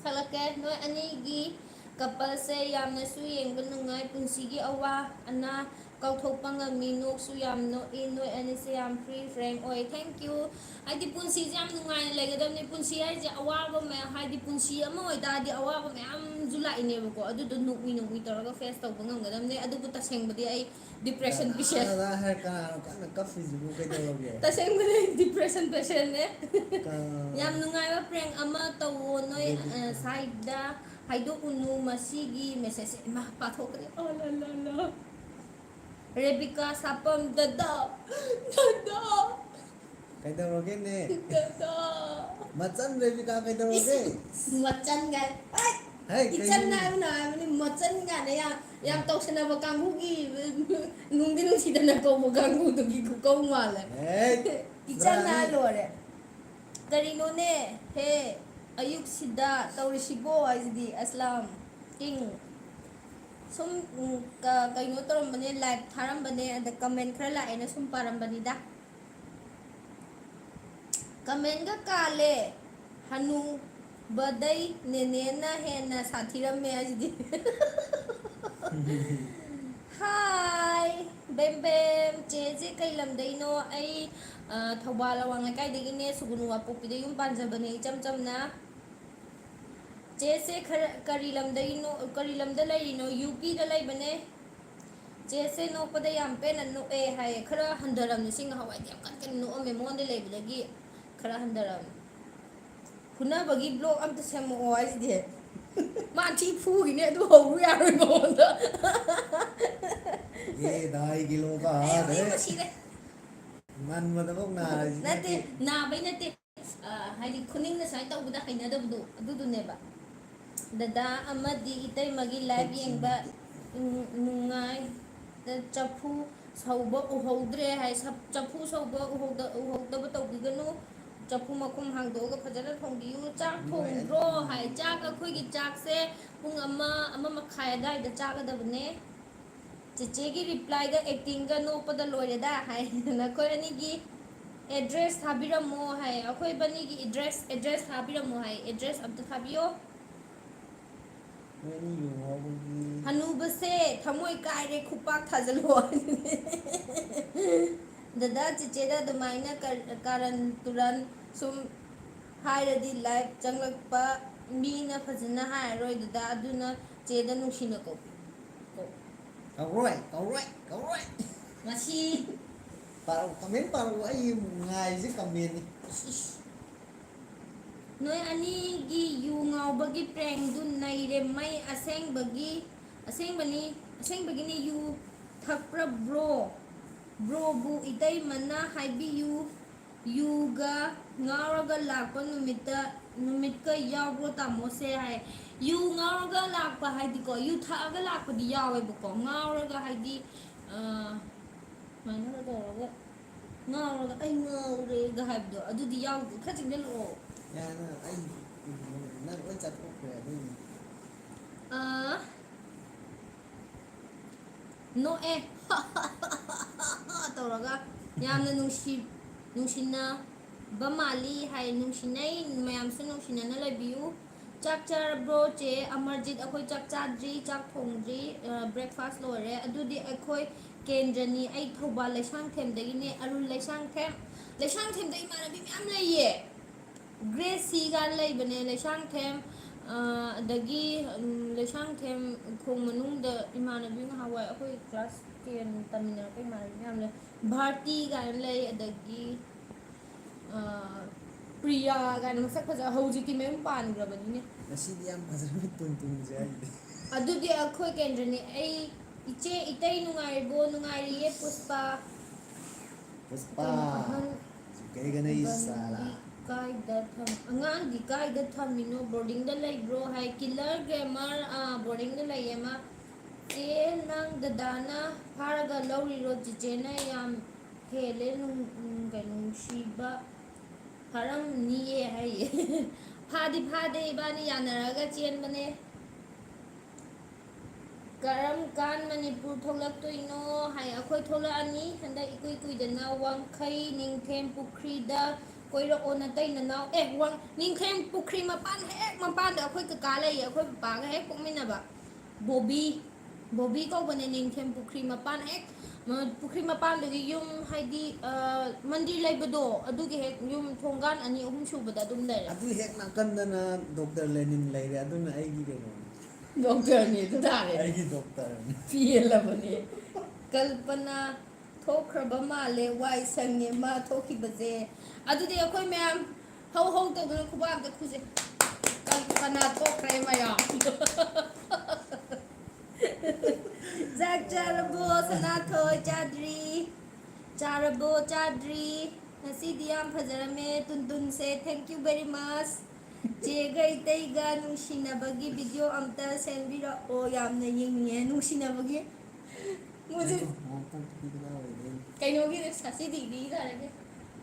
ꯁꯛꯂꯛꯀꯦ꯫ ꯅꯣꯏ ꯑꯅꯤꯒꯤ coupleꯁꯦ ꯌꯥꯝꯅꯁꯨ ꯌꯦꯡꯕ ꯅꯨꯡꯉꯥꯏ꯫ ꯄꯨꯟꯁꯤꯒꯤ ꯑꯋꯥ ꯑꯅꯥ ꯀꯥꯎꯊꯣꯛꯄ ꯉꯝꯃꯤ꯫ ꯅꯣꯛꯁꯨ ꯌꯥꯝ ꯅꯣꯛꯏ꯫ ꯅꯣꯏ ꯑꯅꯤꯁꯦ ꯌꯥꯝ free frank ꯑꯣꯏ꯫ Thank you꯫ ꯍꯥꯏꯗꯤ ꯄꯨꯟꯁꯤꯁꯦ ꯌꯥꯝ ꯅꯨꯡꯉꯥꯏꯅ ꯂꯩꯒꯗꯕꯅꯤ꯫ ꯄꯨꯟꯁꯤ ꯍꯥꯏꯁꯦ ꯑꯋꯥꯕ ꯃꯌꯥꯝ, ꯍꯥꯏꯗꯤ ꯄꯨꯟꯁꯤ ꯑꯃ ꯑꯣꯏꯇꯥꯔꯗꯤ ꯑꯋꯥꯕ ꯃꯌꯥꯝꯁꯨ ꯂꯥꯛꯏꯅꯦꯕꯀꯣ꯫ ꯑꯗꯨꯗꯣ ꯅꯣꯛꯃꯤ ꯅꯣꯛꯃꯤ ꯇꯧꯔꯒ face ꯇꯧꯕ ꯉꯝꯒꯗꯕꯅꯦ꯫ ꯑꯗꯨꯕꯨ ꯇꯁꯦꯡꯕꯗꯤ ꯑꯩ depression patient꯫ ꯗꯥꯗꯥ ꯍꯥꯏꯔ ꯀꯅꯥꯅꯣ ꯀꯟꯅ ꯀꯞꯄꯤꯁꯤꯕꯨ ꯀꯩꯗꯧꯔꯒꯦ? ꯇꯁꯦꯡꯕꯗꯤ ꯑꯩ depression patientꯅꯦ꯫ ꯀ- ꯌꯥꯝ ꯅꯨꯡꯉꯥꯏꯕ prank ꯑꯃ ꯇꯧꯋꯣ ꯅꯣꯏ, ꯕꯦꯕꯤ꯫ ꯑ, sideꯗ ꯍꯥꯏꯗꯣꯛꯎꯅꯨ ꯃꯁꯤꯒꯤ messageꯁꯦ꯫ ꯏꯃꯥ, ꯄꯥꯊꯣꯛꯈ꯭ꯔꯦ꯫ ꯑꯣ, ꯂꯥ, ꯂꯥ, ꯂꯥ꯫ ꯔꯦꯕꯤꯀꯥ ꯁꯥꯄꯝ, ꯗꯗꯥ, ꯗꯗꯥ꯫ ꯀꯩꯗꯧꯔꯒꯦꯅꯦ? ꯗꯗꯥ꯫ ꯃꯆꯟ ꯔꯦꯕꯤꯀꯥ ꯀꯩꯗꯧꯔꯒꯦ? ꯏꯁ, ꯃꯆꯟ ꯀꯥꯏ꯫ ꯑꯩ, ꯍꯩ, ꯏꯆꯟ ꯀꯩꯅꯣ? ꯍꯥꯏꯕꯅ ꯍꯥꯏꯕꯅꯤ, ꯃꯆꯟ ꯀꯥꯏꯅ ꯌꯥꯝ, ꯌꯥꯝ ꯇꯧꯁꯟꯅꯕ ꯀꯥꯡꯕꯨꯒꯤ ꯅꯨꯡꯗꯤ ꯅꯨꯡꯁꯤꯗꯅ ꯀꯧꯕ ꯀꯥꯡꯕꯨꯗꯨꯒꯤ ꯈꯨꯀꯧ ꯃꯥꯜꯂꯦ꯫ ꯍꯦ, ꯏꯆꯟ ꯍꯥꯏ ꯔꯥꯅꯤ꯫ ꯂꯣꯏꯔꯦ꯫ ꯀꯔꯤꯅꯣꯅꯦ? ꯍꯦ, ꯑꯌꯨꯛꯁꯤꯗ ꯇꯧꯔꯤꯁꯤꯕꯣ ꯍꯥꯏꯁꯤꯗꯤ, ꯑꯁꯂꯥꯝ ꯀꯤꯡ꯫ ꯁꯨꯝ, ꯎꯝ, ꯀ-, ꯀꯩꯅꯣ ꯇꯧꯔꯝꯕꯅꯦ, like ꯊꯥꯔꯝꯕꯅꯦ, ꯑꯗ comment ꯈꯔ ꯂꯥꯛꯑꯦꯅ ꯁꯨꯝ ꯄꯥꯔꯝꯕꯅꯤꯗ꯫ Commentꯒ ꯀꯥꯜꯂꯦ꯫ ꯍꯅꯨꯕꯗꯩ ꯅꯦꯅꯦꯅ ꯍꯦꯟꯅ ꯁꯥꯊꯤꯔꯝꯃꯦ ꯍꯥꯏꯁꯤꯗꯤ꯫ ꯍꯥꯏ, ꯕꯦꯝ ꯕꯦꯝ, ꯆꯦꯁꯦ ꯀꯩ ꯂꯝꯗꯩꯅꯣ? ꯑꯩ, ꯑ, ꯊꯧꯕꯥꯜ ꯑꯋꯥꯡ ꯂꯩꯀꯥꯏꯗꯒꯤꯅꯦ, ꯁꯨꯒꯨꯅꯨ ꯋꯥꯄꯣꯛꯄꯤꯗ ꯌꯨꯝ ꯄꯥꯟꯖꯕꯅꯦ, ꯏꯆꯝ ꯆꯝꯅ꯫ ꯆꯦꯁꯦ ꯈꯔ ꯀꯔꯤ ꯂꯝꯗꯒꯤꯅꯣ, ꯀꯔꯤ ꯂꯝꯗ ꯂꯩꯔꯤꯅꯣ? ꯌꯨ ꯄꯤꯗ ꯂꯩꯕꯅꯦ꯫ ꯆꯦꯁꯦ ꯅꯣꯛꯄꯗ ꯌꯥꯝ ꯄꯦꯟꯅ ꯅꯣꯛꯑꯦ ꯍꯥꯏꯌꯦ꯫ ꯈꯔ ꯍꯟꯊꯔꯝꯅꯦ, ꯁꯤ ꯉꯍꯥꯟꯋꯥꯏꯗꯤ ꯌꯥꯝ ꯀꯟ ꯀꯟꯅ ꯅꯣꯛꯑꯝꯃꯦ, ꯃꯉꯣꯟꯗ ꯂꯩꯕꯗꯒꯤ ꯈꯔ ꯍꯟꯊꯔꯝꯅꯦ꯫ ꯐꯨꯅꯕꯒꯤ ꯕ꯭ꯂꯣꯛ ꯑꯝꯇ ꯁꯦꯝꯃꯛꯑꯣ ꯍꯥꯏꯁꯤꯗꯤ꯫ ꯃꯥ ꯊꯤ ꯐꯨꯈꯤꯅꯦ, ꯑꯗꯨ ꯍꯧꯔꯨ ꯌꯥꯔꯣꯏ ꯃꯉꯣꯟꯗ꯫ ये ढाई किलो का हाथ ꯑꯩ है। ꯃꯁꯤꯔꯦ꯫ ꯅꯟꯕꯗꯐꯥꯎ ꯅꯥꯔꯁꯤ ꯅꯠꯇꯦ, ꯅꯠꯇꯦ꯫ ꯅꯥꯕꯩ ꯅꯠꯇꯦ꯫ ꯑ, ꯍꯥꯏꯗꯤ ꯈꯨꯅꯤꯡꯅ ꯁꯨꯃꯥꯏꯅ ꯇꯧꯕꯗ ꯍꯩꯅꯗꯕꯗꯣ ꯑꯗꯨꯗꯨꯅꯦꯕ꯫ ꯗꯗꯥ ꯑꯃꯗꯤ ꯏꯇꯩꯃꯒꯤ ꯂꯥꯏꯚ ꯌꯦꯡꯕ ꯅꯨꯡꯉꯥꯏ꯫ ꯆꯐꯨ ꯁꯧꯕ ꯎꯍꯧꯗ꯭ꯔꯦ ꯍꯥꯏ꯫ ꯁꯞ-, ꯆꯐꯨ ꯁꯧꯕ ꯎꯍꯧꯗ-, ꯎꯍꯧꯗꯕ ꯇꯧꯕꯤꯒꯅꯨ꯫ ꯆꯐꯨ ꯃꯈꯨꯝ ꯍꯥꯡꯗꯣꯛꯑꯒ ꯐꯖꯅ ꯊꯣꯡꯕꯤꯌꯨ꯫ ꯆꯥꯛ ꯊꯣꯡꯗ꯭ꯔꯣ ꯍꯥꯏ꯫ ꯆꯥꯛ, ꯑꯩꯈꯣꯏꯒꯤ ꯆꯥꯛꯁꯦ ꯄꯨꯡ ꯑꯃ, ꯑꯃ ꯃꯈꯥꯏ ꯑꯗꯥꯏꯗ ꯆꯥꯒꯗꯕꯅꯦ꯫ ꯆꯦꯆꯦꯒꯤ ꯔꯤꯄ꯭ꯂꯥꯏꯒ ꯑꯦꯛꯇꯤꯡꯒ ꯅꯣꯛꯄꯗ ꯂꯣꯏꯔꯦꯗ ꯍꯥꯏ꯫ ꯅꯈꯣꯏ ꯑꯅꯤꯒꯤ ꯑꯦꯗ꯭ꯔꯦꯁ ꯊꯥꯕꯤꯔꯝꯃꯣ ꯍꯥꯏ꯫ ꯑꯩꯈꯣꯏ ꯑꯅꯤꯒꯤ ꯑꯦꯗ꯭ꯔꯦꯁ, ꯑꯦꯗ꯭ꯔꯦꯁ ꯊꯥꯕꯤꯔꯝꯃꯣ ꯍꯥꯏ꯫ ꯑꯦꯗ꯭ꯔꯦꯁ ꯑꯝꯇ ꯊꯥꯕꯤꯌꯣ꯫ ꯅꯣꯏ ꯑꯅꯤ ꯌꯨ ꯉꯥꯎꯕꯒꯤ ꯍꯅꯨꯕꯁꯦ ꯊꯃꯣꯏ ꯀꯥꯏꯔꯦ, ꯈꯨꯄꯥꯛ ꯊꯥꯖꯜꯂꯣ ꯍꯥꯏꯗꯨꯅꯦ꯫ ꯗꯗꯥ ꯆꯦꯆꯦꯗ ꯑꯗꯨꯃꯥꯏꯅ ꯀꯔ-, ꯀꯥꯔꯟ ꯇꯨꯔꯟ ꯁꯨꯝ ꯍꯥꯏꯔꯗꯤ ꯂꯥꯏꯚ ꯆꯪꯂꯛꯄ ꯃꯤꯅ ꯐꯖꯅ ꯍꯥꯏꯔꯔꯣꯏ ꯗꯗꯥ, ꯑꯗꯨꯅ ꯆꯦꯗ ꯅꯨꯡꯁꯤꯅ ꯀꯧꯕꯤꯌꯨ꯫ ꯀꯧ-, ꯀꯧꯔꯣꯏ, ꯀꯧꯔꯣꯏ, ꯀꯧꯔꯣꯏ꯫ ꯃꯁꯤ ꯄꯥꯔꯛꯑꯣ, ꯀꯃꯦꯟ ꯄꯥꯔꯛꯑꯣ, ꯑꯩ ꯉꯥꯏꯔꯤꯁꯦ ꯀꯃꯦꯟꯅꯤ꯫ ꯏꯁ, ꯏꯁ꯫ ꯅꯣꯏ ꯑꯅꯤꯒꯤ ꯌꯨ ꯉꯥꯎꯕꯒꯤ ꯄ꯭ꯔꯦꯡꯗꯨ ꯅꯩꯔꯦ ꯃꯩ꯫ ꯑꯁꯦꯡꯕꯒꯤ, ꯑꯁꯦꯡꯕꯅꯤ, ꯑꯁꯦꯡꯕꯒꯤꯅꯤ꯫ U ꯊꯛꯄ꯭ꯔꯥ bro? ꯕ꯭ꯔꯣꯕꯨ ꯏꯇꯩꯃꯅ ꯍꯥꯏꯕꯤꯌꯨ꯫ ꯌꯨꯒ ꯉꯥꯎꯔꯒ ꯂꯥꯛꯄ ꯅꯨꯃꯤꯠꯇ, ꯅꯨꯃꯤꯠꯀ ꯌꯥꯎꯕ꯭ꯔꯣ ꯇꯥꯃꯣꯁꯦ ꯍꯥꯏ꯫ ꯌꯨ ꯉꯥꯎꯔꯒ ꯂꯥꯛꯄ ꯍꯥꯏꯗꯤꯀꯣ, ꯌꯨ ꯊꯛꯑꯒ ꯂꯥꯛꯄꯗꯤ ꯌꯥꯎꯋꯦꯕꯀꯣ꯫ ꯉꯥꯎꯔꯒ ꯍꯥꯏꯗꯤ, ꯑ, ꯁꯨꯃꯥꯏꯅꯒ ꯇꯧꯔꯒ, ꯉꯥꯎꯔꯒ "ꯑꯩ ꯉꯥꯎꯔꯦꯒ" ꯍꯥꯏꯕꯗꯣ, ꯑꯗꯨꯗꯤ ꯌꯥꯎꯗꯦ꯫ ꯈꯔ ꯆꯪꯁꯤꯜꯂꯛꯑꯣ꯫ ꯌꯥꯔꯦ, ꯅꯪ, ꯑꯩ, ꯅꯪ ꯂꯣꯏ ꯆꯥꯊꯣꯛꯈ꯭ꯔꯦ ꯑꯗꯨꯏꯅꯦ꯫ ꯑꯥ, ꯅꯣꯛꯑꯦ꯫ ꯇꯧꯔꯒ ꯌꯥꯝꯅ ꯅꯨꯡꯁꯤ-, ꯅꯨꯡꯁꯤꯅ ꯕ ꯃꯥꯜꯂꯤ ꯍꯥꯏ꯫ ꯅꯨꯡꯁꯤꯅꯩ, ꯃꯌꯥꯝꯁꯨ ꯅꯨꯡꯁꯤꯅꯅ ꯂꯩꯕꯤꯌꯨ꯫ ꯆꯥꯛ ꯆꯥꯔꯕ꯭ꯔꯣ ꯆꯦ ꯑꯃꯔꯖꯤꯠ? ꯑꯩꯈꯣꯏ ꯆꯥꯛ ꯆꯥꯗ꯭ꯔꯤ, ꯆꯥꯛ ꯊꯣꯡꯗ꯭ꯔꯤ, ꯕ꯭ꯔꯦꯛꯐꯥꯁ ꯂꯣꯏꯔꯦ꯫ ꯑꯗꯨꯗꯤ ꯑꯩꯈꯣꯏ ꯀꯦꯟꯗ꯭ꯔꯅꯤ꯫ ꯑꯩ ꯊꯧꯕꯥꯜ ꯂꯩꯁꯥꯡꯊꯦꯝꯗꯒꯤꯅꯦ꯫ ꯑꯔꯨꯜ ꯂꯩꯁꯥꯡꯊꯦꯝ, ꯂꯩꯁꯥꯡꯊꯦꯝꯗ ꯏꯃꯥꯟꯅꯕꯤ ꯃꯌꯥꯝ ꯂꯩꯌꯦ꯫ ꯒ꯭ꯔꯦꯁ ꯁꯤ ꯀꯥꯏꯅ ꯂꯩꯕꯅꯦ ꯂꯩꯁꯥꯡꯊꯦꯝ꯫ ꯑꯗꯒꯤ ꯂꯩꯁꯥꯡꯊꯦꯝ ꯈꯣꯡ ꯃꯅꯨꯡꯗ ꯏꯃꯥꯟꯅꯕꯤ ꯉꯍꯥꯟꯋꯥꯏ ꯑꯩꯈꯣꯏ ꯀ꯭ꯂꯥꯁ ꯇꯦꯟ ꯇꯝꯃꯤꯟꯅꯔꯛꯄ ꯏꯃꯥꯟꯅꯕꯤ ꯃꯌꯥꯝ ꯂꯩ꯫ ꯚꯥꯔꯇꯤ ꯀꯥꯏꯅ ꯂꯩ꯫ ꯑꯗꯒꯤ ꯄ꯭ꯔꯤꯌꯥ ꯀꯥꯏꯅ ꯃꯁꯛ ꯐꯖ, ꯍꯧꯖꯤꯛꯇꯤ ꯃꯌꯨꯝ ꯄꯥꯟꯈ꯭ꯔꯕꯅꯤꯅꯦ꯫ ꯉꯁꯤꯗꯤ ꯌꯥꯝ ꯐꯖꯕ ꯇꯨꯟ ꯇꯨꯟꯁꯦ ꯍꯥꯏꯗꯤ꯫ ꯑꯗꯨꯗꯤ ꯑꯩꯈꯣꯏ ꯀꯦꯟꯗ꯭ꯔꯅꯤ꯫ ꯑꯩ ꯏꯆꯦ ꯏꯇꯩ ꯅꯨꯡꯉꯥꯏꯔꯤꯕꯣ? ꯅꯨꯡꯉꯥꯏꯔꯤꯌꯦ ꯄꯨꯁꯄꯥ꯫ ꯄꯨꯁꯄꯥ ꯀꯩꯒꯅ ꯏꯁꯥꯂꯥ꯫ ꯀꯥꯏꯗ ꯊꯝ ꯑꯉꯥꯡꯗꯤ ꯀꯥꯏꯗ ꯊꯝꯃꯤꯅꯣ? ꯕꯣꯔꯗꯤꯡꯗ ꯂꯩꯕ꯭ꯔꯣ ꯍꯥꯏ꯫ Killer gamer. ꯑꯥ, ꯕꯣꯔꯗꯤꯡꯗ ꯂꯩꯌꯦ ꯃꯥ꯫ ꯆꯦ, ꯅꯪ ꯗꯗꯥꯅ ꯐꯥꯔꯒ ꯂꯧꯔꯤꯔꯣ? ꯆꯤꯆꯦꯅ ꯌꯥꯝ ꯍꯦꯜꯂꯦ ꯅꯨꯡ-, ꯎꯝ, ꯀꯩꯅꯣ, ꯅꯨꯡꯁꯤꯕ꯫ ꯐꯥꯔꯝꯅꯤꯌꯦ ꯍꯥꯏꯌꯦ꯫ ꯐꯥꯗꯤ ꯐꯥꯗꯦ, ꯏꯕꯥꯅꯤ ꯌꯥꯅꯔꯒ ꯆꯦꯟꯕꯅꯦ꯫ ꯀꯔꯝ ꯀꯥꯟ ꯃꯅꯤꯄꯨꯔ ꯊꯣꯛꯂꯛꯇꯣꯏꯅꯣ ꯍꯥꯏ꯫ ꯑꯩꯈꯣꯏ ꯊꯣꯛꯂꯛꯑꯅꯤ ꯍꯟꯗꯛ ꯏꯀꯨꯏ ꯀꯨꯏꯗꯅ꯫ ꯋꯥꯡꯈꯩ ꯅꯤꯡꯊꯦꯝ ꯄꯨꯈ꯭ꯔꯤꯗ ꯀꯣꯏꯔꯛꯑꯣ ꯅꯇꯩ ꯅꯅꯥꯎ꯫ ꯑꯦ, ꯋꯥꯡ-, ꯅꯤꯡꯊꯦꯝ ꯄꯨꯈ꯭ꯔꯤ ꯃꯄꯥꯟ ꯍꯦꯛ ꯃꯄꯥꯟꯗ ꯑꯩꯈꯣꯏ ꯀꯀꯥ ꯂꯩꯌꯦ, ꯑꯩꯈꯣꯏ ꯄꯄꯥꯒ ꯍꯦꯛ ꯄꯣꯛꯃꯤꯟꯅꯕ꯫ ꯕꯣꯕꯤ, ꯕꯣꯕꯤ ꯀꯧꯕꯅꯦ꯫ ꯅꯤꯡꯊꯦꯝ ꯄꯨꯈ꯭ꯔꯤ ꯃꯄꯥꯟ ꯍꯦꯛ, ꯃ-, ꯄꯨꯈ꯭ꯔꯤ ꯃꯄꯥꯟꯗꯒꯤ ꯌꯨꯝ, ꯍꯥꯏꯗꯤ, ꯑ, ꯃꯟꯗꯤꯔ ꯂꯩꯕꯗꯣ, ꯑꯗꯨꯒꯤ ꯍꯦꯛ ꯌꯨꯝ ꯊꯣꯡꯒꯥꯟ ꯑꯅꯤ ꯑꯍꯨꯝ ꯁꯨꯕꯗ ꯑꯗꯨꯝ ꯂꯩꯔꯦ꯫ ꯑꯗꯨ ꯍꯦꯛ ꯅꯥꯀꯟꯗꯅ ꯗꯣꯛꯇꯔ ꯂꯦꯅꯤꯟ ꯂꯩꯔꯦ, ꯑꯗꯨꯅ ꯑꯩꯒꯤ ꯀꯩꯅꯣꯅꯤ꯫ ꯗꯣꯛꯇꯔꯅꯤ ꯑꯗꯨ ꯇꯥꯔꯦ꯫ ꯑꯩꯒꯤ ꯗꯣꯛꯇꯔꯅꯤ꯫ ꯄꯦꯜꯂꯕꯅꯦ꯫ ꯀꯜꯄꯅꯥ ꯊꯣꯛꯈ꯭ꯔꯕ ꯃꯥꯜꯂꯦ, ꯋꯥꯏ ꯁꯪꯉꯦ ꯃꯥ ꯊꯣꯛꯈꯤꯕꯁꯦ꯫ ꯑꯗꯨꯗꯤ ꯑꯩꯈꯣꯏ ꯃꯌꯥꯝ ꯍꯧ ꯍꯧ ꯇꯧꯗꯅ ꯈꯨꯕꯥꯛ ꯑꯝꯇ ꯈꯨꯁꯦ꯫ ꯀꯜꯄꯅꯥ ꯊꯣꯛꯈ꯭ꯔꯦ ꯃꯌꯥꯝ꯫ ꯆꯥꯛ ꯆꯥꯔꯕꯣ ꯁꯅꯥꯊꯣꯏ? ꯆꯥꯗ꯭ꯔꯤ꯫ ꯆꯥꯔꯕꯣ? ꯆꯥꯗ꯭ꯔꯤ꯫ ꯉꯁꯤꯗꯤ ꯌꯥꯝ ꯐꯖꯔꯝꯃꯦ ꯇꯨꯟꯇꯨꯟꯁꯦ, thank you very much꯫ ꯆꯦꯒ ꯏꯇꯩꯒ ꯅꯨꯡꯁꯤꯅꯕꯒꯤ ꯚꯤꯗꯤꯑꯣ ꯑꯝꯇ ꯁꯦꯝꯕꯤꯔꯛꯑꯣ, ꯌꯥꯝꯅ ꯌꯦꯡꯅꯤꯡꯉꯦ ꯅꯨꯡꯁꯤꯅꯕꯒꯤ꯫ ꯃꯨꯖꯦ ꯀꯩꯅꯣꯒꯤ ꯁꯥꯁꯤ ꯗꯤꯒ꯭ꯔꯤ ꯇꯥꯔꯒꯦ꯫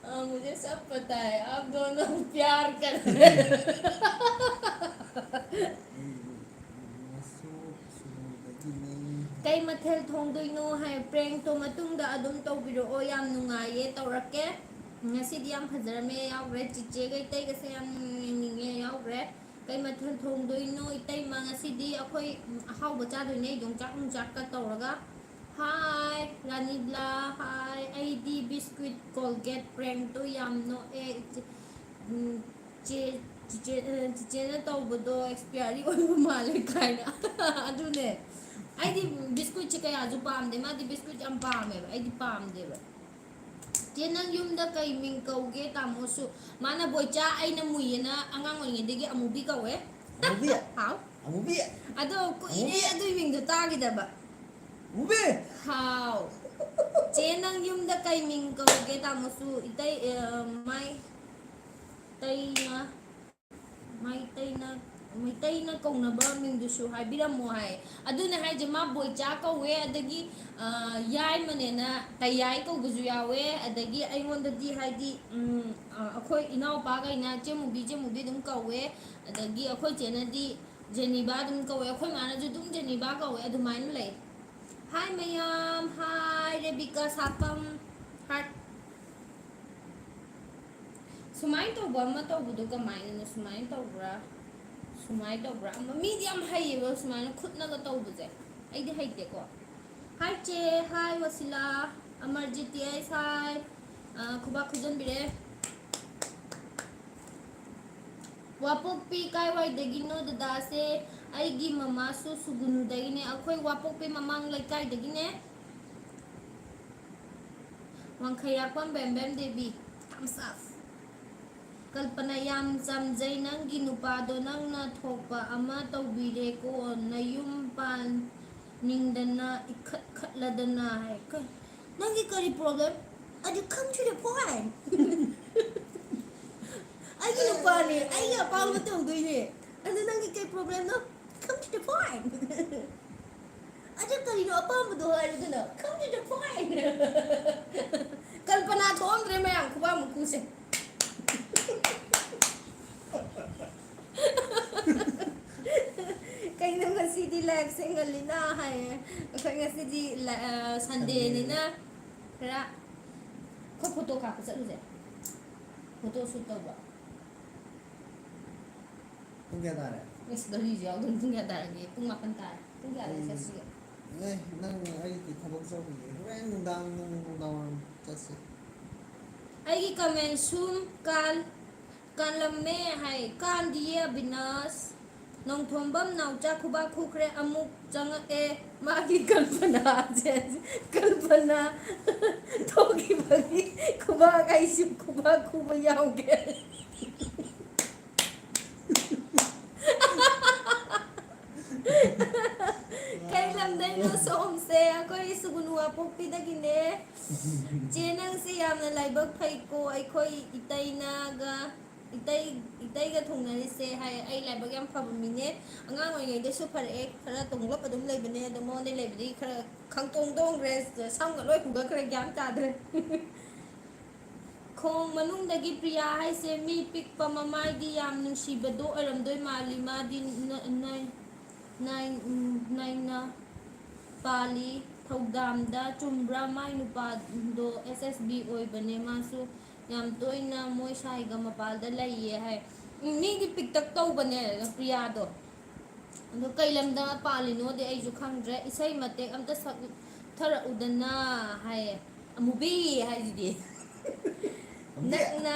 ꯑ, मुझे सब पता है, आप दोनों प्यार कर रहे हैं। ꯀꯩ ꯃꯊꯦꯜ ꯊꯣꯡꯗꯣꯏꯅꯣ ꯍꯥꯏ꯫ ꯄ꯭ꯔꯦꯡꯇꯣ ꯃꯇꯨꯡꯗ ꯑꯗꯨꯝ ꯇꯧꯕꯤꯔꯛꯑꯣ, ꯌꯥꯝ ꯅꯨꯡꯉꯥꯏꯌꯦ, ꯇꯧꯔꯛꯀꯦ꯫ ꯉꯁꯤꯗꯤ ꯌꯥꯝ ꯐꯖꯔꯝꯃꯦ, ꯌꯥꯎꯈ꯭ꯔꯦ꯫ ꯆꯤꯆꯦꯒ ꯏꯇꯩꯒꯁꯦ ꯌꯥꯝ ꯌꯦꯡꯅꯤꯡꯉꯦ, ꯌꯥꯎꯈ꯭ꯔꯦ꯫ ꯀꯩ ꯃꯊꯦꯜ ꯊꯣꯡꯗꯣꯏꯅꯣ ꯏꯇꯩꯃ? ꯉꯁꯤꯗꯤ ꯑꯩꯈꯣꯏ, ꯎꯝ, ꯑꯍꯥꯎꯕ ꯆꯥꯗꯣꯏꯅꯦ, ꯌꯣꯡꯆꯥꯛ ꯅꯨꯡꯆꯥꯛꯀ ꯇꯧꯔꯒ꯫ ꯍꯥꯏ ꯔꯥꯅꯤꯕ꯭ꯂꯥ, ꯍꯥꯏ꯫ ꯑꯩꯗꯤ ꯕꯤꯁꯀ꯭ꯋꯤꯠ ꯀꯣꯜꯒꯦꯠ ꯄ꯭ꯔꯦꯡꯛꯇꯣ ꯌꯥꯝ ꯅꯣꯛꯑꯦ꯫ ꯏꯆꯦ, ꯎꯝ, ꯆꯦ, ꯆꯤꯆꯦ, ꯑ, ꯆꯤꯆꯦꯅ ꯇꯧꯕꯗꯣ ꯑꯦꯛꯁꯄꯤꯌꯥꯔꯤ ꯑꯣꯏꯕ ꯃꯥꯜꯂꯦ ꯀꯥꯏꯅ꯫ ꯑꯗꯨꯅꯦ꯫ ꯑꯩꯗꯤ ꯕꯤꯁꯀ꯭ꯋꯤꯠꯁꯦ ꯀꯌꯥꯁꯨ ꯄꯥꯝꯗꯦ, ꯃꯥꯗꯤ ꯕꯤꯁꯀ꯭ꯋꯤꯠ ꯌꯥꯝ ꯄꯥꯝꯃꯦꯕ, ꯑꯩꯗꯤ ꯄꯥꯝꯗꯦꯕ꯫ ꯆꯦ, ꯅꯪ ꯌꯨꯝꯗ ꯀꯩ ꯃꯤꯡ ꯀꯧꯒꯦ ꯇꯥꯃꯣꯁꯨ? ꯃꯥꯅ ꯕꯣꯏꯆꯥ, ꯑꯩꯅ ꯃꯨꯏꯌꯦꯅ ꯑꯉꯥꯡ ꯑꯣꯏꯔꯤꯉꯩꯗꯒꯤ ꯑꯃꯨꯕꯤ ꯀꯧꯋꯦ꯫ ꯑꯃꯨꯕꯤ? ꯍꯥꯎ꯫ ꯑꯃꯨꯕꯤ? ꯑꯗꯣ ꯀꯨꯏꯔꯦ ꯑꯃꯨꯕꯤ? ꯑꯗꯨꯏ ꯃꯤꯡꯗꯣ ꯇꯥꯈꯤꯗꯕ꯫ ꯑꯃꯨꯕꯤ? ꯍꯥꯎ꯫ ꯆꯦ, ꯅꯪ ꯌꯨꯝꯗ ꯀꯩ ꯃꯤꯡ ꯀꯧꯒꯦ ꯇꯥꯃꯣꯁꯨ? ꯏꯇꯩ, ꯑ, ꯃꯥꯏ, ꯇꯩꯅ ꯃꯩꯇꯩꯅ, ꯃꯩꯇꯩꯅ ꯀꯧꯅꯕ ꯃꯤꯡꯗꯨꯁꯨ ꯍꯥꯏꯕꯤꯔꯝꯃꯣ ꯍꯥꯏ꯫ ꯑꯗꯨꯅꯦ ꯍꯥꯏꯁꯦ, ꯃꯥ ꯕꯣꯏꯆꯥ ꯀꯧꯋꯦ, ꯑꯗꯒꯤ, ꯑ, ꯌꯥꯏꯃꯅꯦꯅ ꯇꯌꯥꯏ ꯀꯧꯕꯁꯨ ꯌꯥꯎꯋꯦ, ꯑꯗꯒꯤ ꯑꯩꯉꯣꯟꯗꯗꯤ ꯍꯥꯏꯗꯤ, ꯎꯝ, ꯑ, ꯑꯩꯈꯣꯏ ꯏꯅꯥꯎꯄꯥꯈꯩꯅ ꯆꯦꯃꯨꯕꯤ, ꯆꯦꯃꯨꯕꯤ ꯑꯗꯨꯝ ꯀꯧꯋꯦ, ꯑꯗꯒꯤ ꯑꯩꯈꯣꯏ ꯆꯦꯅꯗꯤ ꯖꯦꯅꯤꯕꯥ ꯑꯗꯨꯝ ꯀꯧꯋꯦ, ꯑꯩꯈꯣꯏ ꯃꯥꯅꯁꯨ ꯑꯗꯨꯝ ꯖꯦꯅꯤꯕꯥ ꯀꯧꯋꯦ, ꯑꯗꯨꯃꯥꯏꯅ ꯂꯩ꯫ ꯍꯥꯏ ꯃꯌꯥꯝ, ꯍꯥꯏ ꯔꯦꯕꯤꯀꯥ ꯁꯥꯄꯝ, ꯍꯥꯏ꯫ ꯁꯨꯃꯥꯏꯅ ꯇꯧꯕ ꯑꯃ ꯇꯧꯕꯗꯣ ꯀꯃꯥꯏꯅꯅꯣ? ꯁꯨꯃꯥꯏꯅ ꯇꯧꯕ꯭ꯔꯥ? ꯁꯨꯃꯥꯏꯅ ꯇꯧꯕ꯭ꯔꯥ? ꯑꯃ ꯃꯤꯗꯤ ꯌꯥꯝ ꯍꯩꯌꯦꯕ ꯁꯨꯃꯥꯏꯅ ꯈꯨꯠꯅꯒ ꯇꯧꯕꯁꯦ꯫ ꯑꯩꯗꯤ ꯍꯩꯇꯦꯀꯣ꯫ ꯍꯥꯏ ꯆꯦ, ꯍꯥꯏ ꯋꯁꯤꯂꯥ, ꯑꯃꯔꯖꯤꯠ ꯇꯤ ꯑꯩꯁ, ꯍꯥꯏ꯫ ꯑ, ꯈꯨꯕꯥꯛ ꯈꯨꯖꯟꯕꯤꯔꯦ꯫ ꯋꯥꯄꯣꯛꯄꯤ ꯀꯥꯏꯋꯥꯏꯗꯒꯤꯅꯣ ꯗꯗꯥꯁꯦ? ꯑꯩꯒꯤ ꯃꯃꯥꯁꯨ ꯁꯨꯒꯨꯅꯨꯗꯒꯤꯅꯦ꯫ ꯑꯩꯈꯣꯏ ꯋꯥꯄꯣꯛꯄꯤ ꯃꯃꯥꯡ ꯂꯩꯀꯥꯏꯗꯒꯤꯅꯦ꯫ ꯋꯥꯡꯈꯩꯔꯥꯛꯄꯝ ꯕꯦꯝꯕꯦꯝ ꯗꯦꯕꯤ꯫ Thumbs up꯫ ꯀꯜꯄꯅ ꯌꯥꯝ ꯆꯝꯖꯩ, ꯅꯪꯒꯤ ꯅꯨꯄꯥꯗꯣ ꯅꯪꯅ ꯊꯣꯛꯄ ꯑꯃ ꯇꯧꯕꯤꯔꯦꯀꯣ, ꯅꯌꯨꯝ ꯄꯥꯟꯅꯤꯡꯗꯅ ꯏꯈꯠ ꯈꯠꯂꯗꯅ ꯍꯥꯏ꯫ ꯀ-, ꯅꯪꯒꯤ ꯀꯔꯤ problem? ꯑꯗꯨ come to the point꯫ ꯑꯩꯒꯤ ꯅꯨꯄꯥꯅꯦ, ꯑꯩꯒꯤ ꯑꯄꯥꯝꯕ ꯇꯧꯗꯣꯏꯅꯦ꯫ ꯑꯗꯨ ꯅꯪꯒꯤ ꯀꯩ problemꯅꯣ? Come to the point꯫ ꯑꯗꯨ ꯀꯔꯤꯅꯣ ꯑꯄꯥꯝꯕꯗꯣ ꯍꯥꯏꯔꯨꯗꯅ? Come to the point꯫ ꯀꯜꯄꯅꯥ ꯊꯣꯛꯑꯝꯗ꯭ꯔꯦ ꯃꯌꯥꯝ, ꯈꯨꯕꯥꯛ ꯃꯈꯨꯁꯦ꯫ ꯀꯩꯅꯣ ꯉꯁꯤꯗꯤ liveꯁꯦ ꯉꯜꯂꯤꯅ ꯍꯥꯏꯌꯦ꯫ ꯑꯩꯈꯣꯏ ꯉꯁꯤꯗꯤ ꯂ-, ꯑ, Sundayꯅꯤꯅ ꯈꯔ ꯑꯩꯈꯣꯏ ꯐꯣꯇꯣ ꯀꯥꯞꯄ ꯆꯠꯂꯨꯁꯦ꯫ ꯐꯣꯇꯣ ꯁꯨꯠ ꯇꯧꯕ꯫ ꯄꯨꯡ ꯀꯌꯥ ꯇꯥꯔꯦ? ꯑꯁ, ꯒꯥꯔꯤꯁꯨ ꯌꯥꯎꯗꯅ ꯄꯨꯡ ꯀꯌꯥ ꯇꯥꯔꯒꯦ? ꯄꯨꯡ ꯃꯥꯄꯟ ꯇꯥꯔꯦ꯫ ꯄꯨꯡ ꯀꯌꯥꯗ ꯆꯠꯁꯤꯒꯦ? ꯑꯦ, ꯅꯪ ꯑꯩꯗꯤ ꯊꯕꯛ ꯆꯠꯂꯨꯒꯦ꯫ ꯍꯣꯔꯦꯟ ꯅꯨꯡꯗꯥꯡ, ꯅꯨꯡꯗꯥꯡ ꯋꯥꯏꯔꯝ ꯆꯠꯁꯤ꯫ ꯑꯩꯒꯤ ꯀꯃꯦꯟ ꯁꯨꯝ ꯀꯥꯟ ꯀꯥꯟꯂꯝꯃꯦ ꯍꯥꯏ꯫ ꯀꯥꯟꯗꯤꯌꯦ ꯑꯕꯤꯅꯥꯁ꯫ ꯅꯣꯡꯊꯣꯝꯕꯝ ꯅꯥꯎꯆꯥ ꯈꯨꯕꯥꯛ ꯈꯨꯈ꯭ꯔꯦ ꯑꯃꯨꯛ ꯆꯪꯉꯛꯑꯦ꯫ ꯃꯥꯒꯤ ꯀꯜꯄꯅꯥꯁꯦ, ꯀꯜꯄꯅꯥ ꯊꯣꯛꯈꯤꯕꯒꯤ ꯈꯨꯕꯥꯛ ꯑꯩꯁꯨ ꯈꯨꯕꯥꯛ ꯈꯨꯕ ꯌꯥꯎꯒꯦ꯫ ꯀꯩ ꯂꯝꯗꯩꯅꯣ ꯁꯣꯝꯁꯦ? ꯑꯩꯈꯣꯏ ꯁꯨꯒꯨꯅꯨ ꯋꯥꯄꯣꯛꯄꯤꯗꯒꯤꯅꯦ꯫ ꯆꯦ, ꯅꯪꯁꯦ ꯌꯥꯝꯅ ꯂꯥꯏꯕꯛ ꯐꯩꯀꯣ, ꯑꯩꯈꯣꯏ ꯏꯇꯩꯅꯒ ꯏꯇꯩ ꯏꯇꯩꯒ ꯊꯨꯡꯅꯔꯤꯁꯦ ꯍꯥꯏ꯫ ꯑꯩ ꯂꯥꯏꯕꯛ ꯌꯥꯝ ꯐꯕ ꯃꯤꯅꯦ꯫ ꯑꯉꯥꯡ ꯑꯣꯏꯔꯤꯉꯩꯗꯁꯨ ꯐꯔꯛꯑꯦ, ꯈꯔ ꯇꯣꯡꯂꯞ ꯑꯗꯨꯝ ꯂꯩꯕꯅꯦ, ꯑꯗꯣ ꯃꯉꯣꯟꯗꯩ ꯂꯩꯕꯗꯒꯤ ꯈꯔ ꯈꯪꯇꯣꯡ ꯇꯣꯡꯈ꯭ꯔꯦ꯫ ꯁꯝꯒ ꯂꯣꯏ ꯍꯨꯒꯠꯈ꯭ꯔꯦ, ꯒ꯭ꯌꯥꯟ ꯇꯥꯗ꯭ꯔꯦ꯫ ꯈꯣꯡ ꯃꯅꯨꯡꯗꯒꯤ ꯄ꯭ꯔꯤꯌꯥ ꯍꯥꯏꯁꯦ ꯃꯤ ꯄꯤꯛꯄ, ꯃꯃꯥꯏꯗꯤ ꯌꯥꯝ ꯅꯨꯡꯁꯤꯕꯗꯣ ꯑꯣꯏꯔꯝꯗꯣꯏ ꯃꯥꯜꯂꯤ꯫ ꯃꯥꯗꯤ ꯅ- ꯅ- ꯅꯥꯏ- ꯅꯥꯏꯅ ꯄꯥꯜꯂꯤ꯫ ꯊꯧꯗꯥꯝꯗ ꯆꯨꯝꯕ꯭ꯔꯥ? ꯃꯥꯏ ꯅꯨꯄꯥꯗꯣ ꯑꯦꯁ ꯑꯦꯁ ꯕꯤ ꯑꯣꯏꯕꯅꯦ꯫ ꯃꯥꯁꯨ ꯌꯥꯝ ꯇꯣꯏꯅ ꯃꯣꯏ ꯁꯥꯏꯒ ꯃꯄꯥꯜꯗ ꯂꯩꯌꯦ ꯍꯥꯏ꯫ ꯎꯝ, ꯃꯤꯗꯤ ꯄꯤꯛꯇꯛ ꯇꯧꯕꯅꯦ ꯄ꯭ꯔꯤꯌꯥꯗꯣ꯫ ꯑꯗꯣ ꯀꯩ ꯂꯝꯗ ꯄꯥꯜꯂꯤꯅꯣꯗꯤ ꯑꯩꯁꯨ ꯈꯪꯗ꯭ꯔꯦ꯫ ꯏꯁꯩ ꯃꯇꯦꯛ ꯑꯝꯇ ꯁꯛꯊꯔꯛꯎꯗꯅ ꯍꯥꯏꯌꯦ꯫ ꯑꯃꯨꯕꯤ ꯍꯥꯏꯁꯤꯗꯤ꯫ ꯑꯃꯨꯕꯤ! ꯅꯛꯅ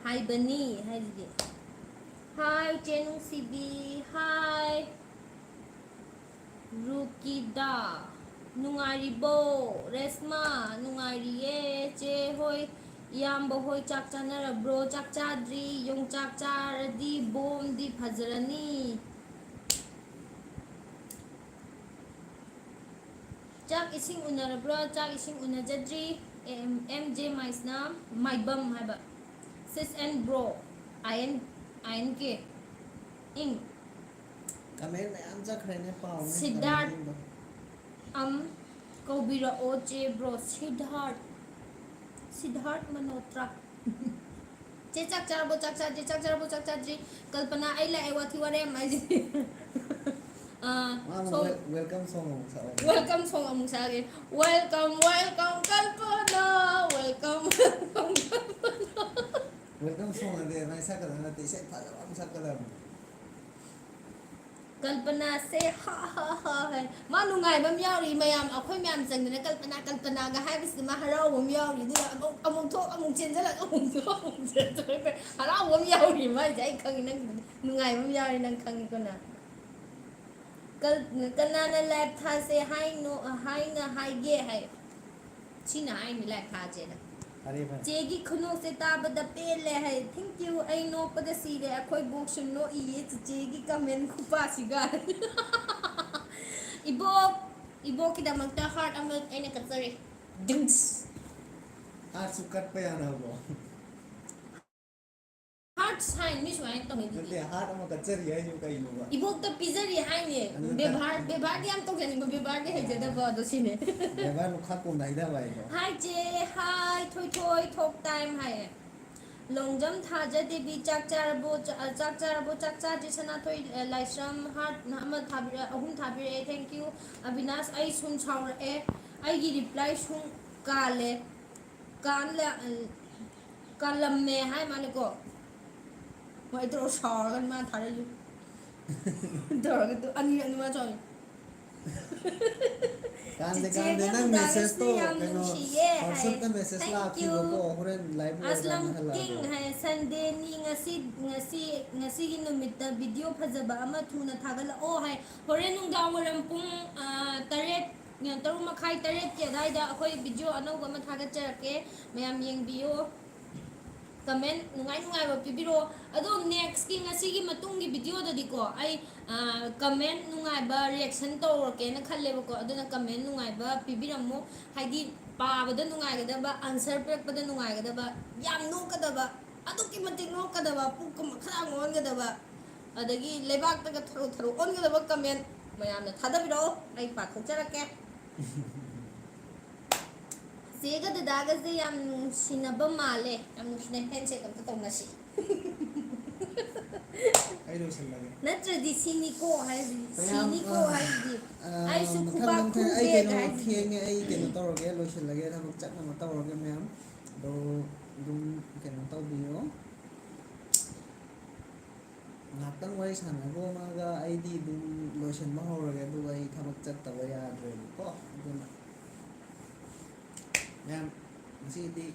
ꯍꯥꯏꯕꯅꯤ ꯍꯥꯏꯁꯤꯗꯤ꯫ ꯍꯥꯏ ꯆꯦ ꯅꯨꯡꯁꯤꯕꯤ, ꯍꯥꯏ꯫ ꯔꯨꯀꯤꯗꯥ, ꯅꯨꯡꯉꯥꯏꯔꯤꯕꯣ? ꯔꯦꯁꯃꯥ, ꯅꯨꯡꯉꯥꯏꯔꯤꯌꯦ꯫ ꯆꯦ ꯍꯣꯏ, ꯏꯌꯥꯝꯕ ꯍꯣꯏ ꯆꯥꯛ ꯆꯥꯅꯔꯕ꯭ꯔꯣ? ꯆꯥꯛ ꯆꯥꯗ꯭ꯔꯤ꯫ ꯌꯣꯡꯆꯥꯛ ꯆꯥꯔꯗꯤ ꯕꯣꯝꯗꯤ ꯐꯖꯔꯅꯤ꯫ ꯆꯥꯛ ꯏꯁꯤꯡ ꯎꯅꯔꯕ꯭ꯔꯥ? ꯆꯥꯛ ꯏꯁꯤꯡ ꯎꯅꯖꯗ꯭ꯔꯤ꯫ ꯑꯦꯝ ꯖꯦ ꯃꯥꯏꯁꯅꯥꯝ, ꯃꯥꯏꯕꯝ ꯍꯥꯏꯕ꯫ Sis and bro, I N, I N K, ꯏꯪ꯫ ꯀꯃꯦꯟ ꯃꯌꯥꯝ ꯆꯠꯈ꯭ꯔꯦꯅꯦ, ꯄꯥꯎꯅꯦ ꯁꯤꯗꯥꯔꯠ꯫ ꯀꯃꯦꯟꯁꯤꯡꯗꯣ꯫ ꯑꯝ ꯀꯧꯕꯤꯔꯛꯑꯣ ꯆꯦ ꯕ꯭ꯔꯣ꯫ ꯁꯤꯗꯥꯔꯠ, ꯁꯤꯗꯥꯔꯠ ꯃꯜꯍꯣꯇ꯭ꯔꯥ꯫ ꯆꯦ ꯆꯥꯛ ꯆꯥꯔꯕꯣ? ꯆꯥꯛ ꯆꯥꯗ꯭ꯔꯤ꯫ ꯆꯥꯛ ꯆꯥꯔꯕꯣ? ꯆꯥꯛ ꯆꯥꯗ꯭ꯔꯤ꯫ ꯀꯜꯄꯅꯥ, ꯑꯩ ꯂꯥꯛꯑꯦ, ꯋꯥꯊꯤ ꯋꯥꯔꯦꯝ ꯍꯥꯏꯁꯤꯗꯤ꯫ ꯑꯥ, ꯃꯥꯅ ꯁꯣꯝ wel- welcome song ꯑꯃꯨꯛ ꯁꯛꯑꯣ꯫ Welcome song ꯑꯃꯨꯛ ꯁꯛꯑꯒꯦ꯫ Welcome, welcome, ꯀꯜꯄꯅꯥ꯫ ꯊꯣꯡꯉꯗꯤ ꯑꯗꯨꯃꯥꯏꯅ ꯁꯛꯀꯗꯕ ꯅꯠꯇꯦ, ꯏꯁꯩ ꯐꯖꯕ ꯑꯃ ꯁꯛꯀꯗꯕꯅꯤ꯫ ꯀꯜꯄꯅꯥꯁꯦ ꯍꯥ ꯍꯥ ꯍꯥ ꯍꯥꯏ꯫ ꯃꯥ ꯅꯨꯡꯉꯥꯏꯕ ꯑꯃ ꯌꯥꯎꯔꯤ꯫ ꯃꯌꯥꯝ, ꯑꯩꯈꯣꯏ ꯃꯌꯥꯝ ꯆꯪꯗꯅ ꯀꯜꯄꯅꯥ, ꯀꯜꯄꯅꯥꯒ ꯍꯥꯏꯕꯁꯤꯗ ꯃꯥ ꯍꯔꯥꯎꯕ ꯑꯃ ꯌꯥꯎꯔꯤ꯫ ꯑꯗꯨꯒ ꯑꯃꯨꯛ, ꯑꯃꯨꯛ ꯊꯣꯛ, ꯑꯃꯨꯛ ꯆꯦꯟꯁꯤꯜꯂꯛ, ꯑꯃꯨꯛ ꯊꯣꯛ, ꯑꯃꯨꯛ ꯆꯦꯟꯁꯤꯜꯂꯛ꯫ ꯍꯔꯥꯎꯕ ꯑꯃ ꯌꯥꯎꯔꯤ ꯃꯥꯏꯁꯦ꯫ ꯑꯩ ꯈꯪꯉꯤ, ꯅꯪ ꯅꯨꯡꯉꯥꯏꯕ ꯑꯃ ꯌꯥꯎꯔꯤ, ꯅꯪ ꯈꯪꯉꯤꯀꯣ ꯅꯪ꯫ ꯀꯜ-, ꯀꯅꯥꯅ ꯂꯥꯏꯚ ꯊꯥꯁꯦ ꯍꯥꯏꯅꯣ, ꯍꯥꯏꯅ ꯍꯥꯏꯒꯦ ꯍꯥꯏ꯫ ꯁꯤꯅ ꯍꯥꯏꯅꯤ ꯂꯥꯏꯚ ꯊꯥꯁꯦꯅ꯫ ꯐꯔꯦ, ꯐꯔꯦ꯫ ꯆꯦꯒꯤ ꯈꯨꯅꯣꯛꯁꯦ ꯇꯥꯕꯗ ꯄꯦꯜꯂꯦ ꯍꯥꯏ꯫ Thank you꯫ ꯑꯩ ꯅꯣꯛꯄꯗ ꯁꯤꯔꯦ꯫ ꯑꯩꯈꯣꯏ ꯕꯣꯛꯁꯨ ꯅꯣꯛꯏꯌꯦ ꯆꯤꯆꯦꯒꯤ comment ꯈꯨꯄꯥꯁꯤꯒ꯫ ꯏꯕꯣꯛ, ꯏꯕꯣꯛꯀꯤꯗꯃꯛꯇ heart ꯑꯃ ꯑꯩꯅ ꯀꯠꯆꯔꯤ꯫ ꯗꯤꯡꯁ꯫ Heartꯁꯨ ꯀꯠꯄ ꯌꯥꯔꯕꯣ? Heart sign ꯃꯤ ꯁꯨꯃꯥꯏꯅ ꯇꯧꯅꯩꯗꯨꯗꯤ꯫ ꯅꯠꯇꯦ, heart ꯑꯃ ꯀꯠꯆꯔꯤ ꯍꯥꯏꯁꯤꯕꯨ ꯀꯩꯅꯣꯕ? ꯏꯕꯣꯛꯇ ꯄꯤꯖꯔꯤ ꯍꯥꯏꯅꯦ꯫ ꯑꯗꯨꯅ ꯕꯦꯕꯥꯔ, ꯕꯦꯕꯥꯔꯗꯤ ꯌꯥꯝ ꯇꯧꯖꯅꯤꯡꯕ, ꯕꯦꯕꯥꯔꯗꯤ ꯍꯩꯖꯗꯕ ꯑꯗꯣ ꯁꯤꯅꯦ꯫ ꯕꯦꯕꯥꯔ ꯂꯨꯈꯥꯛ ꯀꯣꯝꯅ ꯍꯩꯊꯕ ꯍꯥꯏꯗꯣ꯫ Hi ꯆꯦ, hi ꯊꯣꯏꯊꯣꯏ ꯊꯣꯛ time ꯍꯥꯏꯌꯦ꯫ ꯂꯣꯡꯖꯝ ꯊꯥꯖꯗꯦꯕꯤ ꯆꯥꯛ ꯆꯥꯔꯕꯣ? ꯆꯥ-, ꯆꯥꯛ ꯆꯥꯔꯕꯣ? ꯆꯥꯛ ꯆꯥꯗ꯭ꯔꯤ꯫ ꯁꯅꯥꯊꯣꯏ, ꯑ, ꯂꯥꯏꯁ꯭ꯔꯝ heart ꯑꯃ ꯊꯥꯕꯤꯔꯛꯑꯦ, ꯑꯍꯨꯝ ꯊꯥꯕꯤꯔꯛꯑꯦ꯫ Thank you꯫ ꯑꯕꯤꯅꯥꯁ ꯑꯩ ꯁꯨꯝ ꯁꯥꯎꯔꯛꯑꯦ꯫ ꯑꯩꯒꯤ reply ꯁꯨꯝ ꯀꯥꯜꯂꯦ꯫ ꯀꯥꯟꯂ-, ꯀꯥꯜꯂꯝꯃꯦ ꯍꯥꯏ ꯃꯥꯅꯦꯀꯣ꯫ ꯍꯣꯏ, ꯑꯩ ꯇꯧꯔ ꯁꯥꯎꯔꯒ ꯃꯥ ꯊꯥꯔꯛꯏ꯫ ꯇꯧꯔꯒ ꯑꯗꯨ ꯑꯅꯤꯔꯛꯅꯤ ꯃꯥ ꯆꯥꯎꯔꯤ꯫ ꯀꯥꯟꯗꯦ, ꯀꯥꯟꯗꯦ, ꯆꯤꯆꯦꯒ ꯅꯪ ꯗꯗꯥꯒꯁꯨ messageꯇꯣ ꯌꯥꯝ ꯀꯩꯅꯣ, ꯅꯨꯡꯁꯤꯌꯦ ꯍꯥꯏ꯫ WhatsAppꯇ message Thank you꯫ ꯂꯥꯛꯈꯤꯕꯀꯣ, ꯍꯣꯔꯦꯟ live ꯂꯣꯏꯔꯀꯥꯟꯗ ꯑꯁꯂꯝ ꯍꯜꯂꯛꯑꯒꯦ꯫ ꯀꯤꯡ ꯍꯥꯏ, Sundayꯅꯤ ꯉꯁꯤ, ꯉꯁꯤ, ꯉꯁꯤꯒꯤ ꯅꯨꯃꯤꯠꯇ video ꯐꯖꯕ ꯑꯃ ꯊꯨꯅ ꯊꯥꯒꯠꯂꯛꯑꯣ ꯍꯥꯏ꯫ ꯍꯣꯔꯦꯟ ꯅꯨꯡꯗꯥꯡ ꯋꯥꯏꯔꯝ ꯄꯨꯡ, ꯑ, ꯇꯔꯦꯠ, ꯇꯔꯨꯛ ꯃꯈꯥꯏ, ꯇꯔꯦꯠꯀꯤ ꯑꯗꯥꯏꯗ ꯑꯩꯈꯣꯏ video ꯑꯅꯧꯕ ꯑꯃ ꯊꯥꯒꯠꯆꯔꯛꯀꯦ, ꯃꯌꯥꯝ ꯌꯦꯡꯕꯤꯌꯣ꯫ Comment ꯅꯨꯡꯉꯥꯏ ꯅꯨꯡꯉꯥꯏꯕ ꯄꯤꯕꯤꯔꯛꯑꯣ꯫ ꯑꯗꯣ nextꯀꯤ, ꯉꯁꯤꯒꯤ ꯃꯇꯨꯡꯒꯤ videoꯗꯗꯤꯀꯣ, ꯑꯩ, ꯑ, comment ꯅꯨꯡꯉꯥꯏꯕ reaction ꯇꯧꯔꯛꯀꯦꯅ ꯈꯜꯂꯦꯕꯀꯣ꯫ ꯑꯗꯨꯅ comment ꯅꯨꯡꯉꯥꯏꯕ ꯄꯤꯕꯤꯔꯝꯃꯣ꯫ ꯍꯥꯏꯗꯤ ꯄꯥꯕꯗ ꯅꯨꯡꯉꯥꯏꯒꯗꯕ, answer ꯄꯤꯔꯛꯄꯗ ꯅꯨꯡꯉꯥꯏꯒꯗꯕ, ꯌꯥꯝ ꯅꯣꯛꯀꯗꯕ, ꯑꯗꯨꯛꯀꯤ ꯃꯇꯤꯛ ꯅꯣꯛꯀꯗꯕ, ꯄꯨꯛꯀ ꯃꯈꯥ ꯑꯣꯟꯒꯗꯕ, ꯑꯗꯒꯤ ꯂꯩꯕꯥꯛꯇꯒ ꯊꯔꯣ ꯊꯔꯣ ꯑꯣꯟꯒꯗꯕ comment ꯃꯌꯥꯝꯅ ꯊꯥꯗꯕꯤꯔꯛꯑꯣ, ꯑꯩ ꯄꯥꯊꯣꯛꯆꯔꯛꯀꯦ꯫ ꯆꯦꯒ ꯗꯗꯥꯒꯁꯦ ꯌꯥꯝ ꯅꯨꯡꯁꯤꯅꯕ ꯃꯥꯜꯂꯦ꯫ ꯌꯥꯝ ꯅꯨꯡꯁꯤꯅꯩ꯫ Handshake ꯑꯝꯇ ꯇꯧꯅꯁꯤ꯫ ꯑꯩ ꯂꯣꯏꯁꯜꯂꯒꯦ꯫ ꯅꯠꯇ꯭ꯔꯗꯤ ꯁꯤꯅꯤꯀꯣ ꯍꯥꯏꯁꯤꯗꯤ, ꯃꯌꯥꯝ, ꯁꯤꯅꯤꯀꯣ ꯑ, ꯍꯥꯏꯁꯤꯗꯤ꯫ ꯑ, ꯑꯩꯁꯨ ꯃꯊꯪ, ꯈꯨꯕꯥꯛ ꯃꯊꯪ ꯑꯩ ꯈꯨꯒꯦꯒ ꯀꯩꯅꯣ ꯍꯥꯏꯁꯤꯗꯤ꯫ ꯊꯦꯡꯉꯦ, ꯑꯩ ꯀꯩꯅꯣ ꯇꯧꯔꯒꯦ, ꯂꯣꯏꯁꯤꯜꯂꯒꯦ, ꯊꯕꯛ ꯆꯠꯅꯕ ꯇꯧꯔꯒꯦ ꯃꯌꯥꯝ꯫ ꯑꯗꯣ ꯑꯗꯨꯝ ꯀꯩꯅꯣ ꯇꯧꯕꯤꯌꯣ꯫ ꯉꯥꯏꯍꯥꯛꯇꯪ ꯋꯥꯔꯤ ꯁꯥꯟꯅꯈꯣꯝꯃꯒ ꯑꯩꯗꯤ ꯑꯗꯨꯝ ꯂꯣꯏꯁꯤꯟꯕ ꯍꯧꯔꯒꯦ, ꯑꯗꯨꯒ ꯑꯩ ꯊꯕꯛ ꯆꯠꯇꯕ ꯌꯥꯗ꯭ꯔꯦꯕꯀꯣ꯫ ꯑꯗꯨꯅ ꯃꯌꯥꯝ, ꯉꯁꯤꯗꯤ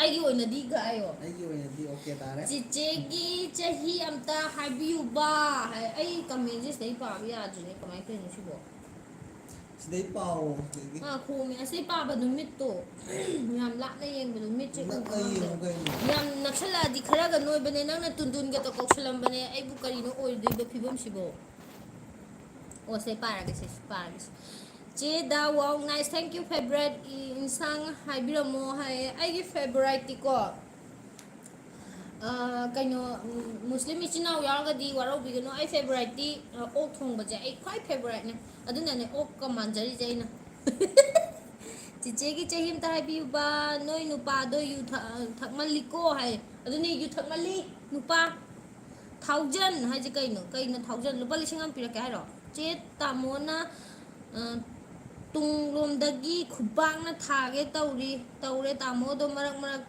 ꯑꯩꯒꯤ ꯑꯣꯏꯅꯗꯤ ꯒꯥꯏꯌꯣ꯫ ꯑꯩꯒꯤ ꯑꯣꯏꯅꯗꯤ ꯑꯣꯀꯦ ꯇꯥꯔꯦ꯫ ꯆꯤꯆꯦꯒꯤ ꯆꯍꯤ ꯑꯝꯇ ꯍꯥꯏꯕꯤꯌꯨꯕ꯫ ꯍꯥꯏ, ꯑꯩ ꯀꯃꯦꯟꯁꯦ ꯁꯤꯗꯩ ꯄꯥꯕ ꯌꯥꯗ꯭ꯔꯤꯅꯦ, ꯀꯃꯥꯏꯅ ꯇꯧꯔꯤꯅꯣ ꯁꯤꯕꯣ? ꯁꯤꯗꯩ ꯄꯥꯎ ꯍꯧꯖꯤꯛꯀꯤ꯫ ꯑꯥ, ꯈꯣꯝꯃꯦ꯫ ꯑꯁꯤ ꯄꯥꯕ ꯅꯨꯃꯤꯠꯇꯣ ꯌꯥꯝ ꯂꯥꯞꯅ ꯌꯦꯡꯕ ꯅꯨꯃꯤꯠꯁꯦ ꯎꯕ ꯅꯛꯅ ꯉꯝꯗꯦ꯫ ꯌꯦꯡꯉꯨ ꯀꯩꯅꯣ꯫ ꯌꯥꯝ ꯅꯛꯁꯜꯂꯛꯑꯗꯤ ꯈꯔꯒ ꯅꯣꯏꯕꯅꯦ꯫ ꯅꯪꯅ ꯇꯨꯟꯗꯨꯟꯒ ꯇꯧ ꯀꯧꯁꯜꯂꯝꯕꯅꯦ꯫ ꯑꯩꯕꯨ ꯀꯔꯤꯅꯣ ꯑꯣꯏꯗꯣꯏꯕ ꯐꯤꯕꯝꯁꯤꯕꯣ? ꯑꯣ, ꯁꯦ ꯄꯥꯔꯒꯦ, ꯁꯦ ꯄꯥꯔꯒꯦ꯫ ꯆꯦꯗ, wow, nice, thank you, favorite E-, ꯏꯟꯁꯥꯡ ꯍꯥꯏꯕꯤꯔꯝꯃꯣ ꯍꯥꯏꯌꯦ꯫ ꯑꯩꯒꯤ favoriteꯇꯤꯀꯣ, ꯑ, ꯀꯩꯅꯣ, ꯎꯝ, ꯃꯨꯁꯂꯤꯝ ꯏꯆꯤꯟ ꯏꯅꯥꯎ ꯌꯥꯎꯔꯒꯗꯤ ꯋꯥꯔꯧꯕꯤꯒꯅꯨ꯫ ꯑꯩ favoriteꯇꯤ, ꯑ, ꯑꯣꯛ ꯊꯣꯡꯕꯁꯦ ꯑꯩ ꯈ꯭ꯋꯥꯏ favoriteꯅꯦ꯫ ꯑꯗꯨꯅꯅꯦ ꯑꯣꯛꯀ ꯃꯥꯟꯖꯔꯤꯁꯦ ꯑꯩꯅ꯫ ꯆꯤꯆꯦꯒꯤ ꯆꯍꯤ ꯑꯝꯇ ꯍꯥꯏꯕꯤꯌꯨꯕ, ꯅꯣꯏ ꯅꯨꯄꯥꯗꯣ ꯌꯨ ꯊꯛ-, ꯊꯛꯃꯜꯂꯤꯀꯣ ꯍꯥꯏ꯫ ꯑꯗꯨꯅꯦ, ꯌꯨ ꯊꯛꯃꯜꯂꯤ, ꯅꯨꯄꯥ꯫ Thousand ꯍꯥꯏꯁꯦ ꯀꯩꯅꯣ? ꯀꯩꯅꯣ thousand? ꯂꯨꯄꯥ ꯂꯤꯁꯤꯡ ꯑꯃ ꯄꯤꯔꯛꯀꯦ ꯍꯥꯏꯔꯣ? ꯆꯦ ꯇꯥꯃꯣꯅ, ꯑ, ꯇꯨꯡꯂꯣꯝꯗꯒꯤ ꯈꯨꯕꯥꯛꯅ ꯊꯥꯒꯦ ꯇꯧꯔꯤ, ꯇꯧꯔꯦ꯫ ꯇꯥꯃꯣꯗꯣ ꯃꯔꯛ ꯃꯔꯛ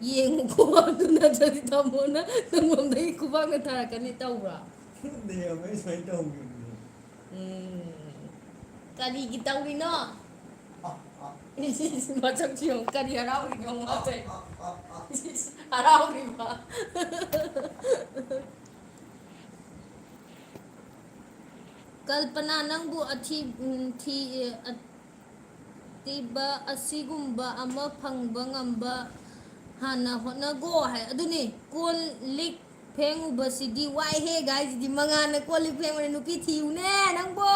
ꯌꯦꯡꯉꯨꯀꯣ, ꯑꯗꯨ ꯅꯠꯇ꯭ꯔꯗꯤ ꯇꯥꯃꯣꯅ ꯅꯪꯂꯣꯝꯗꯒꯤ ꯈꯨꯕꯥꯛꯅ ꯊꯥꯔꯛꯀꯅꯤ꯫ ꯇꯧꯕ꯭ꯔꯥ? ꯅꯦꯝꯃꯦ, ꯁꯨꯃꯥꯏꯅ ꯇꯧꯈꯤꯕꯅꯦ꯫ ꯎꯝ. ꯀꯔꯤꯒꯤ ꯇꯧꯔꯤꯅꯣ? ꯃꯁꯛꯁꯤ ꯌꯦꯡꯉꯨ, ꯀꯔꯤ ꯍꯔꯥꯎꯔꯤꯅꯣ ꯃꯥ ꯇꯧꯔꯤ? ꯍꯔꯥꯎꯔꯤꯕ? ꯀꯜꯄꯅꯥ, ꯅꯪꯕꯨ ꯑꯊꯤ-, ꯎꯝ, ꯊꯤ-, ꯑ-, ꯇꯤꯕ ꯑꯁꯤꯒꯨꯝꯕ ꯑꯃ ꯐꯪꯕ ꯉꯝꯕ ꯍꯥꯟꯅ ꯍꯣꯠꯅꯒꯣ ꯍꯥꯏ꯫ ꯑꯗꯨꯅꯤ, ꯀꯣꯜ ꯂꯤꯛ ꯐꯦꯡꯉꯨꯕꯁꯤꯗꯤ ꯋꯥꯏꯍꯦ꯫ ꯒꯥꯏꯁꯤꯗꯤ ꯃꯉꯥꯜꯅ ꯀꯣꯜ ꯂꯤꯛ ꯐꯦꯡꯕꯅꯦ꯫ ꯅꯨꯄꯤ ꯊꯤꯌꯨꯅꯦ ꯅꯪꯕꯣ꯫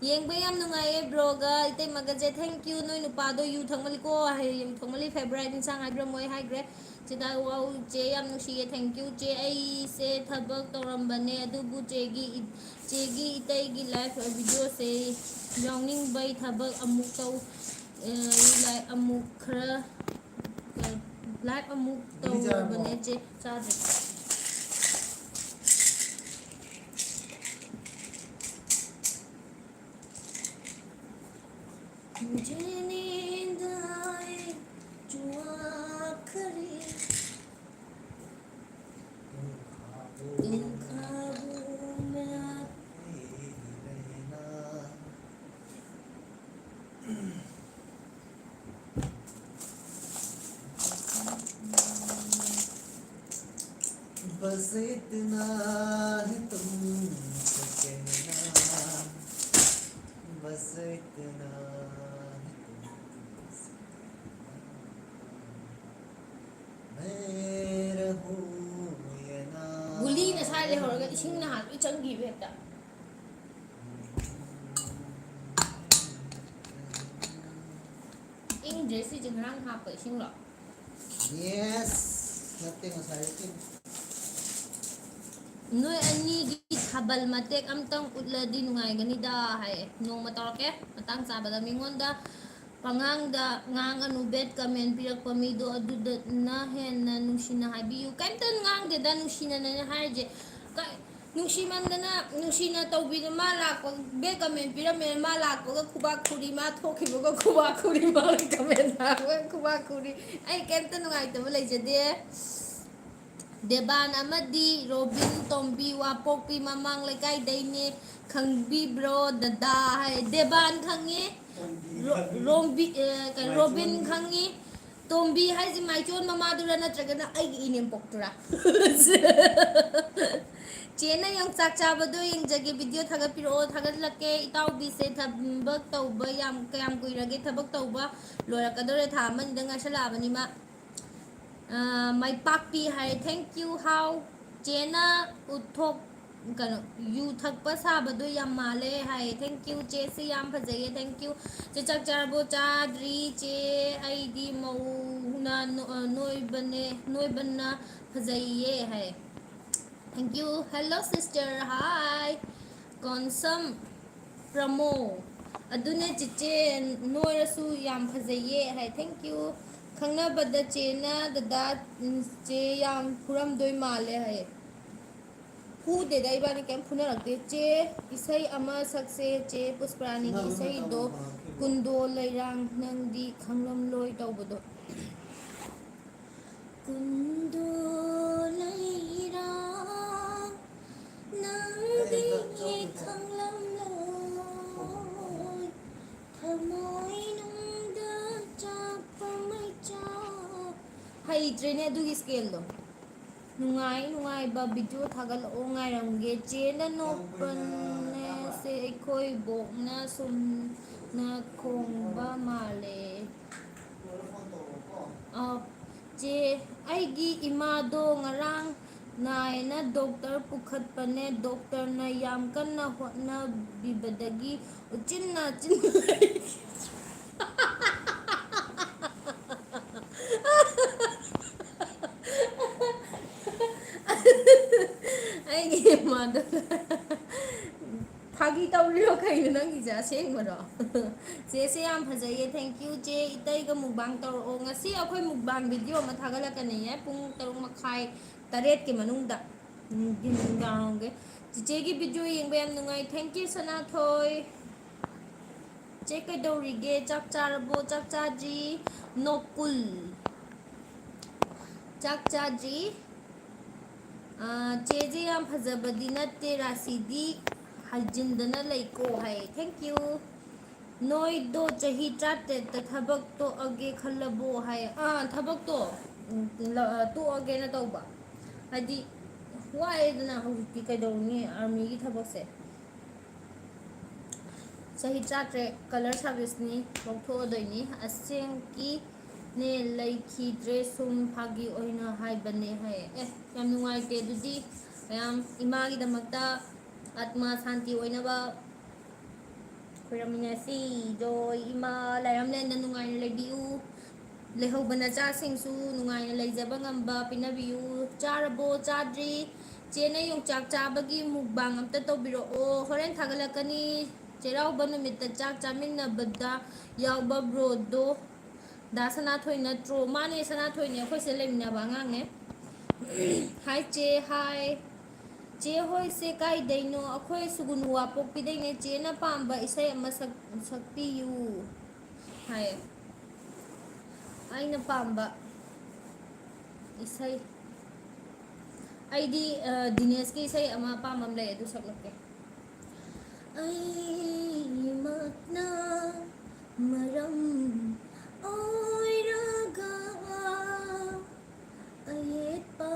ꯌꯦꯡꯕ ꯌꯥꯝ ꯅꯨꯡꯉꯥꯏꯌꯦ ꯕ꯭ꯔꯣꯒ ꯏꯇꯩꯃꯒꯁꯦ꯫ Thank you꯫ ꯅꯣꯏ ꯅꯨꯄꯥꯗꯣ ꯌꯨ ꯊꯛꯃꯜꯂꯤꯀꯣ ꯍꯥꯏ꯫ ꯌꯨ ꯊꯛꯃꯜꯂꯤ, favorite ꯏꯟꯁꯥꯡ ꯍꯥꯏꯕꯤꯔꯝꯃꯣꯏ ꯍꯥꯏꯈ꯭ꯔꯦ꯫ ꯆꯦꯗ, wow, ꯆꯦ ꯌꯥꯝ ꯅꯨꯡꯁꯤꯌꯦ, thank you꯫ ꯆꯦ, ꯑꯩꯁꯦ ꯊꯕꯛ ꯇꯧꯔꯝꯕꯅꯦ, ꯑꯗꯨꯕꯨ ꯆꯦꯒꯤ ꯏ-, ꯆꯦꯒꯤ ꯏꯇꯩꯒꯤ live videoꯁꯦ ꯌꯥꯎꯅꯤꯡꯕꯩ ꯊꯕꯛ ꯑꯃꯨꯛ ꯇꯧ-, ꯑ, live ꯑꯃꯨꯛ ꯈꯔ, ꯑ, live ꯑꯃꯨꯛ ꯇꯧꯔꯕꯅꯦ ꯆꯦ꯫ ꯆꯥꯗ꯭ꯔꯤ꯫ मुझे नींद आए जो आखिरी। बस इतना ही तुमसे कहना, बस इतना ही तुमसे कहना। मैं रहूं या ना। ꯒꯨꯂꯤꯅ ꯁꯥꯏ ꯂꯩꯍꯧꯔꯒ ꯏꯁꯤꯡꯅ ꯍꯥꯟ ꯂꯣꯏ ꯆꯪꯈꯤꯕ ꯍꯦꯛꯇ꯫ ꯏꯪꯗ꯭ꯔꯦ ꯁꯤꯁꯦ, ꯉꯔꯥꯡ ꯍꯥꯞꯄ ꯏꯁꯤꯡꯂꯣ? Yes. ꯅꯠꯇꯦ, ꯉꯁꯥꯏ ꯑꯌꯨꯛꯀꯤꯅꯤ꯫ ꯅꯣꯏ ꯑꯅꯤꯒꯤ ꯊꯥꯕꯜ ꯃꯇꯦꯛ ꯑꯝꯇꯪ ꯎꯠꯂꯗꯤ ꯅꯨꯡꯉꯥꯏꯒꯅꯤꯗ ꯍꯥꯏꯌꯦ꯫ ꯅꯣꯡꯃ ꯇꯧꯔꯛꯀꯦ ꯃꯇꯥꯡ ꯆꯥꯕꯗ꯫ ꯃꯤꯉꯣꯟꯗ ꯄꯉꯥꯡꯗ ꯉꯥꯡꯒꯅꯨ, bad comment ꯄꯤꯔꯛꯄ ꯃꯤꯗꯣ ꯑꯗꯨꯗꯅ ꯍꯦꯟꯅ ꯅꯨꯡꯁꯤꯅ ꯍꯥꯏꯕꯤꯌꯨ꯫ ꯀꯩꯝꯇ ꯉꯥꯡꯗꯦꯗ, ꯅꯨꯡꯁꯤꯅꯅꯦ ꯍꯥꯏꯔꯤꯁꯦ꯫ ꯀ-, ꯅꯨꯡꯁꯤꯃꯟꯗꯅ, ꯅꯨꯡꯁꯤꯅ ꯇꯧꯕꯤꯗ ꯃꯥ ꯂꯥꯛꯄ, bad comment ꯄꯤꯔꯝꯃꯦ, ꯃꯥ ꯂꯥꯛꯄꯒ ꯈꯨꯕꯥꯛ ꯈꯨꯔꯤ, ꯃꯥ ꯊꯣꯛꯈꯤꯕꯒ ꯈꯨꯕꯥꯛ ꯈꯨꯔꯤ, ꯃꯥ comment ꯂꯥꯛꯄꯒ ꯈꯨꯕꯥꯛ ꯈꯨꯔꯤ꯫ ꯑꯩ ꯀꯩꯝꯇ ꯅꯨꯡꯉꯥꯏꯇꯕ ꯂꯩꯖꯗꯦ꯫ ꯗꯦꯕꯥꯟ ꯑꯃꯗꯤ ꯔꯣꯕꯤꯟ ꯇꯣꯝꯕꯤ, ꯋꯥꯄꯣꯛꯄꯤ ꯃꯃꯥꯡ ꯂꯩꯀꯥꯏꯗꯩꯅꯦ, ꯈꯪꯕꯤꯕ꯭ꯔꯣ ꯗꯗꯥ ꯍꯥꯏ꯫ ꯗꯦꯕꯥꯟ ꯈꯪꯉꯤ, ꯔꯣ-, ꯔꯣꯝꯕꯤ-, ꯑꯦ, ꯀꯩ, ꯔꯣꯕꯤꯟ ꯈꯪꯉꯤ꯫ ꯇꯣꯝꯕꯤ ꯍꯥꯏꯁꯤ ꯃꯥꯏꯆꯣꯟ ꯃꯃꯥꯗꯨꯔꯥ ꯅꯠꯇ꯭ꯔꯒꯅ ꯑꯩꯒꯤ ꯏꯅꯦꯝꯄꯣꯛꯇꯨꯔꯥ? ꯆꯦꯅ ꯌꯣꯡꯆꯥꯛ ꯆꯥꯕꯗꯣ ꯌꯦꯡꯖꯒꯦ, video ꯊꯥꯒꯠꯄꯤꯔꯛꯑꯣ, ꯊꯥꯒꯠꯂꯛꯀꯦ꯫ ꯏꯇꯥꯎꯕꯤꯁꯦ ꯊꯕꯛ ꯇꯧꯕ ꯌꯥꯝ, ꯀꯌꯥꯝ ꯀꯨꯏꯔꯒꯦ? ꯊꯕꯛ ꯇꯧꯕ ꯂꯣꯏꯔꯛꯀꯗꯧꯔꯦ, ꯊꯥ ꯑꯃꯅꯤꯗ ꯉꯥꯏꯁꯜꯂꯛꯑꯕꯅꯤ ꯃꯥ꯫ ꯑ, ꯃꯥꯏꯄꯥꯛꯄꯤ ꯍꯥꯏ, thank you, how? ꯆꯦꯅ ꯎꯠꯊꯣꯛ-, ꯀꯩꯅꯣ, ꯌꯨ ꯊꯛꯄ ꯁꯥꯕꯗꯣ ꯌꯥꯝ ꯃꯥꯜꯂꯦ ꯍꯥꯏ, thank you꯫ ꯆꯦ ꯁꯤ ꯌꯥꯝ ꯐꯖꯩꯌꯦ, thank you꯫ ꯆꯦ ꯆꯥꯛ ꯆꯥꯔꯕꯣ? ꯆꯥꯗ꯭ꯔꯤ ꯆꯦ, ꯑꯩꯗꯤ ꯃꯧꯅ ꯅꯣ-, ꯑ, ꯅꯣꯏꯕꯅꯦ, ꯅꯣꯏꯕꯅ ꯐꯖꯩꯌꯦ ꯍꯥꯏ꯫ Thank you. Hello sister, hi. Konsam ꯄ꯭ꯔꯃꯣ꯫ ꯑꯗꯨꯅꯦ ꯆꯤꯆꯦ, ꯅꯣꯏꯔꯁꯨ ꯌꯥꯝ ꯐꯖꯩꯌꯦ ꯍꯥꯏ꯫ Thank you. ꯈꯪꯅꯕꯗ ꯆꯦꯅ ꯗꯗꯥ, ꯎꯝ, ꯆꯦ ꯌꯥꯝ ꯐꯨꯔꯝꯗꯣꯏ ꯃꯥꯜꯂꯦ ꯍꯥꯏ꯫ ꯐꯨꯗꯦꯗ, ꯏꯕꯥꯅꯤ ꯀꯩꯝ ꯐꯨꯅꯔꯛꯇꯦ꯫ ꯆꯦ, ꯏꯁꯩ ꯑꯃ ꯁꯛꯁꯦ ꯆꯦ ꯄꯨꯁꯄꯔꯥꯅꯤꯒꯤ ꯏꯁꯩꯗꯣ, ꯀꯨꯟꯗꯣ ꯂꯩꯔꯥꯡ ꯅꯪꯗꯤ ꯈꯪꯂꯝꯂꯣꯏ ꯇꯧꯕꯗꯣ꯫ ꯀꯨꯟꯗꯣ ꯂꯩꯔꯥꯡ ꯅꯪꯗꯤ ꯈꯪꯂꯝꯂꯣꯏ, ꯊꯃꯣꯏꯅꯨꯡꯗ ꯆꯥꯛꯄ ꯃꯩꯆꯥꯛ꯫ ꯍꯩꯇ꯭ꯔꯦꯅꯦ ꯑꯗꯨꯒꯤ scaleꯗꯣ꯫ ꯅꯨꯡꯉꯥꯏ ꯅꯨꯡꯉꯥꯏꯕ ꯚꯤꯗꯤꯑꯣ ꯊꯥꯒꯠꯂꯛꯑꯣ, ꯉꯥꯏꯔꯝꯒꯦ꯫ ꯆꯦꯅ ꯅꯣꯛꯄꯅꯦ ꯁꯦ, ꯑꯩꯈꯣꯏ ꯕꯣꯛꯅ ꯁꯨꯝꯅ ꯈꯣꯡꯕ ꯃꯥꯜꯂꯦ꯫ ꯑ, ꯆꯦ, ꯑꯩꯒꯤ ꯏꯃꯥꯗꯣ ꯉꯔꯥꯡ ꯅꯥꯏꯅ ꯗꯣꯛꯇꯔ ꯄꯨꯈꯠꯄꯅꯦ꯫ ꯗꯣꯛꯇꯔꯅ ꯌꯥꯝ ꯀꯟꯅ ꯍꯣꯠꯅꯕꯤꯕꯗꯒꯤ ꯎꯆꯤꯟ ꯅꯥꯆꯤꯟ ꯑꯩꯒꯤ ꯏꯃꯥꯗꯣ ꯐꯥꯒꯤ ꯇꯧꯔꯤꯔꯣ ꯀꯩꯅꯣ ꯅꯪꯒꯤꯁꯦ? ꯑꯁꯦꯡꯕꯔꯣ? ꯆꯦꯁꯦ ꯌꯥꯝ ꯐꯖꯩꯌꯦ꯫ Thank you ꯆꯦ꯫ ꯏꯇꯩꯒ ꯃꯨꯛꯕꯥꯡ ꯇꯧꯔꯛꯑꯣ꯫ ꯉꯁꯤ ꯑꯩꯈꯣꯏ ꯃꯨꯛꯕꯥꯡ ꯚꯤꯗꯤꯑꯣ ꯑꯃ ꯊꯥꯒꯠꯂꯛꯀꯅꯤꯌꯦ, ꯄꯨꯡ ꯇꯔꯨꯛ ꯃꯈꯥꯏ, ꯇꯔꯦꯠꯀꯤ ꯃꯅꯨꯡꯗ꯫ ꯎꯝ, ꯅꯨꯡꯗꯥꯡꯒꯤ꯫ ꯆꯤꯆꯦꯒꯤ ꯚꯤꯗꯤꯑꯣ ꯌꯦꯡꯕ ꯌꯥꯝ ꯅꯨꯡꯉꯥꯏ꯫ Thank you ꯁꯅꯥꯊꯣꯏ꯫ ꯆꯦ ꯀꯩꯗꯧꯔꯤꯒꯦ? ꯆꯥꯛ ꯆꯥꯔꯕꯣ? ꯆꯥꯛ ꯆꯥꯗ꯭ꯔꯤ꯫ ꯅꯣꯀꯨꯜ꯫ ꯆꯥꯛ ꯆꯥꯗ꯭ꯔꯤ꯫ ꯑꯥ, ꯆꯦꯁꯦ ꯌꯥꯝ ꯐꯖꯕꯗꯤ ꯅꯠꯇꯦ, ꯔꯥꯁꯤꯗꯤ ꯍꯥꯏꯖꯤꯟꯗꯅ ꯂꯩꯀꯣ ꯍꯥꯏ꯫ Thank you꯫ ꯅꯣꯏꯗꯣ ꯆꯍꯤ ꯇꯔꯥꯇꯔꯦꯠꯇ ꯊꯕꯛ ꯇꯣꯛꯑꯒꯦ ꯈꯜꯂꯕꯣ ꯍꯥꯏ꯫ ꯑꯥ, ꯊꯕꯛꯇꯣ, ꯎꯝ, ꯂ-, ꯇꯣꯛꯑꯒꯦꯅ ꯇꯧꯕ꯫ ꯍꯥꯏꯗꯤ, ꯋꯥꯏꯗꯅ ꯍꯧꯖꯤꯛꯇꯤ, ꯀꯩꯗꯧꯔꯨꯅꯤ ꯑꯥꯔꯃꯤꯒꯤ ꯊꯕꯛꯁꯦ꯫ ꯆꯍꯤ ꯇꯔꯥꯇꯔꯦꯠ ꯀꯂꯔ ꯁꯥꯔꯚꯤꯁꯅꯤ, ꯂꯧꯊꯣꯛꯑꯗꯣꯏꯅꯤ꯫ ꯑꯁꯦꯡꯀꯤꯅꯦ, ꯂꯩꯈꯤꯗ꯭ꯔꯦ, ꯁꯨꯝ ꯐꯥꯒꯤ ꯑꯣꯏꯅ ꯍꯥꯏꯕꯅꯦ ꯍꯥꯏꯌꯦ꯫ ꯑꯦ, ꯌꯥꯝ ꯅꯨꯡꯉꯥꯏꯇꯦ ꯑꯗꯨꯗꯤ꯫ ꯃꯌꯥꯝ ꯏꯃꯥꯒꯤꯗꯃꯛꯇ ꯑꯥꯠꯃꯥ ꯁꯥꯟꯇꯤ ꯑꯣꯏꯅꯕ ꯈꯨꯔꯨꯝꯃꯤꯟꯅꯁꯤ꯫ ꯖꯣꯏ ꯏꯃꯥ, ꯂꯥꯏꯔꯝꯂꯦꯟꯗ ꯅꯨꯡꯉꯥꯏꯅ ꯂꯩꯕꯤꯌꯨ꯫ ꯂꯩꯍꯧꯕ ꯅꯆꯥꯁꯤꯡꯁꯨ ꯅꯨꯡꯉꯥꯏꯅ ꯂꯩꯖꯕ ꯉꯝꯕ ꯄꯤꯅꯕꯤꯌꯨ꯫ ꯆꯥꯔꯕꯣ? ꯆꯥꯗ꯭ꯔꯤ? ꯆꯦꯅ ꯌꯣꯡꯆꯥꯛ ꯆꯥꯕꯒꯤ ꯃꯨꯛꯕꯥꯡ ꯑꯝꯇ ꯇꯧꯕꯤꯔꯛꯑꯣ꯫ ꯍꯣꯔꯦꯟ ꯊꯥꯒꯠꯂꯛꯀꯅꯤ꯫ ꯆꯩꯔꯥꯎꯕ ꯅꯨꯃꯤꯠꯇ ꯆꯥꯛ ꯆꯥꯃꯤꯟꯅꯕꯗ ꯌꯥꯎꯕ ꯕ꯭ꯔꯣꯗꯣ ꯗꯥ ꯁꯅꯥꯊꯣꯏ ꯅꯠꯇ꯭ꯔꯣ? ꯃꯥꯅꯦ, ꯁꯅꯥꯊꯣꯏꯅꯦ, ꯑꯩꯈꯣꯏ ꯁꯤꯗ ꯂꯩꯃꯤꯟꯅꯕ ꯑꯉꯥꯡꯅꯦ꯫ ꯍꯥꯏ ꯆꯦ, ꯍꯥꯏ꯫ ꯆꯦ ꯍꯣꯏꯁꯦ ꯀꯥꯏꯗꯩꯅꯣ? ꯑꯩꯈꯣꯏ ꯁꯨꯒꯨꯅꯨ ꯋꯥꯄꯣꯛꯄꯤꯗꯩꯅꯦ꯫ ꯆꯦꯅ ꯄꯥꯝꯕ ꯏꯁꯩ ꯑꯃ ꯁꯛ-, ꯁꯛꯄꯤꯌꯨ ꯍꯥꯏ꯫ ꯑꯩꯅ ꯄꯥꯝꯕ ꯏꯁꯩ, ꯑꯩꯗꯤ, ꯑ, ꯗꯤꯅꯦꯁꯀꯤ ꯏꯁꯩ ꯑꯃ ꯑꯄꯥꯝꯕ ꯑꯃ ꯂꯩ, ꯑꯗꯨ ꯁꯛꯂꯛꯀꯦ꯫ ꯑꯩꯃꯛꯅ ꯃꯔꯝ ꯑꯣꯏꯔꯒ ꯑꯌꯦꯠꯄ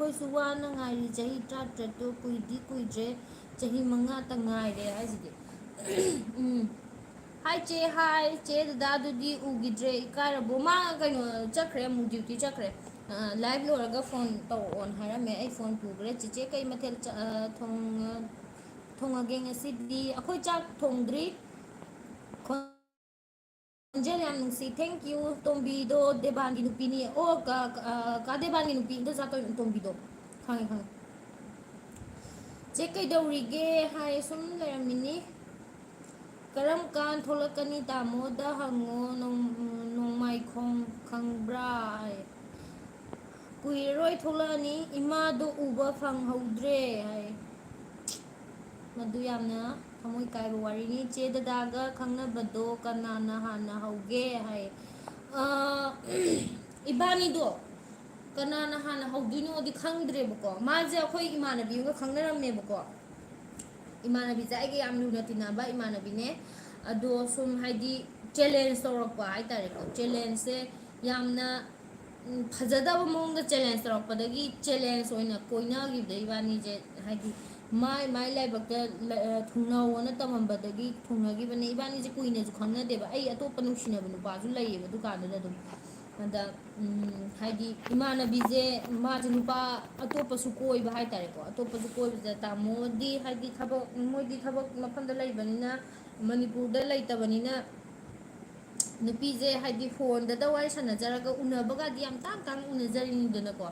ꯑꯩꯈꯣꯏꯁꯨ ꯋꯥꯅ ꯉꯥꯏꯔꯤ, ꯆꯍꯤ ꯇꯔꯥꯇꯔꯦꯠꯇꯣ ꯀꯨꯏꯗꯤ ꯀꯨꯏꯗ꯭ꯔꯦ, ꯆꯍꯤ ꯃꯉꯥꯇ ꯉꯥꯏꯔꯦ ꯍꯥꯏꯁꯤꯗꯤ꯫ ꯎꯝ꯫ ꯍꯥꯏ ꯆꯦ, ꯍꯥꯏ ꯆꯦ, ꯗꯗꯥꯗꯨꯗꯤ ꯎꯈꯤꯗ꯭ꯔꯦ, ꯏꯀꯥꯏꯔꯕꯣ? ꯃꯥ ꯀꯩꯅꯣ ꯆꯠꯈ꯭ꯔꯦ, ꯑꯃꯨꯛ ꯗ꯭ꯌꯨꯇꯤ ꯆꯠꯈ꯭ꯔꯦ꯫ ꯑ, ꯂꯥꯏꯚ ꯂꯣꯏꯔꯒ ꯐꯣꯟ ꯇꯧꯔꯛꯑꯣꯅ ꯍꯥꯏꯔꯝꯃꯦ, ꯑꯩ ꯐꯣꯟ ꯄꯨꯈ꯭ꯔꯦ꯫ ꯆꯦꯆꯦ, ꯀꯩ ꯃꯊꯦꯜ ꯆ-, ꯑ, ꯊꯣꯡ-, ꯊꯣꯡꯉꯒꯦ ꯉꯁꯤꯗꯤ? ꯑꯩꯈꯣꯏ ꯆꯥꯛ ꯊꯣꯡꯗ꯭ꯔꯤ꯫ ꯈꯣꯟꯖꯦꯜ ꯌꯥꯝ ꯅꯨꯡꯁꯤ꯫ Thank you꯫ ꯇꯣꯝꯕꯤꯗꯣ ꯗꯦꯕꯥꯟꯒꯤ ꯅꯨꯄꯤꯅꯤ꯫ ꯑꯣ, ꯀ-, ꯀ-, ꯑ, ꯀꯥ ꯗꯦꯕꯥꯟꯒꯤ ꯅꯨꯄꯤ, ꯏꯟꯗꯣꯆꯥ ꯇꯣꯝꯕꯤꯗꯣ꯫ ꯈꯪꯉꯦ, ꯈꯪꯉꯦ꯫ ꯆꯦ ꯀꯩꯗꯧꯔꯤꯒꯦ ꯍꯥꯏ ꯁꯨꯝ ꯂꯩꯔꯝꯃꯤꯅꯤ꯫ ꯀꯔꯝ ꯀꯥꯟ ꯊꯣꯛꯂꯛꯀꯅꯤ ꯇꯥꯃꯣꯗ ꯍꯪꯉꯣ, ꯅꯣꯡ-, ꯅꯣꯡꯃꯥꯏꯈꯣꯡ ꯈꯪꯕ꯭ꯔꯥ ꯍꯥꯏ꯫ ꯀꯨꯏꯔꯔꯣꯏ ꯊꯣꯛꯂꯛꯑꯅꯤ, ꯏꯃꯥꯗꯣ ꯎꯕ ꯐꯪꯍꯧꯗ꯭ꯔꯦ ꯍꯥꯏ꯫ ꯃꯗꯨ ꯌꯥꯝꯅ ꯊꯃꯣꯏ ꯀꯥꯏꯕ ꯋꯥꯔꯤꯅꯤ꯫ ꯆꯦ ꯗꯗꯥꯒ ꯈꯪꯅꯕꯗꯣ ꯀꯅꯥꯅ ꯍꯥꯟꯅ ꯍꯧꯒꯦ ꯍꯥꯏ꯫ ꯑ, ꯏꯕꯥꯅꯤꯗꯣ ꯀꯅꯥꯅ ꯍꯥꯟꯅ ꯍꯧꯗꯣꯏꯅꯣꯗꯤ ꯈꯪꯗ꯭ꯔꯦꯕꯀꯣ꯫ ꯃꯥꯁꯦ ꯑꯩꯈꯣꯏ ꯏꯃꯥꯟꯅꯕꯤ ꯑꯃꯒ ꯈꯪꯅꯔꯝꯃꯦꯕꯀꯣ꯫ ꯏꯃꯥꯟꯅꯕꯤꯁꯦ ꯑꯩꯒ ꯌꯥꯝ ꯂꯨꯅ ꯇꯤꯟꯅꯕ ꯏꯃꯥꯟꯅꯕꯤꯅꯦ꯫ ꯑꯗꯣ ꯁꯨꯝ ꯍꯥꯏꯗꯤ ꯆꯦꯂꯦꯟꯖ ꯇꯧꯔꯛꯄ ꯍꯥꯏꯇꯥꯔꯦꯀꯣ꯫ ꯆꯦꯂꯦꯟꯖꯁꯦ ꯌꯥꯝꯅ, ꯎꯝ, ꯐꯖꯗꯕ ꯃꯑꯣꯡꯗ ꯆꯦꯂꯦꯟꯖ ꯇꯧꯔꯛꯄꯗꯒꯤ ꯆꯦꯂꯦꯟꯖ ꯑꯣꯏꯅ ꯀꯣꯏꯅꯈꯤꯕꯗ ꯏꯕꯥꯅꯤꯁꯦ ꯍꯥꯏꯗꯤ ꯃꯥꯏ ꯃꯥꯏ ꯂꯥꯏꯕꯛꯇ ꯂ-, ꯑ, ꯊꯨꯡꯅꯧꯑꯣꯅ ꯇꯝꯃꯝꯕꯗꯒꯤ ꯊꯨꯡꯅꯈꯤꯕꯅꯦ꯫ ꯏꯕꯥꯅꯤꯁꯦ ꯀꯨꯏꯅꯁꯨ ꯈꯪꯅꯗꯦꯕ꯫ ꯑꯩ ꯑꯇꯣꯞꯄ ꯅꯨꯡꯁꯤꯅꯕ ꯅꯨꯄꯥꯁꯨ ꯂꯩꯌꯦꯕ ꯗꯨꯀꯥꯟꯗꯨꯗ ꯑꯗꯨꯝ꯫ ꯑꯗ, ꯎꯝ, ꯍꯥꯏꯗꯤ ꯏꯃꯥꯟꯅꯕꯤꯁꯦ ꯃꯥꯁꯦ ꯅꯨꯄꯥ ꯑꯇꯣꯞꯄꯁꯨ ꯀꯣꯏꯕ ꯍꯥꯏꯇꯥꯔꯦꯀꯣ꯫ ꯑꯇꯣꯞꯄꯁꯨ ꯀꯣꯏꯕꯁꯤꯗ ꯇꯥꯃꯣꯗꯤ ꯍꯥꯏꯗꯤ ꯊꯕꯛ, ꯃꯣꯏꯗꯤ ꯊꯕꯛ ꯃꯐꯝꯗ ꯂꯩꯕꯅꯤꯅ, ꯃꯅꯤꯄꯨꯔꯗ ꯂꯩꯇꯕꯅꯤꯅ ꯅꯨꯄꯤꯁꯦ ꯍꯥꯏꯗꯤ ꯐꯣꯟꯗꯇ ꯋꯥꯔꯤ ꯁꯥꯟꯅꯖꯔꯒ ꯎꯅꯕꯒꯗꯤ ꯌꯥꯝ ꯇꯥꯡ ꯇꯥꯡ ꯎꯅꯖꯔꯤꯅꯤꯗꯅꯀꯣ꯫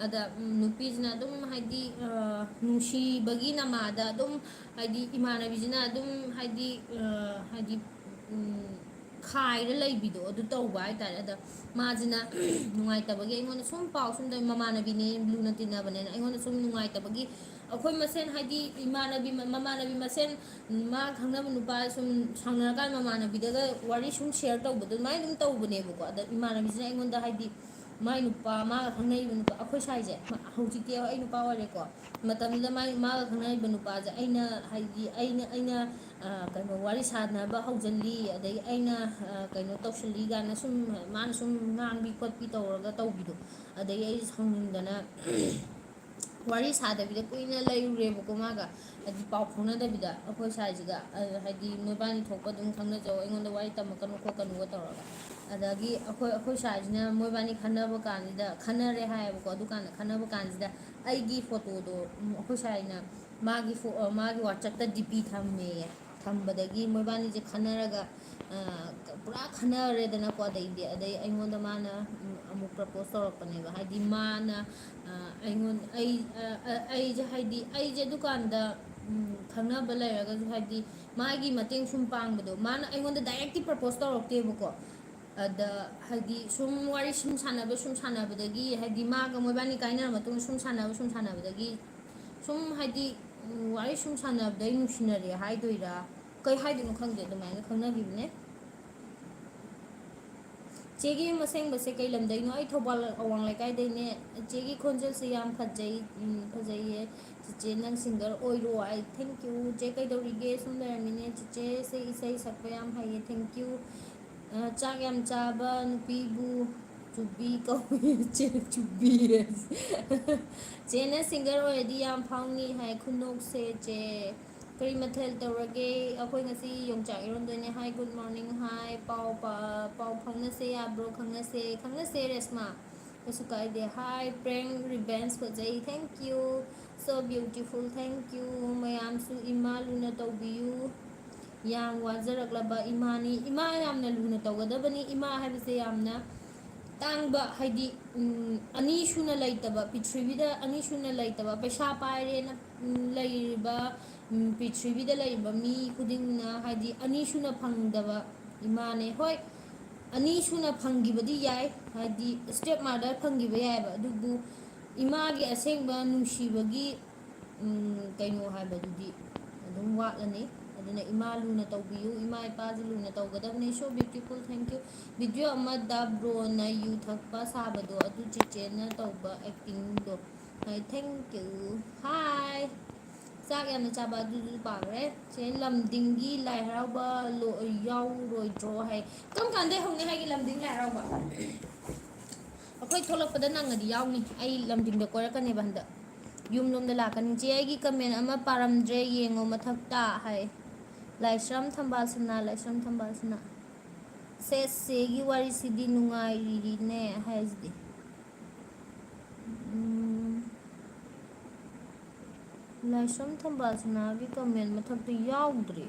ꯑꯗ, ꯎꯝ, ꯅꯨꯄꯤꯁꯤꯅ ꯑꯗꯨꯝ ꯍꯥꯏꯗꯤ, ꯑ, ꯅꯨꯡꯁꯤꯕꯒꯤ ꯅꯃꯥꯗ ꯑꯗꯨꯝ ꯍꯥꯏꯗꯤ ꯏꯃꯥꯟꯅꯕꯤꯁꯤꯅ ꯑꯗꯨꯝ ꯍꯥꯏꯗꯤ, ꯑ, ꯍꯥꯏꯗꯤ, ꯎꯝ, ꯈꯥꯏꯔ ꯂꯩꯕꯤꯗꯣ ꯑꯗꯨ ꯇꯧꯕ ꯍꯥꯏꯇꯥꯔꯦ꯫ ꯑꯗ ꯃꯥꯁꯤꯅ ꯅꯨꯡꯉꯥꯏꯇꯕꯒꯤ ꯑꯩꯉꯣꯟꯗ ꯁꯨꯝ ꯄꯥꯎ ꯁꯨꯝ ꯇꯧ-, ꯃꯃꯥꯟꯅꯕꯤꯅꯦ, ꯂꯨꯅ ꯇꯤꯟꯅꯕꯅꯦꯅ ꯑꯩꯉꯣꯟꯗ ꯁꯨꯝ ꯅꯨꯡꯉꯥꯏꯇꯕꯒꯤ ꯑꯩꯈꯣꯏ ꯃꯁꯦꯟ ꯍꯥꯏꯗꯤ ꯏꯃꯥꯟꯅꯕꯤ, ꯃ-, ꯃꯃꯥꯟꯅꯕꯤ ꯃꯁꯦꯟ ꯃꯥ ꯈꯪꯅꯕ ꯅꯨꯄꯥ ꯁꯨꯝ ꯁꯥꯎꯅꯔꯀꯥꯟꯗ ꯃꯃꯥꯟꯅꯕꯤꯗꯒ ꯋꯥꯔꯤ ꯁꯨꯝ ꯁꯤꯌꯔ ꯇꯧꯕꯗꯣ ꯑꯗꯨꯃꯥꯏꯅ ꯑꯗꯨꯝ ꯇꯧꯕꯅꯦꯕꯀꯣ꯫ ꯑꯗ ꯏꯃꯥꯟꯅꯕꯤꯁꯤꯅ ꯑꯩꯉꯣꯟꯗ ꯍꯥꯏꯗꯤ ꯃꯥꯏ ꯅꯨꯄꯥ, ꯃꯥꯒ ꯈꯪꯅꯔꯤꯕ ꯅꯨꯄꯥ, ꯑꯩꯈꯣꯏ ꯁ꯭ꯋꯥꯏꯁꯦ, ꯃ-, ꯍꯧꯖꯤꯛꯇꯤ ꯑꯩ ꯅꯨꯄꯥ ꯑꯣꯏꯔꯦꯀꯣ꯫ ꯃꯇꯝꯗꯨꯗ ꯃꯥꯏ, ꯃꯥꯒ ꯈꯪꯅꯔꯤꯕ ꯅꯨꯄꯥꯁꯦ ꯑꯩꯅ ꯍꯥꯏꯗꯤ ꯑꯩꯅ, ꯑꯩꯅ, ꯑ, ꯀꯩꯅꯣ ꯋꯥꯔꯤ ꯁꯥꯟꯅꯕ ꯍꯧꯖꯤꯜꯂꯤ, ꯑꯗꯩ ꯑꯩꯅ, ꯑ, ꯀꯩꯅꯣ ꯇꯧꯁꯤꯜꯂꯤ ꯀꯥꯏꯅ ꯁꯨꯝ ꯃꯥꯅ ꯁꯨꯝ ꯉꯥꯡꯕꯤ ꯈꯣꯠꯄꯤ ꯇꯧꯔꯒ ꯇꯧꯕꯤꯗꯣ꯫ ꯑꯗꯩ ꯑꯩ ꯁꯥꯎꯅꯤꯡꯗꯅ ꯋꯥꯔꯤ ꯁꯥꯗꯕꯤꯗ ꯀꯨꯏꯅ ꯂꯩꯔꯨꯔꯦꯕꯀꯣ ꯃꯥꯒ, ꯍꯥꯏꯗꯤ ꯄꯥꯎ ꯐꯥꯎꯅꯗꯕꯤꯗ ꯑꯩꯈꯣꯏ ꯁꯥꯏꯁꯤꯒ꯫ ꯑ, ꯍꯥꯏꯗꯤ ꯃꯣꯏꯕꯥꯅꯤ ꯊꯣꯛꯄ ꯑꯗꯨꯝ ꯈꯪꯅꯖꯧ, ꯑꯩꯉꯣꯟꯗ ꯋꯥꯔꯤ ꯇꯝꯃꯛꯀꯅꯨ ꯈꯣꯠꯀꯅꯨꯒ ꯇꯧꯔꯒ꯫ ꯑꯗꯒꯤ ꯑꯩꯈꯣꯏ ꯑꯩꯈꯣꯏ ꯁꯥꯏꯁꯤꯅ ꯃꯣꯏꯕꯥꯅꯤ ꯈꯟꯅꯕ ꯀꯥꯟꯁꯤꯗ, ꯈꯟꯅꯔꯦ ꯍꯥꯏꯌꯦꯕꯀꯣ, ꯑꯗꯨꯀꯥꯟꯗ ꯈꯟꯅꯕ ꯀꯥꯟꯁꯤꯗ ꯑꯩꯒꯤ ꯐꯣꯇꯣꯗꯣ, ꯎꯝ, ꯑꯩꯈꯣꯏ ꯁꯥꯏꯅ ꯃꯥꯒꯤ ꯐꯣ-, ꯑ, ꯃꯥꯒꯤ WhatsApp-ꯇ DP ꯊꯝꯃꯦꯌꯦ꯫ ꯊꯝꯕꯗꯒꯤ ꯃꯣꯏꯕꯥꯅꯤꯁꯦ ꯈꯟꯅꯔꯒ, ꯑ, ꯄꯨꯔꯥ ꯈꯟꯅꯔꯦꯗꯅꯀꯣ꯫ ꯑꯗꯩꯗꯤ, ꯑꯗꯩ ꯑꯩꯉꯣꯟꯗ ꯃꯥꯅ, ꯎꯝ, ꯑꯃꯨꯛ propose ꯇꯧꯔꯛꯄꯅꯦꯕ꯫ ꯍꯥꯏꯗꯤ ꯃꯥꯅ, ꯑ, ꯑꯩꯉꯣꯟ-, ꯑꯩ, ꯑ, ꯑ, ꯑꯩꯁꯦ, ꯍꯥꯏꯗꯤ ꯑꯩꯁꯦ ꯑꯗꯨꯀꯥꯟꯗ, ꯎꯝ, ꯈꯪꯅꯕ ꯂꯩꯔꯒꯁꯨ, ꯍꯥꯏꯗꯤ ꯃꯥꯒꯤ ꯃꯇꯦꯡ ꯁꯨꯝ ꯄꯥꯡꯕꯗꯣ, ꯃꯥꯅ ꯑꯩꯉꯣꯟꯗ directly propose ꯇꯧꯔꯛꯇꯦꯕꯀꯣ꯫ ꯑꯗ, ꯍꯥꯏꯗꯤ ꯁꯨꯝ ꯋꯥꯔꯤ ꯁꯨꯝ ꯁꯥꯟꯅꯕ, ꯁꯨꯝ ꯁꯥꯟꯅꯕꯗꯒꯤ, ꯍꯥꯏꯗꯤ ꯃꯥꯒ ꯃꯣꯏꯕꯥꯅꯤ ꯀꯥꯏꯅꯔ ꯃꯇꯨꯡꯗ ꯁꯨꯝ ꯁꯥꯟꯅꯕ, ꯁꯨꯝ ꯁꯥꯟꯅꯕꯗꯒꯤ ꯁꯨꯝ, ꯍꯥꯏꯗꯤ, ꯎꯝ, ꯋꯥꯔꯤ ꯁꯨꯝ ꯁꯥꯟꯅꯕꯗꯩ ꯅꯨꯡꯁꯤꯅꯔꯦ ꯍꯥꯏꯗꯣꯏꯔꯥ, ꯀꯩ ꯍꯥꯏꯗꯣꯏꯅꯣ ꯈꯪꯗꯦ, ꯑꯗꯨꯃꯥꯏꯅ ꯈꯪꯅꯈꯤꯕꯅꯦ꯫ ꯆꯦꯒꯤ ꯌꯨꯝ ꯑꯁꯦꯡꯕꯁꯦ ꯀꯩ ꯂꯝꯗꯩꯅꯣ? ꯑꯩ ꯊꯧꯕꯥꯜ ꯑꯋꯥꯡ ꯂꯩꯀꯥꯏꯗꯩꯅꯦ꯫ ꯆꯦꯒꯤ ꯈꯣꯟꯖꯦꯜꯁꯦ ꯌꯥꯝ ꯐꯖꯩ, ꯎꯝ, ꯐꯖꯩꯌꯦ꯫ ꯆꯤꯆꯦ, ꯅꯪ singer ꯑꯣꯏꯔꯣ꯫ ꯑꯩ, thank you꯫ ꯆꯦ, ꯀꯩꯗꯧꯔꯤꯒꯦ? ꯁꯨꯝ ꯂꯩꯔꯝꯃꯤꯅꯦ꯫ ꯆꯤꯆꯦꯁꯦ ꯏꯁꯩ ꯁꯛꯄ ꯌꯥꯝ ꯍꯩꯌꯦ꯫ Thank you꯫ ꯑ, ꯆꯥꯛ ꯌꯥꯝ ꯆꯥꯕ ꯅꯨꯄꯤꯕꯨ ꯆꯨꯕꯤ ꯀꯧꯏ꯫ ꯆꯦ, ꯆꯨꯕꯤ꯫ ꯆꯦꯅ singer ꯑꯣꯏꯔꯗꯤ ꯌꯥꯝ ꯐꯥꯎꯅꯤ ꯍꯥꯏ꯫ ꯈꯨꯅꯣꯛꯁꯦ꯫ ꯆꯦ, ꯀꯔꯤ ꯃꯊꯦꯜ ꯇꯧꯔꯒꯦ? ꯑꯩꯈꯣꯏ ꯉꯁꯤ ꯌꯣꯡꯆꯥꯛ ꯏꯔꯣꯟꯗꯣꯏꯅꯦ꯫ Hi, good morning꯫ Hi, ꯄꯥꯎ ꯄꯥ-, ꯄꯥꯎ ꯐꯥꯎꯅꯁꯦ ꯌꯥꯕ꯭ꯔꯣ? ꯈꯪꯅꯁꯦ, ꯈꯪꯅꯁꯦ ꯔꯦꯁꯃꯥ꯫ ꯀꯩꯁꯨ ꯀꯥꯏꯗꯦ꯫ Hi, prank revenge ꯐꯖꯩ꯫ Thank you꯫ So beautiful, thank you꯫ ꯃꯌꯥꯝꯁꯨ ꯏꯃꯥ ꯂꯨꯅ ꯇꯧꯕꯤꯌꯨ꯫ ꯌꯥꯝ ꯋꯥꯖꯔꯛꯂꯕ ꯏꯃꯥꯅꯤ꯫ ꯏꯃꯥ ꯌꯥꯝꯅ ꯂꯨꯅ ꯇꯧꯒꯗꯕꯅꯤ꯫ ꯏꯃꯥ ꯍꯥꯏꯕꯁꯦ ꯌꯥꯝꯅ ꯇꯥꯡꯕ, ꯍꯥꯏꯗꯤ, ꯎꯝ, ꯑꯅꯤ ꯁꯨꯅ ꯂꯩꯇꯕ, ꯄ꯭ꯔꯤꯊꯤꯕꯤꯗ ꯑꯅꯤ ꯁꯨꯅ ꯂꯩꯇꯕ, ꯄꯩꯁꯥ ꯄꯥꯏꯔꯦꯅ, ꯎꯝ, ꯂꯩꯔꯤꯕ, ꯎꯝ, ꯄ꯭ꯔꯤꯊꯤꯕꯤꯗ ꯂꯩꯔꯤꯕ ꯃꯤ ꯈꯨꯗꯤꯡꯅ, ꯍꯥꯏꯗꯤ, ꯑꯅꯤ ꯁꯨꯅ ꯐꯪꯗꯕ ꯏꯃꯥꯅꯦ꯫ ꯍꯣꯏ, ꯑꯅꯤ ꯁꯨꯅ ꯐꯪꯈꯤꯕꯗꯤ ꯌꯥꯏ, ꯍꯥꯏꯗꯤ step mother ꯐꯪꯈꯤꯕ ꯌꯥꯏꯑꯕ, ꯑꯗꯨꯕꯨ ꯏꯃꯥꯒꯤ ꯑꯁꯦꯡꯕ ꯅꯨꯡꯁꯤꯕꯒꯤ, ꯎꯝ, ꯀꯩꯅꯣ ꯍꯥꯏꯕꯗꯨꯗꯤ ꯑꯗꯨꯝ ꯋꯥꯠꯂꯅꯤ꯫ ꯑꯗꯨꯅ ꯏꯃꯥ ꯂꯨꯅ ꯇꯧꯕꯤꯌꯨ, ꯏꯃꯥ ꯏꯄꯥꯁꯨ ꯂꯨꯅ ꯇꯧꯒꯗꯕꯅꯤ꯫ So beautiful, thank you꯫ Video ꯑꯃꯗ ꯕ꯭ꯔꯣꯅ ꯌꯨ ꯊꯛꯄ ꯁꯥꯕꯗꯣ, ꯑꯗꯨ ꯆꯤꯆꯦꯅ ꯇꯧꯕ acting-ꯗꯣ꯫ Hi, thank you꯫ Hi꯫ ꯆꯥꯛ ꯌꯥꯝꯅ ꯆꯥꯕ ꯑꯗꯨꯁꯨ ꯄꯥꯈ꯭ꯔꯦ꯫ ꯆꯦ, ꯂꯝꯗꯤꯡꯒꯤ ꯂꯥꯏ ꯍꯔꯥꯎꯕ ꯂꯣ-, ꯌꯥꯎꯔꯣꯏꯗ꯭ꯔꯣ ꯍꯥꯏ꯫ ꯀꯔꯝ ꯀꯥꯟꯗꯩ ꯍꯧꯅꯤ ꯍꯥꯏꯒꯦ ꯂꯝꯗꯤꯡ ꯂꯥꯏ ꯍꯔꯥꯎꯕ? ꯑꯩꯈꯣꯏ ꯊꯣꯛꯂꯛꯄꯗ ꯅꯪꯉꯗꯤ ꯌꯥꯎꯅꯤ꯫ ꯑꯩ ꯂꯝꯗꯤꯡꯗ ꯀꯣꯏꯔꯛꯀꯅꯦꯕ ꯍꯟꯗꯛ꯫ ꯌꯨꯝꯂꯣꯝꯗ ꯂꯥꯛꯀꯅꯤ꯫ "ꯆꯦ, ꯑꯩꯒꯤ ꯀꯃꯦꯟ ꯑꯃ ꯄꯥꯔꯝꯗ꯭ꯔꯦ, ꯌꯦꯡꯉꯣ ꯃꯊꯛꯇ" ꯍꯥꯏ꯫ ꯂꯥꯏꯁ꯭ꯔꯝ ꯊꯝꯕꯥꯜ ꯁꯅꯥ, ꯂꯥꯏꯁ꯭ꯔꯝ ꯊꯝꯕꯥꯜ ꯁꯅꯥ꯫ "ꯁꯦꯁ, ꯆꯦꯒꯤ ꯋꯥꯔꯤꯁꯤꯗꯤ ꯅꯨꯡꯉꯥꯏꯔꯤꯅꯦ" ꯍꯥꯏꯁꯤꯗꯤ꯫ ꯎꯝ, ꯂꯥꯏꯁ꯭ꯔꯝ ꯊꯝꯕꯥꯜ ꯁꯅꯥꯒꯤ ꯀꯃꯦꯟ ꯃꯊꯛꯇ ꯌꯥꯎꯗ꯭ꯔꯤ꯫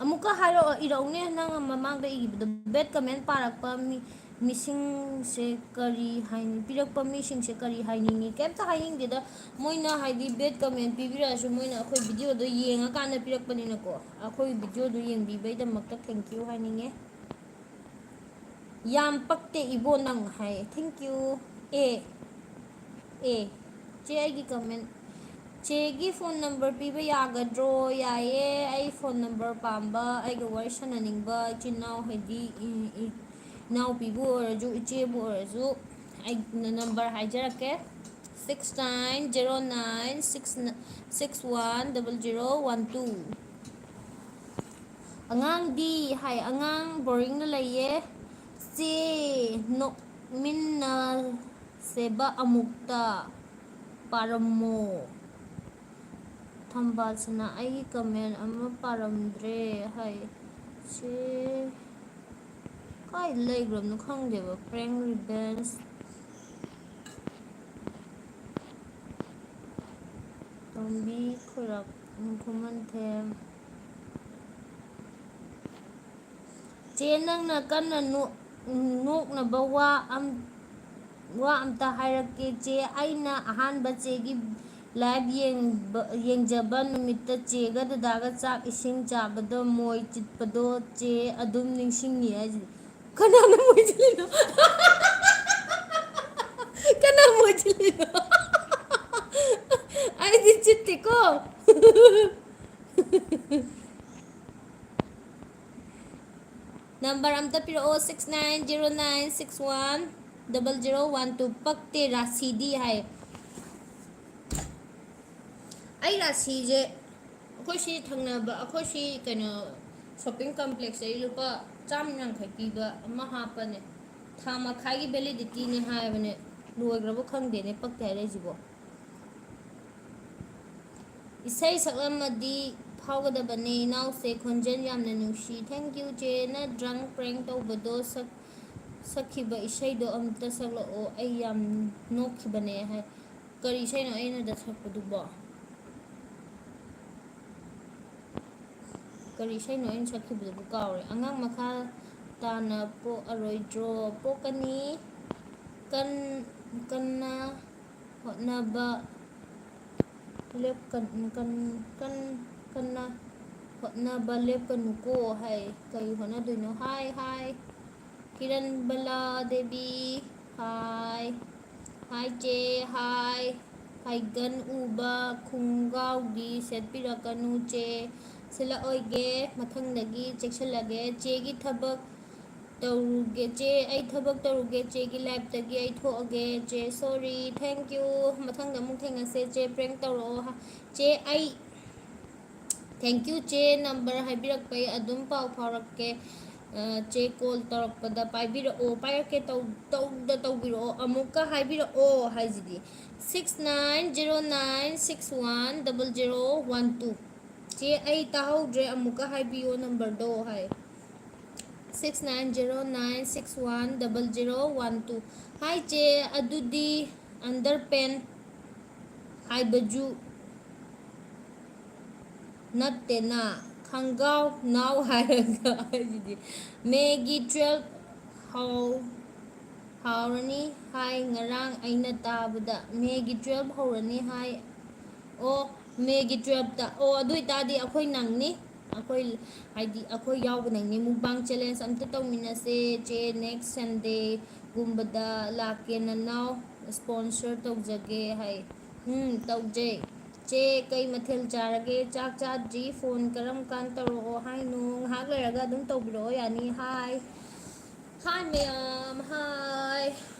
ꯑꯃꯨꯛꯀ ꯍꯥꯏꯔꯛꯑꯣ, ꯏꯔꯛꯎꯅꯦ, ꯅꯪ ꯃꯃꯥꯡꯗ ꯏꯕꯗꯣ꯫ "ꯕꯦꯠ ꯀꯃꯦꯟ ꯄꯥꯔꯛꯄ ꯃꯤ, ꯃꯤꯁꯤꯡꯁꯦ ꯀꯔꯤ ꯍꯥꯏꯅꯤ, ꯄꯤꯔꯛꯄ ꯃꯤꯁꯤꯡꯁꯦ ꯀꯔꯤ ꯍꯥꯏꯅꯤꯡꯉꯤ?" ꯀꯩꯝꯇ ꯍꯥꯏꯅꯤꯡꯗꯦꯗ꯫ ꯃꯣꯏꯅ ꯍꯥꯏꯗꯤ ꯕꯦꯠ ꯀꯃꯦꯟ ꯄꯤꯕꯤꯔꯛꯑꯁꯨ, ꯃꯣꯏꯅ ꯑꯩꯈꯣꯏ ꯚꯤꯗꯤꯑꯣꯗꯣ ꯌꯦꯡꯉꯀꯥꯟꯗ ꯄꯤꯔꯛꯄꯅꯤꯅꯀꯣ꯫ ꯑꯩꯈꯣꯏ ꯚꯤꯗꯤꯑꯣꯗꯣ ꯌꯦꯡꯕꯤꯕꯩꯗꯃꯛꯇ thank you ꯍꯥꯏꯅꯤꯡꯉꯦ꯫ "ꯌꯥꯝ ꯄꯛꯇꯦ ꯏꯕꯣ ꯅꯪ" ꯍꯥꯏ꯫ Thank you꯫ ꯑꯦ, ꯑꯦ, ꯆꯦ, ꯑꯩꯒꯤ ꯀꯃꯦꯟ, "ꯆꯦꯒꯤ ꯐꯣꯟ ꯅꯝꯕꯔ ꯄꯤꯕ ꯌꯥꯒꯗ꯭ꯔꯣ?" ꯌꯥꯏꯌꯦ꯫ ꯑꯩ ꯐꯣꯟ ꯅꯝꯕꯔ ꯄꯥꯝꯕ, ꯑꯩꯒ ꯋꯥꯔꯤ ꯁꯥꯟꯅꯅꯤꯡꯕ ꯏꯆꯤꯟ ꯏꯅꯥꯎ, ꯍꯥꯏꯗꯤ, ꯏ-, ꯏ-, ꯏꯅꯥꯎꯄꯤꯕꯨ ꯑꯣꯏꯔꯁꯨ, ꯏꯆꯦꯕꯨ ꯑꯣꯏꯔꯁꯨ, ꯑꯩ ꯅ-, ꯅꯝꯕꯔ ꯍꯥꯏꯖꯔꯛꯀꯦ: six nine zero nine six six one double zero one two꯫ "ꯑꯉꯥꯡꯗꯤ" ꯍꯥꯏ, "ꯑꯉꯥꯡ ꯕꯣꯔꯤꯡꯗ ꯂꯩꯌꯦ꯫ ꯆꯦ, ꯅꯣꯛꯃꯤꯟꯅꯁꯦꯕ ꯑꯃꯨꯛꯇ꯫ ꯄꯥꯔꯝꯃꯣ꯫ ꯊꯝꯕꯥꯜꯁꯤꯅ ꯑꯩꯒꯤ ꯀꯃꯦꯟ ꯑꯃ ꯄꯥꯔꯝꯗ꯭ꯔꯦ" ꯍꯥꯏ꯫ ꯁꯦ, ꯀꯥꯏ ꯂꯩꯈ꯭ꯔꯕꯅꯣ ꯈꯪꯗꯦꯕ꯫ Prank revenge꯫ ꯇꯣꯝꯕꯤ ꯈꯨꯔꯥꯛ, ꯈꯨꯃꯟꯊꯦꯝ꯫ "ꯆꯦ, ꯅꯪꯅ ꯀꯟꯅ ꯅꯣꯛ-, ꯅꯣꯛꯅꯕ ꯋꯥ ꯑꯝ-, ꯋꯥ ꯑꯝꯇ ꯍꯥꯏꯔꯛꯀꯦ ꯆꯦ꯫ ꯑꯩꯅ ꯑꯍꯥꯟꯕ ꯆꯦꯒꯤ live ꯌꯦꯡꯕ, ꯌꯦꯡꯖꯕ ꯅꯨꯃꯤꯠꯇ ꯆꯦꯒ ꯗꯗꯥꯒ ꯆꯥꯛ ꯏꯁꯤꯡ ꯆꯥꯕꯗ ꯃꯣꯏ ꯆꯤꯠꯄꯗꯣ ꯆꯦ ꯑꯗꯨꯝ ꯅꯤꯡꯁꯤꯡꯉꯤ" ꯍꯥꯏꯁꯤꯅꯤ꯫ ꯀꯅꯥꯅ ꯃꯣꯏ ꯆꯤꯠꯂꯤꯅꯣ? ꯀꯅꯥ ꯃꯣꯏ ꯆꯤꯠꯂꯤꯅꯣ? ꯑꯩꯗꯤ ꯆꯤꯠꯇꯦꯀꯣ꯫ ꯅꯝꯕꯔ ꯑꯝꯇ ꯄꯤꯔꯛꯑꯣ, six nine zero nine six one double zero one two꯫ "ꯄꯛꯇꯦ ꯔꯥꯁꯤꯗꯤ" ꯍꯥꯏ꯫ ꯑꯩ ꯔꯥꯁꯤꯁꯦ, ꯑꯩꯈꯣꯏ ꯁꯤ ꯊꯪꯅꯕ, ꯑꯩꯈꯣꯏ ꯁꯤ ꯀꯩꯅꯣ, shopping complexꯇ ꯑꯩ ꯂꯨꯄꯥ ꯆꯥꯝ ꯌꯥꯡꯈꯩ ꯄꯤꯕ ꯑꯃ ꯍꯥꯞꯄꯅꯦ꯫ ꯊꯥ ꯃꯈꯥꯏꯒꯤ validityꯅꯦ ꯍꯥꯏꯕꯅꯦ꯫ ꯂꯣꯏꯈ꯭ꯔꯕ ꯈꯪꯗꯦꯅꯦ, ꯄꯛꯇꯦ ꯍꯥꯏꯔꯛꯏꯁꯤꯕꯣ꯫ ꯏꯁꯩ ꯁꯛꯂꯝꯃꯗꯤ ꯐꯥꯎꯒꯗꯕꯅꯦ ꯏꯅꯥꯎꯁꯦ, ꯈꯣꯟꯖꯦꯜ ꯌꯥꯝꯅ ꯅꯨꯡꯁꯤ꯫ Thank you ꯆꯦ, ꯅ drunk prank ꯇꯧꯕꯗꯣ ꯁꯛ ꯁꯛꯈꯤꯕ ꯏꯁꯩꯗꯣ ꯑꯝꯇ ꯁꯛꯂꯛꯑꯣ, ꯑꯩ ꯌꯥꯝ ꯅꯣꯛꯈꯤꯕꯅꯦ ꯍꯥꯏ꯫ ꯀꯔꯤ ꯏꯁꯩꯅꯣ ꯑꯩꯅ ꯗ ꯁꯛꯄꯗꯨꯕꯣ? ꯀꯔꯤ ꯏꯁꯩꯅꯣ ꯑꯩꯅ ꯁꯛꯈꯤꯕꯗꯨꯕꯨ ꯀꯥꯎꯔꯦ꯫ ꯑꯉꯥꯡ ꯃꯈꯥ ꯇꯥꯅ ꯄꯣꯛꯑꯔꯣꯏꯗ꯭ꯔꯣ? ꯄꯣꯛꯀꯅꯤ꯫ ꯀꯟ ꯀꯟꯅ ꯍꯣꯠꯅꯕ ꯂꯦꯞꯀꯟ ꯀꯟ ꯀꯟ ꯀꯟꯅ ꯍꯣꯠꯅꯕ ꯂꯦꯞꯀꯅꯨꯀꯣ ꯍꯥꯏ꯫ ꯀꯔꯤ ꯍꯣꯠꯅꯗꯣꯏꯅꯣ? ꯍꯥꯏ ꯍꯥꯏ꯫ ꯀꯤꯔꯟꯕꯂꯥ ꯗꯦꯕꯤ, ꯍꯥꯏ꯫ ꯍꯥꯏ ꯆꯦ, ꯍꯥꯏ꯫ ꯐꯥꯏꯒꯟ ꯎꯕ ꯈꯣꯡꯒ꯭ꯔꯥꯎꯗꯤ ꯁꯦꯠꯄꯤꯔꯛꯀꯅꯨ ꯆꯦ꯫ ꯁꯦꯠꯂꯛꯑꯣꯏꯒꯦ, ꯃꯊꯪꯗꯒꯤ ꯆꯦꯛꯁꯤꯜꯂꯒꯦ꯫ ꯆꯦꯒꯤ ꯊꯕꯛ ꯇꯧꯔꯨꯒꯦ ꯆꯦ, ꯑꯩ ꯊꯕꯛ ꯇꯧꯔꯨꯒꯦ ꯆꯦꯒꯤ ꯂꯥꯏꯐꯇꯒꯤ ꯑꯩ ꯊꯣꯛꯑꯒꯦ ꯆꯦ꯫ Sorry, thank you꯫ ꯃꯊꯪꯗ ꯑꯃꯨꯛ ꯊꯦꯡꯅꯁꯦ ꯆꯦ꯫ Prank ꯇꯧꯔꯛꯑꯣ ꯍꯥ-, ꯆꯦ ꯑꯩ Thank you ꯆꯦ, number ꯍꯥꯏꯕꯤꯔꯛꯄꯩ ꯑꯗꯨꯝ ꯄꯥꯎ ꯐꯥꯎꯔꯛꯀꯦ꯫ ꯑ, ꯆꯦ call ꯇꯧꯔꯛꯄꯗ ꯄꯥꯏꯕꯤꯔꯛꯑꯣ, ꯄꯥꯏꯔꯛꯀꯦ ꯇꯧ-, ꯇꯧꯗ ꯇꯧꯕꯤꯔꯛꯑꯣ, ꯑꯃꯨꯛꯀ ꯍꯥꯏꯕꯤꯔꯛꯑꯣ ꯍꯥꯏꯁꯤꯗꯤ꯫ Six nine zero nine six one double zero one two꯫ ꯆꯦ ꯑꯩ ꯇꯥꯍꯧꯗ꯭ꯔꯦ, ꯑꯃꯨꯛꯀ ꯍꯥꯏꯕꯤꯌꯣ numberꯗꯣ ꯍꯥꯏ꯫ Six nine zero nine six one double zero one two꯫ ꯍꯥꯏ ꯆꯦ, ꯑꯗꯨꯗꯤ underpant ꯍꯥꯏꯕꯁꯨ ꯅꯠꯇꯦꯅ, ꯈꯪꯒꯥꯎ ꯅꯥꯎ ꯍꯥꯏꯔꯒ ꯍꯥꯏꯁꯤꯗꯤ꯫ Mayꯒꯤ twelve ꯍꯧ-, ꯍꯧꯔꯅꯤ ꯍꯥꯏ ꯉꯔꯥꯡ ꯑꯩꯅ ꯇꯥꯕꯗ꯫ Mayꯒꯤ twelve ꯍꯧꯔꯅꯤ ꯍꯥꯏ꯫ ꯑꯣ, Mayꯒꯤ twelveꯇ꯫ ꯑꯣ, ꯑꯗꯨ ꯑꯣꯏꯇꯥꯔꯗꯤ ꯑꯩꯈꯣꯏ ꯅꯪꯅꯤ꯫ ꯑꯩꯈꯣꯏ, ꯍꯥꯏꯗꯤ, ꯑꯩꯈꯣꯏ ꯌꯥꯎꯕ ꯅꯪꯅꯤ꯫ Mukbang challenge ꯑꯝꯇ ꯇꯧꯃꯤꯟꯅꯁꯦ ꯆꯦ, next Sundayꯒꯨꯝꯕꯗ ꯂꯥꯛꯀꯦ ꯅꯅꯥꯎ꯫ Sponsor ꯇꯧꯖꯒꯦ ꯍꯥꯏ꯫ ꯎꯝ, ꯇꯧꯖꯩ꯫ ꯆꯦ, ꯀꯩ ꯃꯊꯦꯜ ꯆꯥꯔꯒꯦ? ꯆꯥꯛ ꯆꯥꯗ꯭ꯔꯤ꯫ Phone ꯀꯔꯝ ꯀꯥꯟ ꯇꯧꯔꯛꯑꯣ ꯍꯥꯏꯅꯣ? ꯉꯥꯏꯍꯥꯛ ꯂꯩꯔꯒ ꯑꯗꯨꯝ ꯇꯧꯕꯤꯔꯛꯑꯣ ꯌꯥꯅꯤ꯫ Hi꯫ Hi ꯃꯌꯥꯝ, hi꯫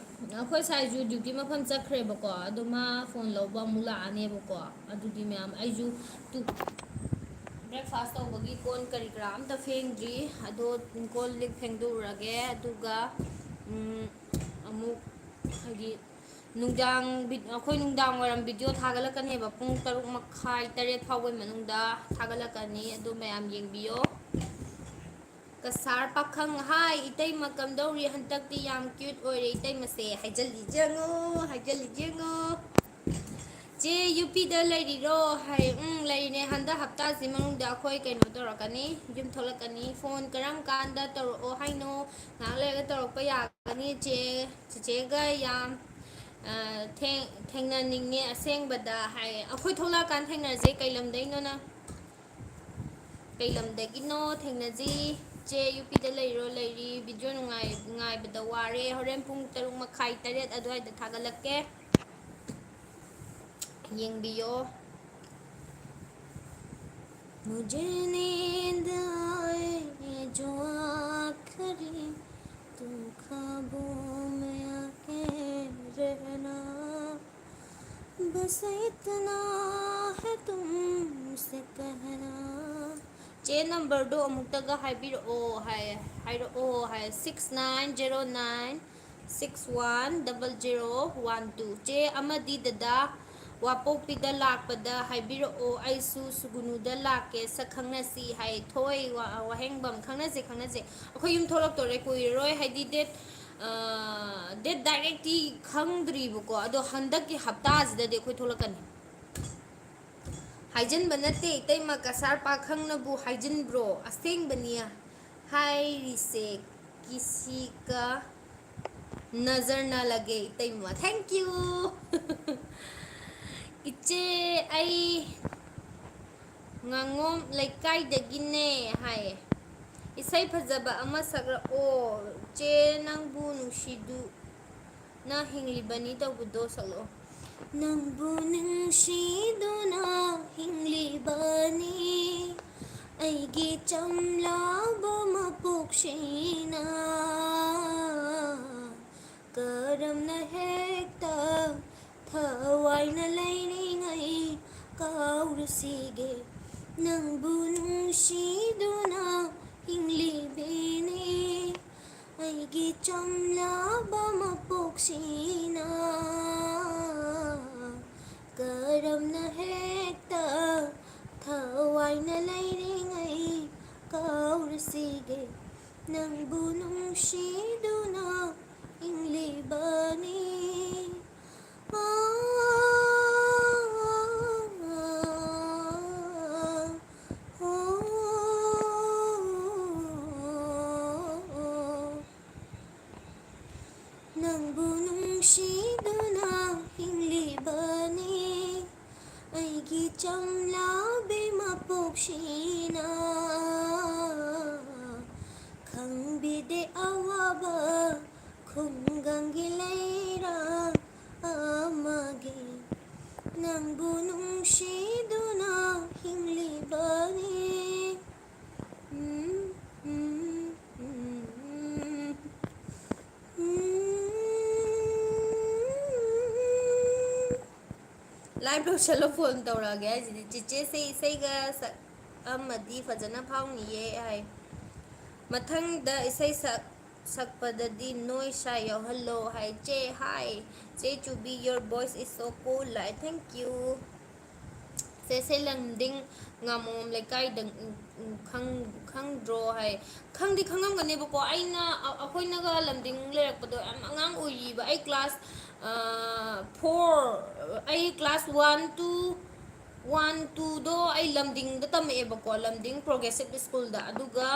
ꯑꯩꯈꯣꯏ ꯁꯥꯏꯁꯨ duty ꯃꯐꯝ ꯆꯠꯈ꯭ꯔꯦꯕꯀꯣ, ꯑꯗꯣ ꯃꯥ phone ꯂꯧꯕ ꯑꯃꯨꯛ ꯂꯥꯛꯑꯅꯦꯕꯀꯣ꯫ ꯑꯗꯨꯗꯤ ꯃꯌꯥꯝ, ꯑꯩꯁꯨ ꯇꯨ-, breakfast ꯇꯧꯕꯒꯤ ꯀꯣꯟ ꯀꯔꯤ ꯀꯔꯥ ꯑꯝꯇ ꯐꯦꯡꯗ꯭ꯔꯤ꯫ ꯑꯗꯣ ꯀꯣꯜ ꯂꯤꯛ ꯐꯦꯡꯗꯣꯛꯎꯔꯒꯦ, ꯑꯗꯨꯒ, ꯎꯝ, ꯑꯃꯨꯛ ꯍꯥꯏꯗꯤ ꯅꯨꯡꯗꯥꯡ ꯚꯤ-, ꯑꯩꯈꯣꯏ ꯅꯨꯡꯗꯥꯡ ꯋꯥꯏꯔꯝ ꯚꯤꯗꯤꯑꯣ ꯊꯥꯒꯠꯂꯛꯀꯅꯦꯕ, ꯄꯨꯡ ꯇꯔꯨꯛ ꯃꯈꯥꯏ, ꯇꯔꯦꯠ ꯐꯥꯎꯕꯒꯤ ꯃꯅꯨꯡꯗ ꯊꯥꯒꯠꯂꯛꯀꯅꯤ, ꯑꯗꯨ ꯃꯌꯥꯝ ꯌꯦꯡꯕꯤꯌꯣ꯫ ꯀꯁꯥꯔ ꯄꯥꯈꯪ, ꯍꯥꯏ ꯏꯇꯩꯃ, ꯀꯝꯗꯧꯔꯤ? ꯍꯟꯗꯛꯇꯤ ꯌꯥꯝ ꯀ꯭ꯌꯨꯠ ꯑꯣꯏꯔꯦ ꯏꯇꯩꯃꯁꯦ꯫ ꯍꯥꯏꯖꯜꯂꯤ ꯌꯦꯡꯉꯣ, ꯍꯥꯏꯖꯜꯂꯤ ꯌꯦꯡꯉꯣ꯫ "ꯆꯦ, ꯌꯨ ꯄꯤꯗ ꯂꯩꯔꯤꯔꯣ?" ꯍꯥꯏ꯫ "ꯎꯝ, ꯂꯩꯔꯤꯅꯦ꯫ ꯍꯟꯗꯛ ꯍꯞꯇꯥꯁꯤ ꯃꯅꯨꯡꯗ ꯑꯩꯈꯣꯏ ꯀꯩꯅꯣ ꯇꯧꯔꯛꯀꯅꯤ, ꯌꯨꯝ ꯊꯣꯛꯂꯛꯀꯅꯤ꯫ ꯐꯣꯟ ꯀꯔꯝ ꯀꯥꯟꯗ ꯇꯧꯔꯛꯑꯣ ꯍꯥꯏꯅꯣ? ꯉꯥꯏꯍꯥꯛ ꯂꯩꯔꯒ ꯇꯧꯔꯛꯄ ꯌꯥꯒꯅꯤ ꯆꯦ꯫ ꯆꯤꯆꯦꯒ ꯌꯥꯝ, ꯑ, ꯊꯦꯡ-, ꯊꯦꯡꯅꯅꯤꯡꯉꯦ ꯑꯁꯦꯡꯕꯗ" ꯍꯥꯏ꯫ "ꯑꯩꯈꯣꯏ ꯊꯣꯛꯂꯛꯑꯀꯥꯟꯗ ꯊꯦꯡꯅꯔꯁꯦ꯫ ꯀꯩ ꯂꯝꯗꯩꯅꯣ ꯅꯪ? ꯀꯩ ꯂꯝꯗꯒꯤꯅꯣ? ꯊꯦꯡꯅꯁꯤ꯫ ꯆꯦ, ꯌꯨ ꯄꯤꯗ ꯂꯩꯔꯣ?" "ꯂꯩꯔꯤ꯫ ꯚꯤꯗꯤꯑꯣ ꯅꯨꯡꯉꯥꯏ-, ꯉꯥꯏꯕꯗ ꯋꯥꯔꯦ꯫ ꯍꯣꯔꯦꯟ ꯄꯨꯡ ꯇꯔꯨꯛ ꯃꯈꯥꯏ, ꯇꯔꯦꯠ ꯑꯗꯨꯋꯥꯏꯗ ꯊꯥꯒꯠꯂꯛꯀꯦ, ꯌꯦꯡꯕꯤꯌꯣ꯫ मुझे नींद आए जो आखिरी तुम ख्वाबों में आके रहना, बस इतना है तुमसे कहना." ꯆꯦ, ꯅꯝꯕꯔꯗꯣ ꯑꯃꯨꯛꯇꯒ ꯍꯥꯏꯕꯤꯔꯛꯑꯣ ꯍꯥꯏ, ꯍꯥꯏꯔꯛꯑꯣ ꯍꯥꯏ, six nine zero nine six one double zero one two꯫ ꯆꯦ, ꯑꯃꯗꯤ ꯗꯗꯥ ꯋꯥꯄꯣꯛꯄꯤꯗ ꯂꯥꯛꯄꯗ ꯍꯥꯏꯕꯤꯔꯛꯑꯣ, ꯑꯩꯁꯨ ꯁꯨꯒꯨꯅꯨꯗ ꯂꯥꯛꯀꯦ, ꯁꯛ ꯈꯪꯅꯁꯤ ꯍꯥꯏ꯫ ꯊꯣꯏ ꯋꯥ-, ꯋꯥꯍꯦꯡꯕꯝ, ꯈꯪꯅꯁꯦ, ꯈꯪꯅꯁꯦ꯫ ꯑꯩꯈꯣꯏ ꯌꯨꯝ ꯊꯣꯛꯂꯛꯇꯣꯔꯦ, ꯀꯨꯏꯔꯔꯣꯏ, ꯍꯥꯏꯗꯤ date, ꯑ, date directꯇꯤ ꯈꯪꯗ꯭ꯔꯤꯕꯀꯣ, ꯑꯗꯣ ꯍꯟꯗꯛꯀꯤ ꯍꯞꯇꯥꯁꯤꯗꯗꯤ ꯑꯩꯈꯣꯏ ꯊꯣꯛꯂꯛꯀꯅꯤ꯫ ꯍꯥꯏꯖꯤꯟꯕ ꯅꯠꯇꯦ ꯏꯇꯩꯃ, ꯀꯁꯥꯔ ꯄꯥꯈꯪꯅꯕꯨ ꯍꯥꯏꯖꯤꯟꯕ꯭ꯔꯣ? ꯑꯁꯦꯡꯕꯅꯤ ꯍꯥꯏꯔꯤꯁꯦ꯫ ꯀꯤꯁꯤꯀ ꯅꯖꯔ ꯅ ꯂꯒꯦ ꯏꯇꯩꯃ꯫ Thank you꯫ "ꯏꯆꯦ, ꯑꯩ ꯉꯥꯉꯣꯝ ꯂꯩꯀꯥꯏꯗꯒꯤꯅꯦ" ꯍꯥꯏꯌꯦ꯫ "ꯏꯁꯩ ꯐꯖꯕ ꯑꯃ ꯁꯛꯂꯛꯑꯣ꯫ ꯆꯦ, ꯅꯪꯕꯨ ꯅꯨꯡꯁꯤꯗꯨꯅ ꯍꯤꯡꯂꯤꯕꯅꯤ" ꯇꯧꯕꯗꯣ ꯁꯛꯂꯛꯑꯣ꯫ ꯅꯪꯕꯨ ꯅꯨꯡꯁꯤꯗꯨꯅ ꯍꯤꯡꯂꯤꯕꯅꯤ ꯑꯩꯒꯤ ꯆꯝꯂꯕ ꯃꯄꯣꯛꯁꯤꯅ꯫ ꯀꯔꯝꯅ ꯍꯦꯛꯇ ꯊꯋꯥꯏꯅ ꯂꯩꯔꯤꯉꯩ ꯀꯥꯎꯔꯨꯁꯤꯒꯦ? ꯅꯪꯕꯨ ꯅꯨꯡꯁꯤꯗꯨꯅ ꯍꯤꯡꯂꯤꯕꯤꯅꯤ ꯑꯩꯒꯤ ꯆꯝꯂꯕ ꯃꯄꯣꯛꯁꯤꯅ꯫ ꯕꯅꯤ꯫ ꯑꯥ, ꯑꯥ, ꯑꯥ, ꯑꯥ, ꯅꯪꯕꯨ ꯅꯨꯡꯁꯤꯗꯨꯅ ꯍꯤꯡꯂꯤꯕꯅꯤ꯫ ꯑꯩꯒꯤ ꯆꯝꯂꯕꯤ ꯃꯄꯣꯛꯁꯤꯅ ꯈꯪꯕꯤꯗꯦ ꯑꯋꯥꯕ ꯈꯨꯡꯒꯪꯒꯤ ꯂꯩꯔꯥꯡ ꯑꯃꯒꯤ꯫ ꯅꯪꯕꯨ ꯅꯨꯡꯁꯤꯗꯨꯅ ꯍꯤꯡꯂꯤꯕꯅꯤ꯫ ꯎꯝ, ꯎꯝ, ꯎꯝ, ꯎꯝ, ꯎꯝ꯫ ꯂꯥꯏꯚ ꯂꯣꯏꯁꯜꯂꯣ, ꯐꯣꯟ ꯇꯧꯔꯛꯑꯒꯦ ꯍꯥꯏꯁꯤꯗꯤ꯫ ꯆꯦꯆꯦꯁꯦ ꯏꯁꯩꯒ ꯁꯛ ꯑꯃꯗꯤ ꯐꯖꯅ ꯐꯥꯎꯅꯤꯌꯦ ꯍꯥꯏ꯫ ꯃꯊꯪꯗ ꯏꯁꯩ ꯁꯛ ꯁꯛꯄꯗꯗꯤ ꯅꯣꯏ ꯁꯥꯏ ꯌꯥꯎꯍꯜꯂꯣ ꯍꯥꯏ꯫ ꯆꯦ, ꯍꯥꯏ꯫ ꯆꯦ ꯆꯨꯕꯤ, your voice is so cool high. Thank you꯫ ꯆꯦꯁꯦ ꯂꯝꯗꯤꯡ ꯉꯥꯃꯣꯝ ꯂꯩꯀꯥꯏꯗ, ꯎꯝ, ꯎꯝ, ꯈꯪ-, ꯈꯪꯗ꯭ꯔꯣ ꯍꯥꯏ꯫ ꯈꯪꯗꯤ ꯈꯪꯉꯝꯒꯅꯦꯕꯀꯣ꯫ ꯑꯩꯅ, ꯑ-, ꯑꯩꯈꯣꯏꯅꯒ ꯂꯝꯗꯤꯡ ꯂꯩꯔꯛꯄꯗꯣ ꯌꯥꯝ ꯑꯉꯥꯡ ꯑꯣꯏꯔꯤꯕ꯫ ꯑꯩ ꯀ꯭ꯂꯥꯁ, ꯑ, ꯐꯣꯔ, ꯑꯩ ꯀ꯭ꯂꯥꯁ ꯋꯥꯟ ꯇꯨ, ꯋꯥꯟ ꯇꯨꯗꯣ ꯑꯩ ꯂꯝꯗꯤꯡꯗ ꯇꯝꯃꯛꯑꯦꯕꯀꯣ, ꯂꯝꯗꯤꯡ ꯄ꯭ꯔꯣꯒ꯭ꯔꯦꯁꯤꯞ ꯁ꯭ꯀꯨꯜꯗ꯫ ꯑꯗꯨꯒ,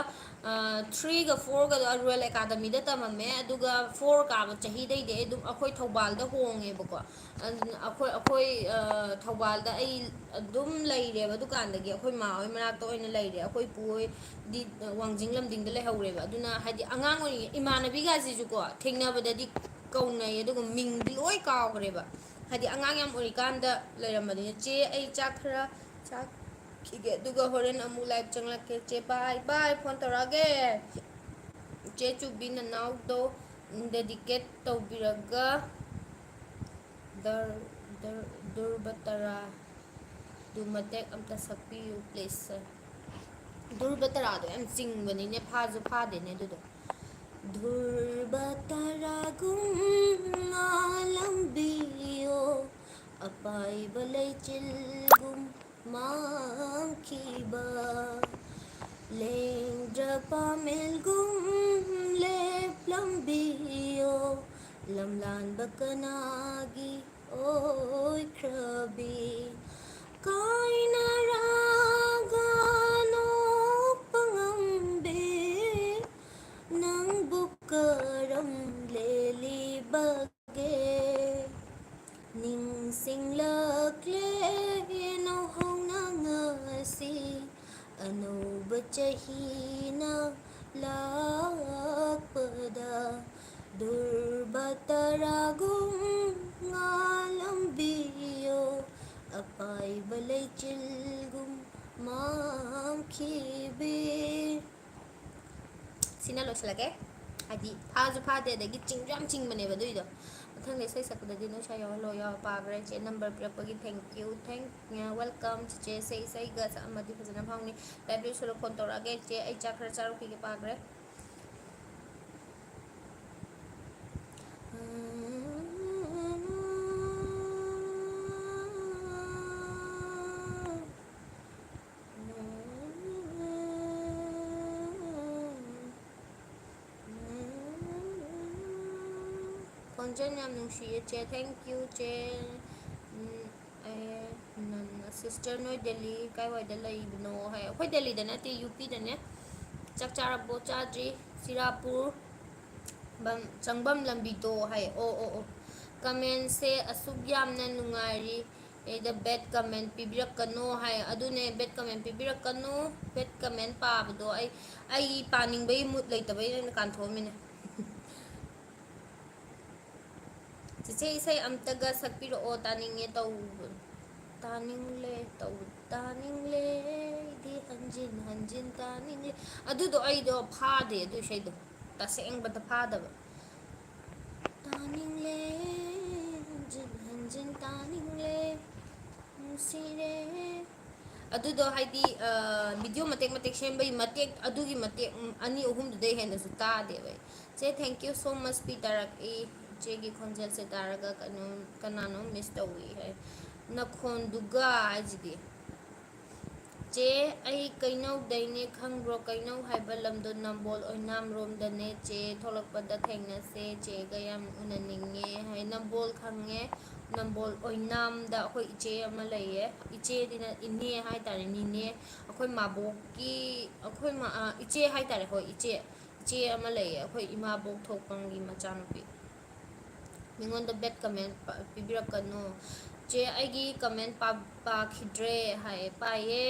ꯑ, ꯊ꯭ꯔꯤꯒ ꯐꯣꯔꯒꯗꯣ ꯔꯣꯌꯦꯜ ꯑꯦꯀꯥꯗꯃꯤꯗ ꯇꯝꯃꯝꯃꯦ꯫ ꯑꯗꯨꯒ ꯐꯣꯔ ꯀꯥꯕ ꯆꯍꯤꯗꯩꯗꯤ ꯑꯩ ꯑꯗꯨꯝ ꯑꯩꯈꯣꯏ ꯊꯧꯕꯥꯜꯗ ꯍꯣꯡꯉꯦꯕꯀꯣ꯫ ꯑꯗꯨꯅ ꯑꯩꯈꯣꯏ, ꯑꯩꯈꯣꯏ, ꯑ, ꯊꯧꯕꯥꯜꯗ ꯑꯩ ꯑꯗꯨꯝ ꯂꯩꯔꯦꯕ꯫ ꯑꯗꯨꯀꯥꯟꯗꯒꯤ ꯑꯩꯈꯣꯏ ꯃꯥ ꯍꯣꯏ ꯃꯅꯥꯛꯇ ꯑꯣꯏꯅ ꯂꯩꯔꯦ꯫ ꯑꯩꯈꯣꯏ ꯄꯨ ꯍꯣꯏꯗꯤ ꯋꯥꯡꯖꯤꯡ ꯂꯝꯗꯤꯡꯗ ꯂꯩꯍꯧꯔꯦꯕ꯫ ꯑꯗꯨꯅ ꯍꯥꯏꯗꯤ ꯑꯉꯥꯡ ꯑꯣꯏꯔꯤꯉꯩ ꯏꯃꯥꯟꯅꯕꯤꯒꯁꯤꯁꯨꯀꯣ ꯊꯦꯡꯅꯕꯗꯗꯤ ꯀꯧꯅꯩ, ꯑꯗꯨꯒ ꯃꯤꯡꯗꯤ ꯂꯣꯏ ꯀꯥꯎꯈ꯭ꯔꯦꯕ꯫ ꯍꯥꯏꯗꯤ ꯑꯉꯥꯡ ꯌꯥꯝ ꯑꯣꯏꯔꯤꯀꯥꯟꯗ ꯂꯩꯔꯝꯕꯅꯤꯅ꯫ ꯆꯦ, ꯑꯩ ꯆꯥꯛ ꯈꯔ ꯆꯥꯈꯤꯒꯦ, ꯑꯗꯨꯒ ꯍꯣꯔꯦꯟ ꯑꯃꯨꯛ ꯂꯥꯏꯚ ꯆꯪꯂꯛꯀꯦ꯫ ꯆꯦ, ꯕꯥꯏ ꯕꯥꯏ, ꯐꯣꯟ ꯇꯧꯔꯛꯑꯒꯦ꯫ ꯆꯦ ꯆꯨꯕꯤ ꯅꯅꯥꯎꯗꯣ ꯗꯦꯗꯤꯀꯦꯠ ꯇꯧꯕꯤꯔꯒ ꯗꯔ-, ꯗꯔ-, ꯗꯨꯔꯕ ꯇꯔꯥ꯫ ꯑꯗꯨ ꯃꯇꯦꯛ ꯑꯝꯇ ꯁꯛꯄꯤꯌꯨ, please, sir꯫ ꯗꯨꯔꯕ ꯇꯔꯥꯗꯣ ꯌꯥꯝ ꯆꯤꯡꯕꯅꯤꯅꯦ, ꯐꯥꯁꯨ ꯐꯥꯗꯦꯅꯦ ꯑꯗꯨꯗꯣ꯫ ꯙ꯭ꯔꯨꯕ ꯇꯔꯥꯒꯨꯝ ꯉꯥꯜꯂꯝꯕꯤꯌꯣ, ꯑꯄꯥꯏꯕ ꯂꯩꯆꯤꯜꯒꯨꯝ ꯃꯥꯡꯈꯤꯕ, ꯂꯦꯡꯗ꯭ꯔ ꯄꯥꯃꯦꯜꯒꯨꯝ ꯂꯦꯞꯂꯝꯕꯤꯌꯣ, ꯂꯝꯂꯥꯟꯕ ꯀꯅꯥꯒꯤ ꯑꯣꯏꯈ꯭ꯔꯕꯤ? ꯀꯥꯏꯅꯔꯒ ꯅꯣꯛꯄ ꯉꯝꯕꯤ, ꯅꯪꯕꯨ ꯀꯔꯝ ꯂꯦꯜꯂꯤꯕꯒꯦ? ꯅꯤꯡꯁꯤꯡꯂꯛꯂꯦ ꯅꯧꯍꯧꯅ ꯉꯁꯤ, ꯑꯅꯧꯕ ꯆꯍꯤꯅ ꯂꯥꯛꯄꯗ꯫ ꯗꯨꯔꯕ ꯇꯔꯥꯒꯨꯝ ꯉꯥꯜꯂꯝꯕꯤꯌꯣ, ꯑꯄꯥꯏꯕ ꯂꯩꯆꯤꯜꯒꯨꯝ ꯃꯥꯡꯈꯤꯕꯤ꯫ ꯁꯤꯅ ꯂꯣꯏꯁꯤꯜꯂꯒꯦ꯫ ꯍꯥꯏꯗꯤ ꯐꯥꯁꯨ ꯐꯥꯗꯦ, ꯑꯗꯒꯤ ꯆꯤꯡꯁꯨ ꯌꯥꯝ ꯆꯤꯡꯕꯅꯦꯕ ꯑꯗꯨꯏꯗꯣ꯫ ꯃꯊꯪꯗ ꯏꯁꯩ ꯁꯛꯄꯗꯗꯤ ꯅꯣꯏ ꯁ꯭ꯋꯥꯏ ꯌꯥꯎꯍꯜꯂꯣ, ꯌꯥꯎ ꯄꯥꯈ꯭ꯔꯦ꯫ ꯆꯦ ꯅꯝꯕꯔ ꯄꯤꯔꯛꯄꯒꯤ thank you, thank, welcome꯫ ꯆꯤꯆꯦꯁꯦ ꯏꯁꯩꯒ ꯁꯛꯑꯝꯃꯗꯤ ꯐꯖꯅ ꯐꯥꯎꯅꯤ꯫ ꯂꯥꯏꯕ꯭ꯔꯦꯔꯤ ꯁꯣꯂꯣ ꯐꯣꯟ ꯇꯧꯔꯛꯑꯒꯦ꯫ ꯆꯦ ꯑꯩ ꯆꯥꯛ ꯈꯔ ꯆꯥꯔꯨꯈꯤꯒꯦ, ꯄꯥꯈ꯭ꯔꯦ꯫ ꯈꯣꯟꯖꯦꯜ ꯌꯥꯝ ꯅꯨꯡꯁꯤꯌꯦ ꯆꯦ꯫ Thank you ꯆꯦ꯫ ꯎꯝ, ꯑꯦ, ꯅꯟ-, sister ꯅꯣꯏ ꯗꯦꯜꯂꯤ ꯀꯥꯏꯋꯥꯏꯗ ꯂꯩꯕꯅꯣ ꯍꯥꯏ꯫ ꯑꯩꯈꯣꯏ ꯗꯦꯜꯂꯤꯗ ꯅꯠꯇꯦ, ꯌꯨ ꯄꯤꯗꯅꯦ꯫ ꯆꯥꯛ ꯆꯥꯔꯕꯣ? ꯆꯥꯗ꯭ꯔꯤ꯫ ꯁꯤꯔꯥꯄꯨꯔ ꯕꯝ-, ꯆꯪꯐꯝ ꯂꯝꯕꯤꯗꯣ ꯍꯥꯏ꯫ ꯑꯣ, ꯑꯣ, ꯑꯣ꯫ Commentꯁꯦ ꯑꯁꯨꯛ ꯌꯥꯝꯅ ꯅꯨꯡꯉꯥꯏꯔꯤ꯫ ꯑꯩꯗ bad comment ꯄꯤꯕꯤꯔꯛꯀꯅꯣ ꯍꯥꯏ꯫ ꯑꯗꯨꯅꯦ, bad comment ꯄꯤꯕꯤꯔꯛꯀꯅꯣ꯫ Bad comment ꯄꯥꯕꯗꯣ ꯑꯩ, ꯑꯩ ꯄꯥꯅꯤꯡꯕꯒꯤ mood ꯂꯩꯇꯕꯩ ꯑꯩꯅ ꯀꯥꯟꯊꯣꯛꯑꯝꯃꯤꯅꯦ꯫ ꯆꯤꯆꯦ, ꯏꯁꯩ ꯑꯝꯇꯒ ꯁꯛꯄꯤꯔꯛꯑꯣ, ꯇꯥꯅꯤꯡꯉꯦ ꯇꯧꯕ-, ꯇꯥꯅꯤꯡꯂꯦ ꯇꯧꯕ-, ꯇꯥꯅꯤꯡꯂꯦ ꯑꯩꯗꯤ ꯍꯟꯖꯤꯟ ꯍꯟꯖꯤꯟ ꯇꯥꯅꯤꯡꯂꯦ꯫ ꯑꯗꯨꯗꯣ ꯑꯩꯗꯣ ꯐꯥꯗꯦ, ꯑꯗꯨ ꯏꯁꯩꯗꯣ ꯇꯁꯦꯡꯕꯗ ꯐꯥꯗꯕ꯫ ꯇꯥꯅꯤꯡꯂꯦ, ꯍꯟꯖꯤꯟ ꯍꯟꯖꯤꯟ ꯇꯥꯅꯤꯡꯂꯦ, ꯅꯨꯡꯁꯤꯔꯦ꯫ ꯑꯗꯨꯗꯣ ꯍꯥꯏꯗꯤ, ꯑ, video ꯃꯇꯦꯛ ꯃꯇꯦꯛ ꯁꯦꯝꯕꯒꯤ ꯃꯇꯦꯛ, ꯑꯗꯨꯒꯤ ꯃꯇꯦꯛ, ꯎꯝ, ꯑꯅꯤ ꯑꯍꯨꯝꯗꯨꯗꯩ ꯍꯦꯟꯅꯁꯨ ꯇꯥꯗꯦꯕ ꯑꯩ꯫ ꯆꯦ, thank you so much ꯄꯤ ꯇꯥꯔꯛꯏ꯫ ꯏꯆꯦꯒꯤ ꯈꯣꯟꯖꯦꯜꯁꯦ ꯇꯥꯔꯒ ꯀꯩꯅꯣ, ꯀꯅꯥꯅꯣꯝ miss ꯇꯧꯏ ꯍꯥꯏ꯫ ꯅꯈꯣꯟꯗꯨꯒ ꯍꯥꯏꯁꯤꯗꯤ꯫ ꯆꯦ, ꯑꯩ ꯀꯩꯅꯧꯗꯩꯅꯦ, ꯈꯪꯕ꯭ꯔꯣ? ꯀꯩꯅꯧ ꯍꯥꯏꯕ ꯂꯝꯗꯣ ꯅꯝꯕꯣꯜ ꯑꯣꯏꯅꯥꯝꯔꯣꯝꯗꯅꯦ꯫ ꯆꯦ, ꯊꯣꯛꯂꯛꯄꯗ ꯊꯦꯡꯅꯁꯦ, ꯆꯦꯒ ꯌꯥꯝ ꯎꯅꯅꯤꯡꯉꯦ ꯍꯥꯏ꯫ ꯅꯝꯕꯣꯜ ꯈꯪꯉꯦ, ꯅꯝꯕꯣꯜ ꯑꯣꯏꯅꯥꯝꯗ ꯑꯩꯈꯣꯏ ꯏꯆꯦ ꯑꯃ ꯂꯩꯌꯦ꯫ ꯏꯆꯦꯗꯤ ꯅ-, ꯏꯅꯦ ꯍꯥꯏꯇꯥꯔꯦ, ꯅꯤꯅꯦ꯫ ꯑꯩꯈꯣꯏ ꯃꯥꯕꯣꯛꯀꯤ, ꯑꯩꯈꯣꯏ ꯃꯥ-, ꯑ, ꯏꯆꯦ ꯍꯥꯏꯇꯥꯔꯦ, ꯍꯣꯏ, ꯏꯆꯦ꯫ ꯏꯆꯦ ꯑꯃ ꯂꯩꯌꯦ, ꯑꯩꯈꯣꯏ ꯏꯃꯥꯕꯣꯛ ꯊꯣꯛꯄꯝꯒꯤ ꯃꯆꯥꯅꯨꯄꯤ꯫ ꯃꯤꯉꯣꯟꯗ bad comment ꯄ-, ꯄꯤꯕꯤꯔꯛꯀꯅꯨ꯫ ꯆꯦ, ꯑꯩꯒꯤ comment ꯄꯥ-, ꯄꯥꯈꯤꯗ꯭ꯔꯦ ꯍꯥꯏꯌꯦ꯫ ꯄꯥꯏꯌꯦ꯫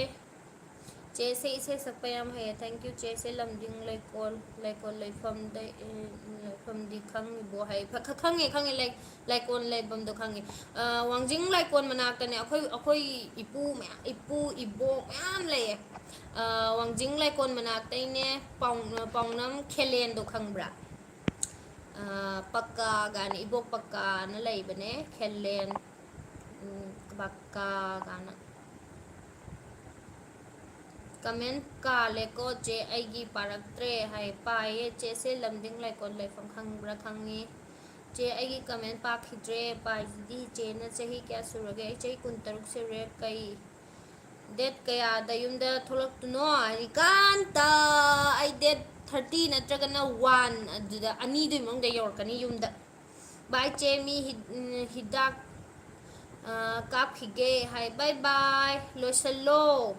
ꯆꯦꯁꯦ ꯏꯁꯩ ꯁꯛꯄ ꯌꯥꯝ ꯍꯩꯌꯦ꯫ Thank you꯫ ꯆꯦꯁꯦ ꯂꯝꯗꯤꯡ ꯂꯩꯀꯣꯜ, ꯂꯩꯀꯣꯜ ꯂꯩꯐꯝꯗ, ꯑꯦ, ꯂꯩꯐꯝꯗꯤ ꯈꯪꯉꯤꯕꯣ ꯍꯥꯏ꯫ ꯈ-, ꯈ-, ꯈꯪꯉꯦ, ꯈꯪꯉꯦ꯫ ꯂꯩ-, ꯂꯩꯀꯣꯜ ꯂꯩꯐꯝꯗꯣ ꯈꯪꯉꯦ꯫ ꯑ, ꯋꯥꯡꯖꯤꯡ ꯂꯥꯏꯀꯣꯜ ꯃꯅꯥꯛꯇꯅꯦ꯫ ꯑꯩꯈꯣꯏ, ꯑꯩꯈꯣꯏ ꯏꯄꯨ ꯃꯌꯥꯝ, ꯏꯄꯨ ꯏꯕꯣꯛ ꯃꯌꯥꯝ ꯂꯩꯌꯦ꯫ ꯑ, ꯋꯥꯡꯖꯤꯡ ꯂꯥꯏꯀꯣꯜ ꯃꯅꯥꯛꯇꯩꯅꯦ꯫ ꯄꯥꯎ-, ꯄꯥꯎꯅꯝ ꯈꯦꯂꯦꯟꯗꯣ ꯈꯪꯕ꯭ꯔꯥ? ꯑ, ꯄꯛꯀꯥ ꯒꯥꯏꯅ, ꯏꯕꯣꯛ ꯄꯛꯀꯥꯅ ꯂꯩꯕꯅꯦ꯫ ꯈꯦꯂꯦꯟ, ꯎꯝ, ꯄꯛꯀꯥ ꯒꯥꯏꯅ꯫ Comment ꯀꯥꯜꯂꯦꯀꯣ ꯆꯦ, ꯑꯩꯒꯤ ꯄꯥꯔꯛꯇ꯭ꯔꯦ ꯍꯥꯏ꯫ ꯄꯥꯏꯌꯦ ꯆꯦꯁꯦ, ꯂꯝꯗꯤꯡ ꯂꯩꯀꯣꯜ ꯂꯩꯐꯝ ꯈꯪꯕ꯭ꯔꯥ? ꯈꯪꯉꯤ꯫ ꯆꯦ, ꯑꯩꯒꯤ comment ꯄꯥꯈꯤꯗ꯭ꯔꯦ꯫ ꯄꯥꯏꯁꯤꯗꯤ ꯆꯦꯅ ꯆꯍꯤ ꯀꯌꯥ ꯁꯨꯔꯒꯦ? ꯑꯩ ꯆꯍꯤ ꯀꯨꯟꯇꯔꯨꯛ ꯁꯨꯔꯦ꯫ ꯀꯩ date ꯀꯌꯥꯗ ꯌꯨꯝꯗ ꯊꯣꯛꯂꯛꯇꯣꯏꯅꯣ? ꯍꯧꯖꯤꯛꯀꯥꯟꯇ ꯑꯩ date thirty ꯅꯠꯇ꯭ꯔꯒꯅ one, ꯑꯗꯨꯗ ꯑꯅꯤꯗꯨꯒꯤ ꯃꯅꯨꯡꯗ ꯌꯧꯔꯛꯀꯅꯤ ꯌꯨꯝꯗ꯫ Bye ꯆꯦ, ꯃꯤ ꯍꯤ-, ꯎꯝ, ꯍꯤꯗꯥꯛ, ꯑ, ꯀꯥꯞꯈꯤꯒꯦ ꯍꯥꯏ꯫ Bye bye, ꯂꯣꯏꯁꯜꯂꯣ꯫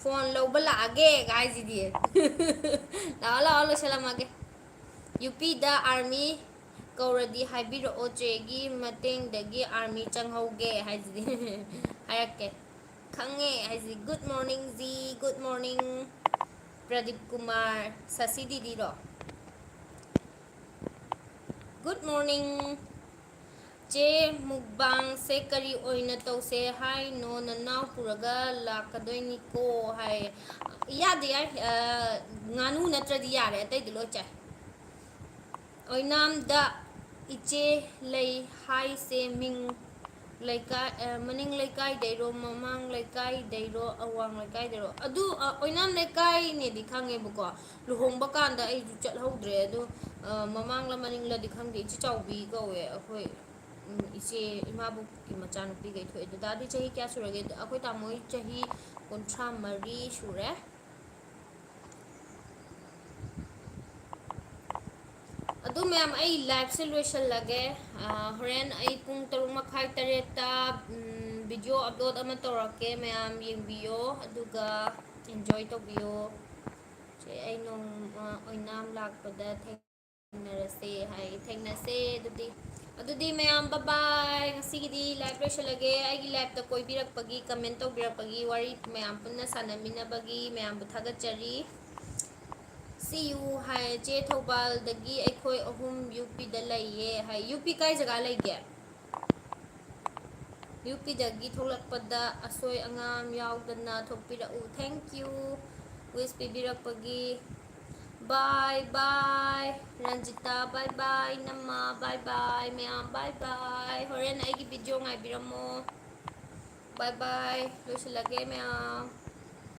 Phone ꯂꯧꯕ ꯂꯥꯛꯑꯒꯦ ꯍꯥꯏꯁꯤꯗꯤ꯫ ꯂꯥꯛꯑꯣ, ꯂꯥꯛꯑꯣ, ꯂꯣꯏꯁꯜꯂꯝꯃꯒꯦ꯫ ꯌꯨ ꯄꯤꯗ army ꯀꯧꯔꯗꯤ ꯍꯥꯏꯕꯤꯔꯛꯑꯣ, ꯆꯦꯒꯤ ꯃꯇꯦꯡꯗꯒꯤ army ꯆꯪꯍꯧꯒꯦ ꯍꯥꯏꯁꯤꯗꯤ꯫ ꯍꯥꯏꯔꯛꯀꯦ꯫ ꯈꯪꯉꯦ ꯍꯥꯏꯁꯤꯗꯤ꯫ Good morning ji, good morning꯫ Pradip Kumar, ꯁꯁꯤ ꯗꯤꯗꯤꯔꯣ? Good morning꯫ ꯆꯦ, mukbangꯁꯦ ꯀꯔꯤ ꯑꯣꯏꯅ ꯇꯧꯁꯦ ꯍꯥꯏꯅꯣ? ꯅꯅꯥꯎ ꯄꯨꯔꯒ ꯂꯥꯛꯀꯗꯣꯏꯅꯤꯀꯣ ꯍꯥꯏ꯫ ꯌꯥꯗꯦ, ꯌꯥꯏ꯫ ꯑ, ꯉꯥꯅꯨ ꯅꯠꯇ꯭ꯔꯗꯤ ꯌꯥꯔꯦ, ꯑꯇꯩꯗꯤ ꯂꯣꯏ ꯆꯥꯏ꯫ ꯑꯣꯏꯅꯥꯝꯗ ꯏꯆꯦ ꯂꯩ ꯍꯥꯏꯁꯦ ꯃꯤꯡ ꯂꯩꯀꯥꯏ, ꯑ, ꯃꯅꯤꯡ ꯂꯩꯀꯥꯏꯗꯩꯔꯣ, ꯃꯃꯥꯡ ꯂꯩꯀꯥꯏꯗꯩꯔꯣ, ꯑꯋꯥꯡ ꯂꯩꯀꯥꯏꯗꯩꯔꯣ? ꯑꯗꯨ, ꯑ, ꯑꯣꯏꯅꯥꯝ ꯂꯩꯀꯥꯏꯅꯦꯗꯤ ꯈꯪꯉꯦꯕꯀꯣ꯫ ꯂꯨꯍꯣꯡꯕ ꯀꯥꯟꯗ ꯑꯩꯁꯨ ꯆꯠꯍꯧꯗ꯭ꯔꯦ꯫ ꯑꯗꯨ, ꯑ, ꯃꯃꯥꯡꯂ ꯃꯅꯤꯡꯂꯗꯤ ꯈꯪꯗꯦ꯫ ꯏꯆꯦ ꯆꯥꯎꯕꯤ ꯀꯧꯋꯦ ꯑꯩꯈꯣꯏ꯫ ꯎꯝ, ꯏꯆꯦ ꯏꯃꯥꯕꯣꯛꯀꯤ ꯃꯆꯥꯅꯨꯄꯤꯈꯩ ꯊꯣꯛꯑꯦ꯫ ꯗꯗꯥꯗꯤ ꯆꯍꯤ ꯀꯌꯥ ꯁꯨꯔꯒꯦ? ꯑꯩꯈꯣꯏ ꯇꯥꯃꯣ ꯆꯍꯤ ꯀꯨꯟꯊ꯭ꯔꯥ ꯃꯔꯤ ꯁꯨꯔꯦ꯫ ꯑꯗꯨ ꯃꯌꯥꯝ, ꯑꯩ liveꯁꯦ ꯂꯣꯏꯁꯤꯜꯂꯒꯦ꯫ ꯑꯥ, ꯍꯣꯔꯦꯟ ꯑꯩ ꯄꯨꯡ ꯇꯔꯨꯛ ꯃꯈꯥꯏ, ꯇꯔꯦꯠꯇ, ꯎꯝ, video upload ꯑꯃ ꯇꯧꯔꯛꯀꯦ꯫ ꯃꯌꯥꯝ ꯌꯦꯡꯕꯤꯌꯣ, ꯑꯗꯨꯒ enjoy ꯇꯧꯕꯤꯌꯣ꯫ ꯆꯦ, ꯑꯩ ꯅꯣꯡꯃ ꯑꯣꯏꯅꯥꯝ ꯂꯥꯛꯄꯗ ꯊꯦꯡꯅꯔꯁꯦ ꯍꯥꯏ꯫ ꯊꯦꯡꯅꯁꯦ ꯑꯗꯨꯗꯤ꯫ ꯑꯗꯨꯗꯤ ꯃꯌꯥꯝ, bye bye꯫ ꯉꯁꯤꯒꯤꯗꯤ live ꯂꯣꯏꯁꯤꯜꯂꯒꯦ꯫ ꯑꯩꯒꯤ liveꯇ ꯀꯣꯏꯕꯤꯔꯛꯄꯒꯤ, comment ꯇꯧꯕꯤꯔꯛꯄꯒꯤ, ꯋꯥꯔꯤ ꯃꯌꯥꯝ ꯄꯨꯟꯅ ꯁꯥꯟꯅꯃꯤꯟꯅꯕꯒꯤ ꯃꯌꯥꯝꯕꯨ ꯊꯥꯒꯠꯆꯔꯤ꯫ See you ꯍꯥꯏ꯫ ꯆꯦ, ꯊꯧꯕꯥꯜꯗꯒꯤ ꯑꯩꯈꯣꯏ ꯑꯍꯨꯝ ꯌꯨ ꯄꯤꯗ ꯂꯩꯌꯦ ꯍꯥꯏ꯫ ꯌꯨ ꯄꯤ ꯀꯥꯏ ꯖꯒꯥ ꯂꯩꯒꯦ? ꯌꯨ ꯄꯤꯗꯒꯤ ꯊꯣꯛꯂꯛꯄꯗ ꯑꯁꯣꯏ ꯑꯉꯥꯝ ꯌꯥꯎꯗꯅ ꯊꯣꯛꯄꯤꯔꯛꯎ꯫ Thank you wish ꯄꯤꯕꯤꯔꯛꯄꯒꯤ꯫ Bye bye Ranjita, bye bye ꯏꯅꯝꯃ, bye bye ꯃꯌꯥꯝ, bye bye꯫ ꯍꯣꯔꯦꯟ ꯑꯩꯒꯤ video ꯉꯥꯏꯕꯤꯔꯝꯃꯣ꯫ Bye bye꯫ ꯂꯣꯏꯁꯤꯜꯂꯒꯦ ꯃꯌꯥꯝ꯫